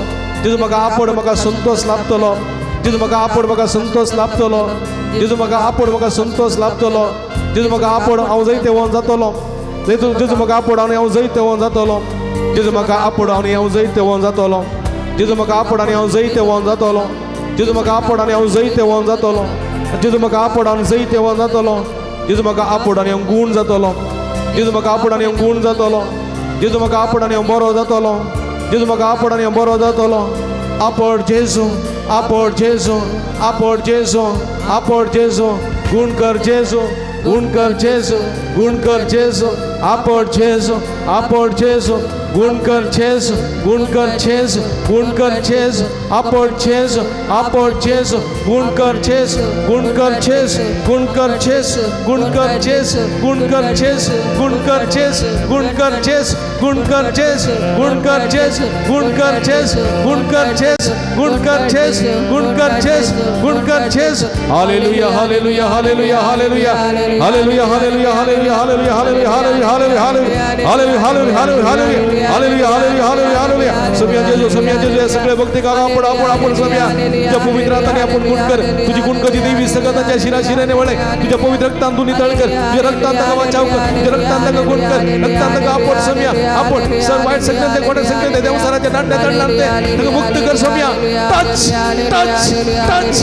जेजू म्हाका आपोड म्हाका संतोष लाभतलो, जेजू म्हाका आपोड म्हाका संतोष लाभतलो, जेजू म्हाका आपोड म्हाका संतोष लाभतलो, जेजू म्हाका आपोड हांव जैते वोन जातलो, जेजू जेजू म्हाका आपोड आनी हांव जैते वोन जातलो, जेजू म्हाका आपोड आनी हांव जैते वोन जातलो, जेजू म्हाका आपोड आनी हांव जैते वोन जातलो, जेजू म्हाका आपोड आनी हांव जैते वोन जातलो, जेजू म्हाका आपोड आनी जैते वोन जातलो, जेजू म्हाका आपोड आनी हांव गूण जातलो, जेजू म्हाका आपोड आनी हांव गूण जातलो, जेजू म्हाका आपोड आनी हांव बरो जातलो, जेजू म्हाका आपोड आनी हांव बरो जातलो. आपोड जेजू, आपोड जेजू, आपोड जेजू, आपोड जेजू, गूण कर जेजू, गुण कर जेजू, गुण कर जेजू, आपोड जेजू, आपोड जेजू, गुण कर जेजू, गुण कर जेजू, गुण कर जेजू, आपोड जेजू, आपोड जेजू, गुण कर जेजू, गुण कर जेजू, गुण कर जेजू, गुण कर जेजू, गुण कर जेजू, गुण कर जेजू, गुण कर जेजू, गुण कर जेजू, गुण कर जेजू, गुण कर जेजू, गुण कर जेजू, गुण कर जेजू, गुण कर जेजू, गुण कर जेजू. Hallelujah, hallelujah, hallelujah, hallelujah, hallelujah, hallelujah, hallelujah, hallelujah, hallelujah, hallelujah, hallelujah, hallelujah, hallelujah, hallelujah, hallelujah, hallelujah, hallelujah, hallelujah, hallelujah. समिया जेजू, समिया जेजू, या सगळ्या भक्ती का आपण आपण आपण समिया तुझ्या पवित्र हाताने आपण गुण कर. तुझी गुण कधी देवी सगळ्यांच्या शिरा शिराने वळे. तुझ्या पवित्र रक्तान तू नितळ कर. तुझ्या रक्तान ताका वाचाव कर. तुझ्या रक्तान ताका गुण कर. रक्तान ताका आपण समिया आपण सर वाईट सगळ्यांचे कोणा सगळ्यांचे देवसाराच्या दांड्या दंडांते ताका मुक्त कर समिया. Touch, touch, touch,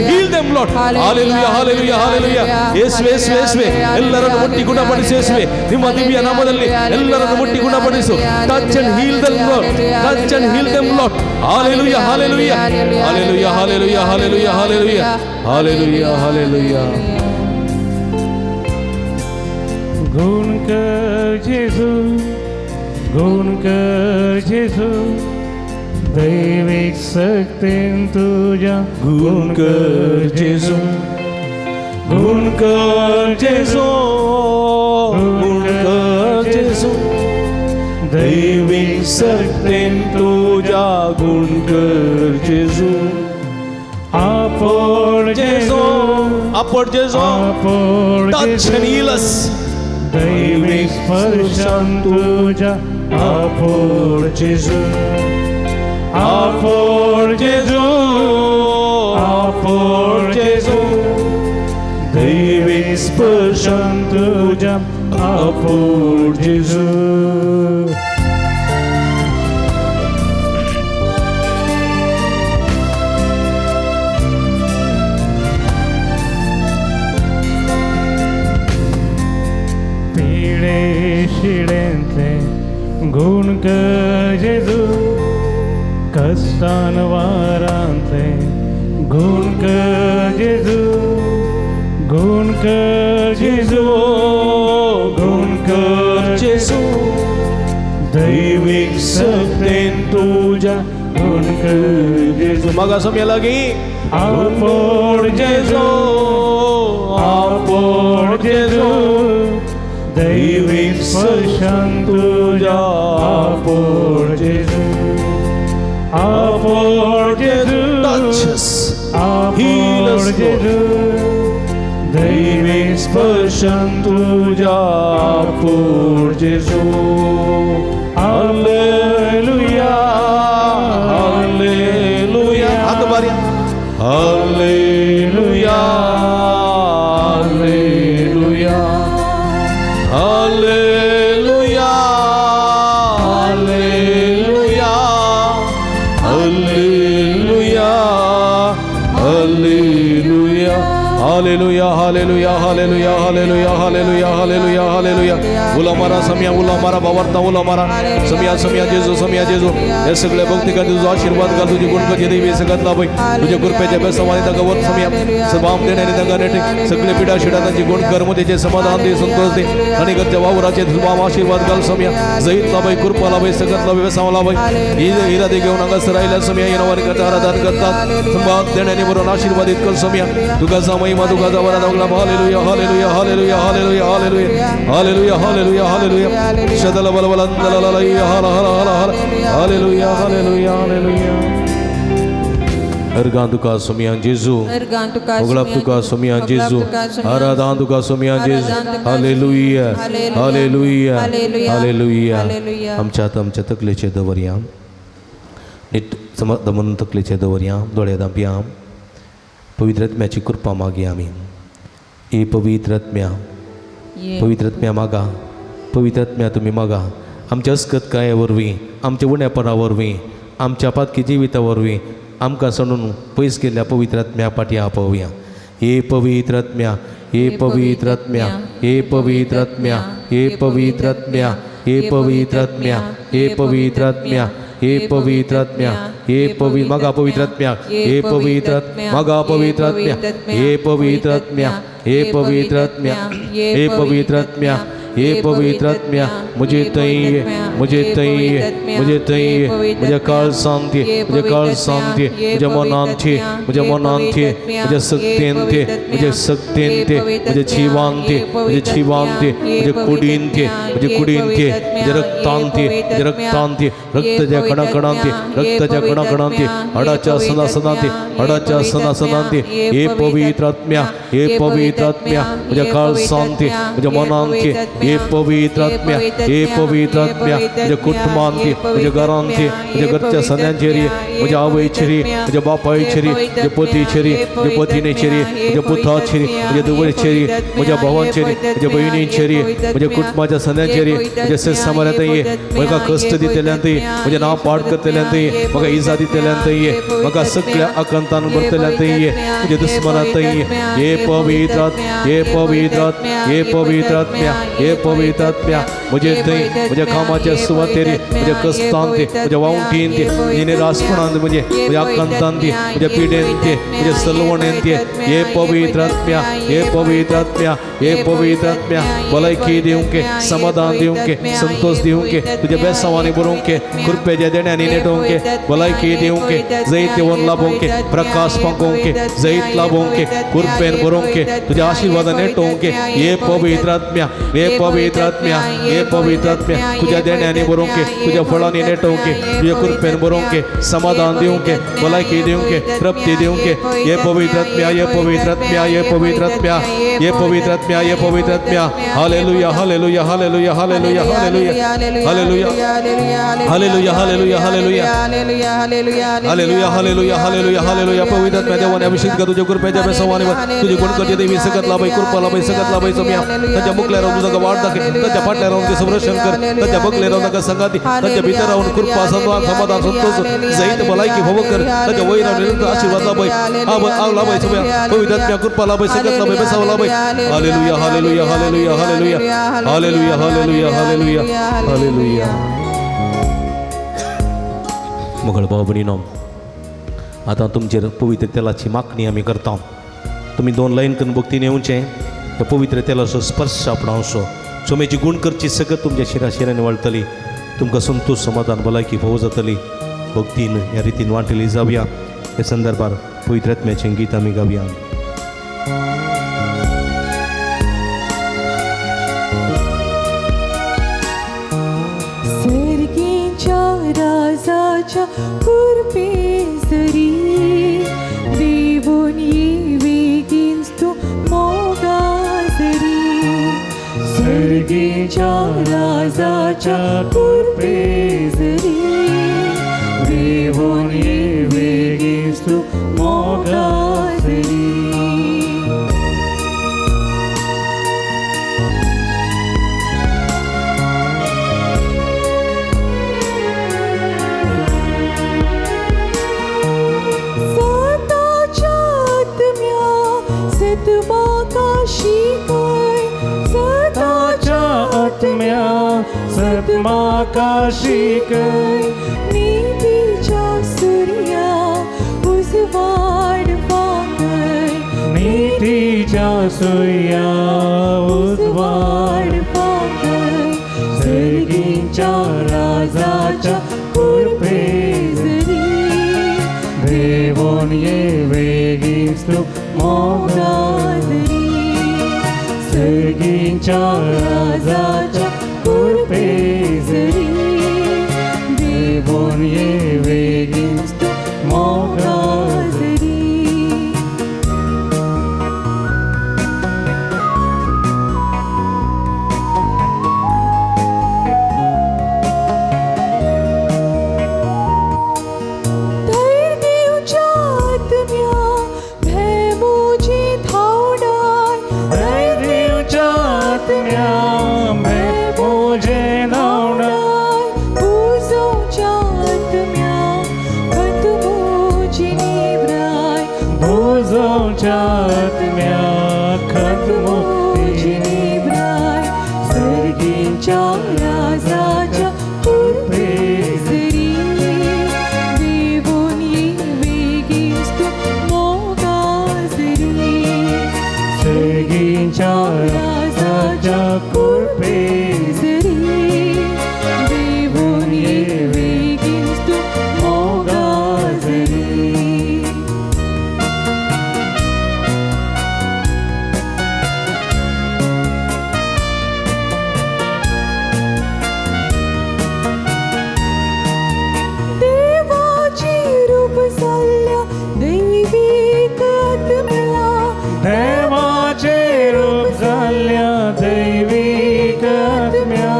heal them Lord. Hallelujah, hallelujah, hallelujah. ಯೇಸುವೆ, ಯೇಸುವೆ, ಯೇಸುವೆ, ಎಲ್ಲರನ್ನು ಮುಟ್ಟಿ ಗುಣಪಡಿಸು ಯೇಸುವೆ. ನಿಮ್ಮ ದಿವ್ಯ ನಾಮದಲ್ಲಿ ಎಲ್ಲರನ್ನು ಮುಟ್ಟಿ ಗುಣಪಡಿಸು. Touch and heal them Lord, touch and heal them Lord. Hallelujah, hallelujah, hallelujah, hallelujah, hallelujah, hallelujah, hallelujah, hallelujah. गुण कर जेजू, गुण कर जेजू, दैविक शक्तीन तुझ्या गुण कर जेजू, गुण कर जेजू, गुण कर जेजू, दैवीक सक्तेन तुज्या गुण कर जेजू. आपोड जेजू, आपड जेजू, आपोड touch and heal us. दैवी स्पर्शान तुझ्या आपोड जेजू, आपोड जेजू, आपोड जेजू, दैवी स्पर्शान तुझ्या आपोड जेजू. पिळे शिळेंतले गुण कर जेजू, कस्तान वारांतले गुण कर जेजू, गुण कर जेजू, गुण कर जेजू, दैवीक सक्तेन तुज्या गुण कर जेजू. मागा सम्या लागीं. आपोड जेजू, आपोड जेजू, दैवीक स्पर्शान तुज्या आपोड जेजू, आपोड जेजू, Touch us. Heal us, आपोड Lord. जेजू, दैवीक स्पर्शान तुज्या आपोड जेजू. Hallelujah, hallelujah. हात बारी. Hallelujah, hallelujah, hallelujah, hallelujah, hallelujah, hallelujah, hallelujah, hallelujah, hallelujah, hallelujah, hallelujah, hallelujah, hallelujah. उलो मारा सम्या, उलो मारा भावार्था, उलो मारा सम्या, सम्या जेजू, सम्या जेजू. हे सगळे भक्ती का तुझा आशीर्वाद घाल, तुझी गुणगती देवी सगळ्यात लाभ तुझ्या कृपेच्या बेसवाने ताका वर सम्या सभाम देण्याने ताका नेटे सगळे पिढा शिडा तांची गुण कर्म त्याचे समाधान दे, संतोष दे आणि घरच्या वावराचे तुझा आशीर्वाद घाल सम्या. जैत लाभय, कृपा लाभय, सगळ्यात लाभय, बेसाव लाभय. इरादे घेऊन हांगासर आयल्या सम्या, येणावर करता आराधन करतात संभात देण्याने बरोबर आशीर्वादित कर सम्या. तुका महिमा, तुका वरात. Hallelujah, hallelujah, hallelujah, hallelujah, hallelujah, hallelujah, hallelujah, hallelujah. शदल बल बल हला हला हला हला. Hallelujah, hallelujah, hallelujah. अर्गां तुका सोमियान जेजू, अर्गां तुका होगळाप तुका सोमियान जेजू, आराधान तुका सोमियान जेजू. Hallelujah, hallelujah, hallelujah. आमच्या आतां आमच्या तकलेचे दवरया, नीट दमन तकलेचे दवरया, दोळे दांपया. पवित्र आत्म्याची कृपा मागया आमी. ए पवित्र आत्म्या, पवित्र आत्म्या मागा, पवित्र आत्म्या तुमी मागा. आमच्या अस्कत काये वरवीं, आमच्या उण्यापणा वरवीं, आमच्या पातकी जिविता वरवीं आमकां सणून पयस केल्ल्या पवित्र आत्म्या फाटीं आपोवया. हे पवित्र आत्म्या, हे पवित्र आत्म्या, हे पवित्र आत्म्या, हे पवित्र आत्म्या, हे पवित्र आत्म्या, हे पवित्र आत्म्या, हे पवित्र आत्म्या, हे पवित्र मागा पवित्र आत्म्या, हे पवित्र आत्म्या मागा पवित्र आत्म्या, हे पवित्र आत्म्या, हे पवित्र आत्म्या, हे पवित्र आत्म्या, हे पवित्र आत्म्या. मुझे तई, मुझे तई, मुझे तई, म्हज्या काळजांत ये, म्हज्या काळजांत ये, म्हज्या मनांत ये, म्हज्या मनांत ये, म्हज्या सक्तेंत ये, म्हज्या सक्तेंत ये, म्हज्या जिवांत ये, म्हज्या जिवांत ये, म्हज्या कुडींत ये, म्हज्या कुडींत ये, म्हज्या रक्तांत ये, म्हज्या रक्तांत ये, रक्ताच्या कणाकणांत ये, रक्ताच्या कणाकणांत ये, हाडाच्या सणासणांत ये, हाडाच्या सणासणांत ये. हे पवित्र आत्म्या, हे पवित्र आत्म्या, म्हज्या काळजांत ये, म्हज्या मनांत ये, हे पवित्र आत्म्या, हे पवित्र आत्म्या, म्हज्या कुटुंबांत ये, म्हज्या घरांत ये, म्हज्या घरच्या सन्यांचेर ये, म्हज्या आवयचेर ये, म्हज्या बापायचेर ये, म्हज्या पतीचेर ये, म्हज्या पतिणेचेर ये, म्हज्या पुताचेर ये, म्हज्या धुवेचेर ये, म्हज्या भावांचेर ये, म्हज्या भयणींचेर ये, म्हज्या कुटुंबाच्या सन्यांचेर ये, म्हज्या समारांत ये, म्हाका कश्ट दितल्यांत ये, म्हजें नांव पाड करतल्यांत ये, म्हाका इजा दितल्यांत ये, म्हाका सगळ्या आकांतान भरतल्यांत ये, म्हज्या दुस्मनांत ये. हे पवित्र, हे पवित्र, हे पवित्र आत्म्या, हे पवित्र आत्म्या, म्हजे थंय म्हज्या कामाच्या सुवातेर, म्हज्या कश्टांत, म्हज्या वावटींत, म्हज्या निराशपणांत, म्हणजे म्हज्या आकांतांत, म्हज्या पिडेंत, म्हज्या सलवणेंत, हे पवित्र आत्म्या, हे पवित्र आत्म्या, हे पवित्र आत्म्या, भलायकी दिवंक, समाधान दिवंक, संतोष दिवंक, तुज्या बेसावांनी बरोवंक, कृपेच्या देण्यांनी नेटोवंक, भलायकी दिवंक, जैत येवन लाभोवंक, प्रकाश पाकोवंक, जैत लाभोवंक, कृपेन बरोवंक, तुज्या आशिर्वादान नेटोवंक. हे पवित्र आत्म्या, हे पवित्र आत्म्या, ये पवित्र आत्म्या, तुझ्या देण्याने बरोवंक, तुझ्या फळांनी नेटोवंक, तुझ्या कृपेन बरोवंक, समाधान दिवंक, भलायकी दिवंक, तृप्ती दिवंक. ये पवित्र आत्म्या, ये पवित्र आत्म्या, ये पवित्र आत्म्या, ये पवित्र आत्म्या, ये पवित्र आत्म्या. Hallelujah, hallelujah, hallelujah, hallelujah, hallelujah, hallelujah, hallelujah, hallelujah, hallelujah, hallelujah, hallelujah, hallelujah, hallelujah. पवित्र आत्म्या देवाने अभिषेक कर तुझ्या कृपेच्या बेसवाने तुझी गुणकरची देवी सकत लाभाय, कृपा लाभाय, सकत लाभाय. समिया तांच्या मुखल्या राहून तुझा वाट दाखय, तांच्या फाटल्या राहून ते संरक्षण कर, तांच्या बगले राहून ताका संगाती, तांच्या भितर राहून कृपा, समाधान, संतोष, जैत, भलायकी भोव कर. तांच्या वयर राहून निरंतर आशीर्वाद लाभाय, आव लाभाय. समिया पवित्र आत्म्या कृपा लाभाय, सकत लाभाय, बेसाव लाभाय. Hallelujah, hallelujah, hallelujah, hallelujah, hallelujah, hallelujah, hallelujah, hallelujah. मगळ भाव भयणीनो, आतां तुमचेर पवित्र तेलाची मागणी आमी करता. तुमी दोन लायन करून भक्तीन येवचें, त्या पवित्र तेलाचो स्पर्श आपणावचो. सोमेची गुण करची सगळं तुमच्या शिरा शिरांनी वळटली, तुमकां संतोष, समाधान, भलायकी फोव जातली. भक्तीन ह्या रितीन वांटली जावया. ह्या संदर्भार पवित्र आत्म्याचें गीत आमी गावया. सर्गीच्या राजाच्या कृपेसरी देवून ये वेगीन तूं मोगासरी. सर्गीच्या राजाच्या कृपेसरी देवून ये वेगीन तूं मोगासरी. सताच्या आत्म्या सतमाका शिकय, सताच्या आत्म्या सतमाका शिकय, नीतीच्या सूर्या उजवाड फांकय, नीतीच्या सूर्या उजवाड फांकय. सर्गीच्या राजाच्या कृपेसरी देवोन ये वेगीन तूं मोगासरी. सर्गीच्या राजाच्या कृपेसरी देवोन ये वेगीन तूं मोगासरी. धैर्य दिवच्या आत्म्या भेमुजी धांवडाय, धैर्य दिवच्या आत्म्या भेमुजे धांवडाय, पुजोवच्या आत्म्या खतमोजी निब्राय, पुजोवच्या आत्म्या खतमोजी निब्राय. सर्गीच्या राजाच्या कृपेसरी देवून ये वेगीन तूं मोगासरी. सर्गीच्या राजाच्या कृपेसरी देवून ये वेगीन तूं मोगासरी. देवाची रूप जाल्ल्या दैवीक आत्म्या, देवाचे रूप जाल्ल्या दैवीक आत्म्या,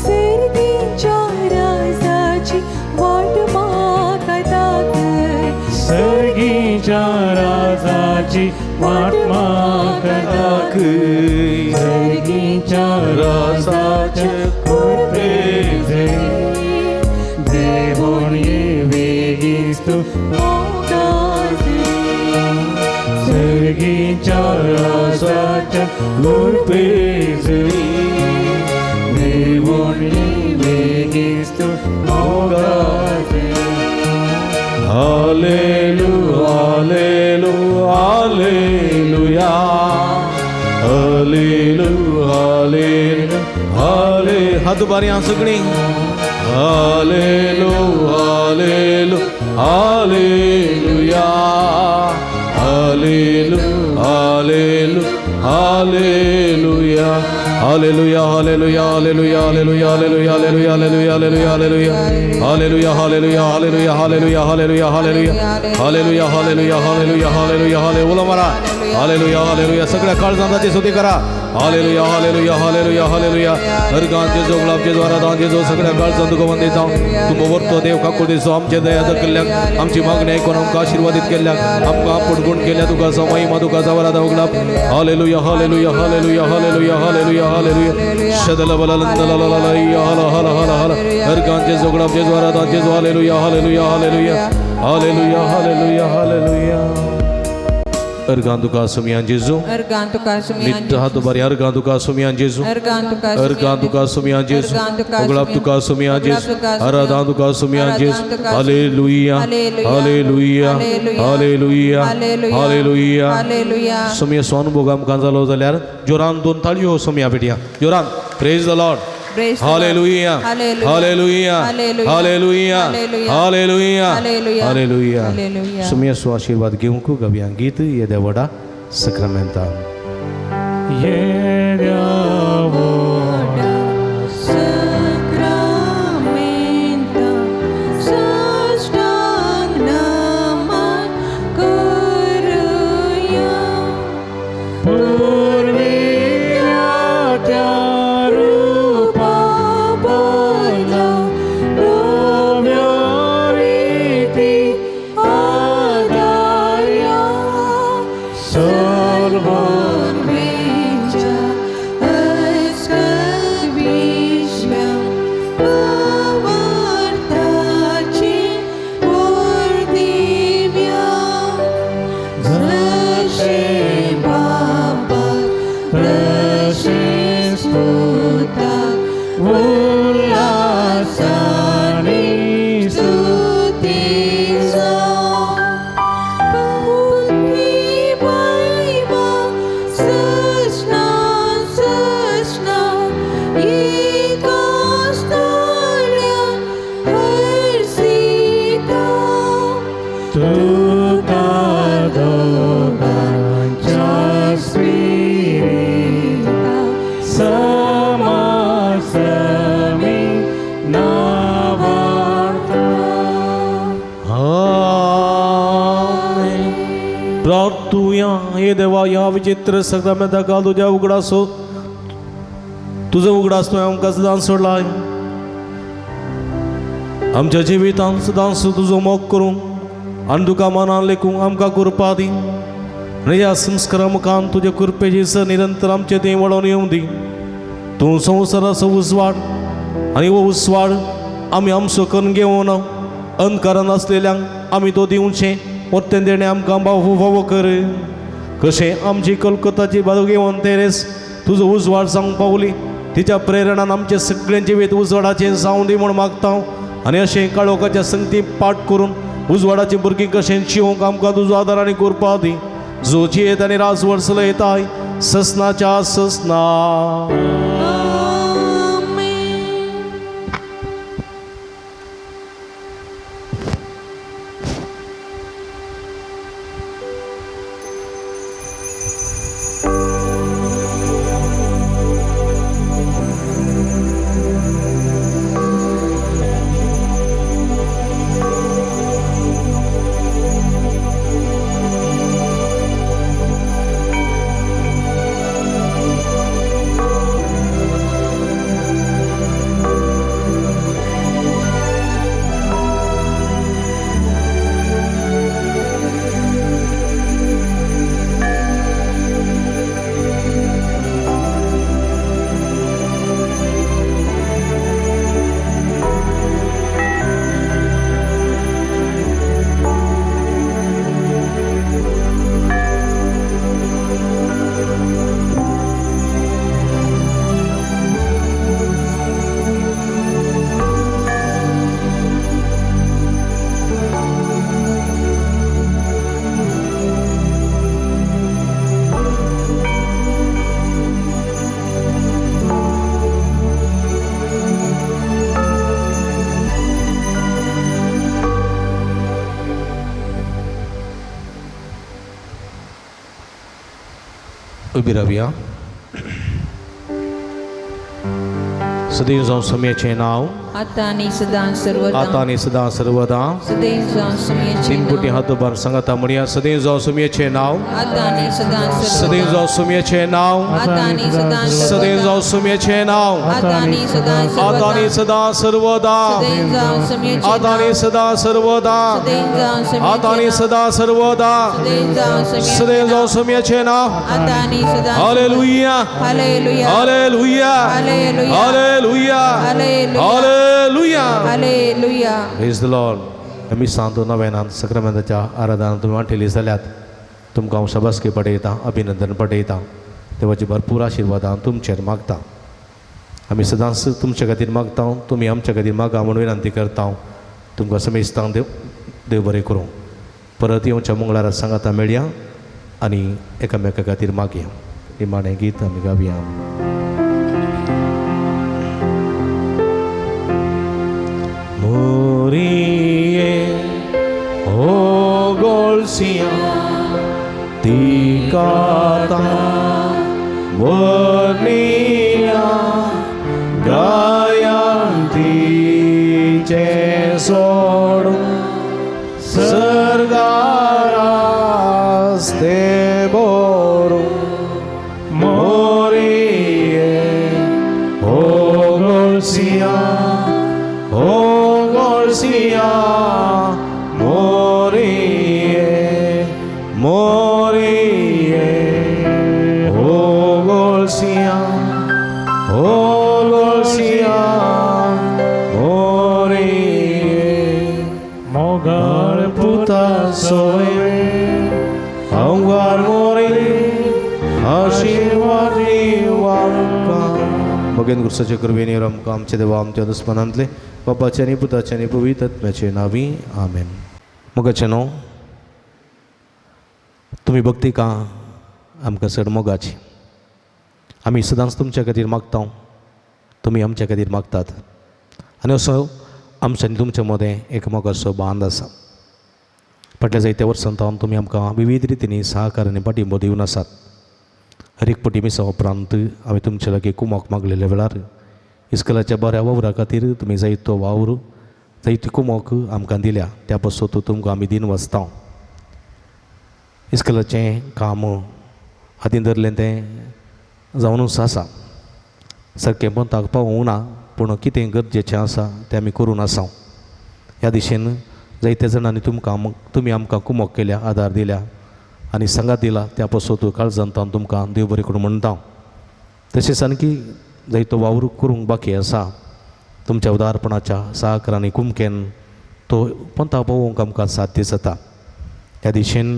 सर्गीच्या राजाची वाट म्हाका दाखय, सर्गीच्या राजाची वाट म्हाका दाखय. सर्गीच्या राजाच्या कृपेसरी देवोन ये वेगीन तूं मोगासरी. सर्गीच्या राजाच्या कृपेसरी देवोन ये वेगीन तूं मोगासरी. हालेलू, हालेलू, हालेलुया, हालेलू, हालेलू, हाले. हात बारी हां सगळीं. हालेलू, हालेलू, hallelujah, हालेलू, हालेलू, hallelujah, Hallelujah hallelujah hallelujah hallelujah hallelujah hallelujah hallelujah hallelujah hallelujah hallelujah hallelujah hallelujah hallelujah hallelujah hallelujah hallelujah hallelujah hallelujah hallelujah उलो मारा हालेलुया हालेलुया सगळ्या काळजांची स्तुती करा हालेलुया हालेलुया हालेलुया हालेलुया अर्गान जेजो गुलाब जेजो आराधान जेजो सगळ्या काळजान तुका वंदिता तुमकां वरतो देव काकूळ दिसो आमचे दया दखल्ल्याक आमची मागणी ऐकून आमकां आशीर्वादीत केल्ल्याक आमकां आपूण गुण केल्या तुका महिमा तुका Aradha उगडाप hallelujah hallelujah hallelujah hallelujah hallelujah hallelujah शदल बललंदललललया हल हल हल हल अर्गान जेजो गुलाब जेजो आराधान जेजो hallelujah hallelujah hallelujah hallelujah hallelujah hallelujah अर्गान तुका सुमियान जेजू अर्गान तुका सुमियान नित्य हात उबारी अर्गान तुका सुमियान जेजू अर्गान तुका अर्गान तुका सुमियान जेजू उगडाप तुका सुमियान जेजू आराधान तुका सुमियान जेजू hallelujah hallelujah hallelujah hallelujah hallelujah सुमिया स्वानुभोग आमकां जालो जाल्यार जोरान दोन ताळयो सुमिया पेटया जोरान praise the Lord Praise the Lord. Hallelujah Hallelujah. Hallelujah Hallelujah. Hallelujah hallelujah Hallelujah. Hallelujah Hallelujah. सुमिया सो आशीर्वाद घेवंक गवया गीत येद्या व्हडा सक्रामेंता येद्या व्हडा सक्रामेंता साष्टांग नमन करूया पुर्विल्ल्या त्या रुपा बदला नव्या रिती आदार्या सर्वेच्या अस्कविश्व्या पवार्थाची उर्दिव्या जशें बापाक तशेंच पुताक उल्हासानी स्तुती जावं. पुत्री महिमा सृष्णा सृष्णा एकास्ताळ्या हर्षिता तुका दोगांच्या स्पिरिता समासमी नावार्ता आमेन. प्रार्थुया हे देवा ह्या विचित्र सक्रामेंता काल तुज्या उगडासो तुजो उगडास तुवें आमकां सदांच सोडला आमच्या जिवितांत सदांच तुजो मोग करूंक आनी तुका मनान लेखूंक आमकां कृपा दी आनी ह्या संस्कारा मुखान तुजे कृपेची सर निरंतर आमचे तें वळोवन येवं दी. तूं संवसाराचो उजवाड आनी हो उजवाड आमी आमचो करून घेवन अंधकारान आसलेल्यांक आमी तो दिवचें वरतें देणें आमकां बाबू फावो कर. कशें आमची कलकत्ताची बाजू घेवन तेरेस तुजो उजवाड जावंक पावली तिच्या प्रेरणान आमचें सगळें जिवीत उजवाडाचें जावं दी म्हूण मागता. आनी अशें काळोखाच्या संगती पाठ करून उजवाडाची भुरगीं कशें जिवंक आमकां तुजो आदार आनी कृपा दी. जो जियेत आनी राजवट चलयताय ससनाच्या ससना. आमेन. उबी रावया. सदैव जावं सम्याचें नांव आतां आनी सदां सर्वदा आतां आनी सदां सर्वदा. सदैव जावं सुमयेचें तीन पुटी नांव हात उबार सांगता म्हणया सदैव जावं सुमयेचें नांव आतां आनी सदां सदैव सर्वदा जावं सुमयेचें नांव आतां आनी सदां सदैव सर्वदा जावं सुमयेचें नांव आतां आनी सदां आतां आनी सर्वदा सदां सर्वदा सदैव जावं सुमयेचें आतां आनी नांव सदां सर्वदा सदैव जावं आतां आनी सुमयेचें नांव सदां सर्वदा सदैव जावं सुमयेचें सदैव नांव जावं सुमयेचें नांव आतां आनी सदां hallelujah hallelujah hallelujah hallelujah hallelujah hallelujah hallelujah. Hallelujah. Praise the Lord. आमी सांतो नव्यानान सक्रामेंताच्या आराधना तुमी वांटेली जाल्यात तुमकां हांव शाबासकी पडयतां, अभिनंदन पडयतां. देवाची भरपूर आशिर्वादां तुमचेर मागता. आमी सदांच तुमचे खातीर मागता, तुमी आमच्या खातीर मागा म्हूण विनंती करता. तुमकां समेस्तांक देव देव बरें करूं. परत येवच्या मंगळारा सांगाता मेळया आनी एकामेका खातीर मागया. निमाणें गीत आमी गावया. मोरिये हो गोळसिया तिका वर्निया गायांतीचें सोडून सर्गारास्ते बोरूं मोरिये हो गोळसिया हो गोळसिया मोरिये मोरिये हो गोळसिया हो गोळसिया मोरिये. मोगाळ पुता सोय अंगार मोरे आशीर्वाद मगेन गुरुसाचे कृपेने आमकां आमचे देवा आमच्या दुस्मनांतले बापाचे आनी पुताचे आनी पवित्र आत्म्याचे नावी आमेन. मोगाचे न्हू तुमी भक्ती का आमकां चड मोगाची. आमी सदांच तुमच्या खातीर मागता, तुमी आमच्या खातीर मागतात आनी असो आमच्या आनी तुमच्या मदें एक मोगाचो बांद आसा. फाटल्या जायत्या वर्सां सावन तुमी आमकां विविध रितींनी सहकार आनी पाठिंबो दिवन आसात. हर एक पटी मिसा उपरांत हांवें तुमचे लागीं कुमोक मागलेल्या वेळार इस्कोलाच्या बऱ्या वावरा खातीर तुमी जायतो वावर जायती कुमोक आमकां दिल्या, त्या पासत तुमकां आमी दिन वाचता. इस्कोलाचें काम हातीन धरलें तें जावनूच आसा, सारकें पंताक पावूंक ना, पूण कितें गरजेचें आसा तें आमी करून आसा. ह्या दिशेन जायत्या जाणांनी तुमकां तुमी आमकां कुमोक केल्या, आदार दिल्या आनी सांगात दिला, त्या पासत काळजांत तुमकां देव बरें करूं म्हणटा. तशेंच आणकी जायतो वावर करूंक बाकी आसा. तुमच्या उदारपणाच्या सहकार आनी कुमकेन तो पंता पावोवंक आमकां साध्य जाता. ह्या दिशेन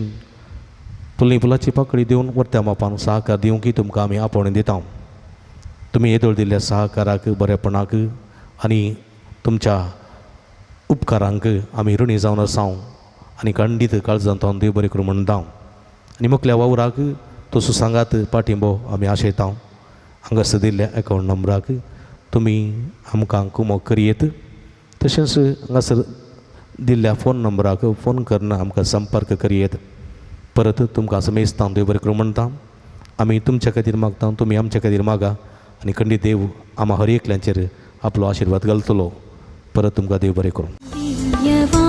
तुली फुलाची पाकळी दिवन वरत्या मापान सहकार दिवंक तुमकां आमी आपोवणें दिता. तुमी येदोळ दिल्ल्या सहकाराक, बरेपणाक आनी तुमच्या उपकारांक आमी ऋणी जावन आसा आनी खंडीत काळजांत देव बरें करूं म्हणटा. आनी मुखल्या वावराक तसो सांगात पाठिंबो आमी आशयता. हांगासर दिल्ल्या एकावंट नंबराक तुमी आमकां कुमोक करयेत, तशेंच हांगासर दिल्ल्या फोन नंबराक फोन करून आमकां संपर्क करयेत. परत तुमकां समेस्तां देव बरें करूं म्हणटा. आमी तुमच्या खातीर मागता, तुमी आमच्या खातीर मागा आनी खंडीत देव आमा हर एकल्यांचेर आपलो आशिर्वाद घालतलो. परत तुमकां देव बरें करूं. दिव्यवाणी.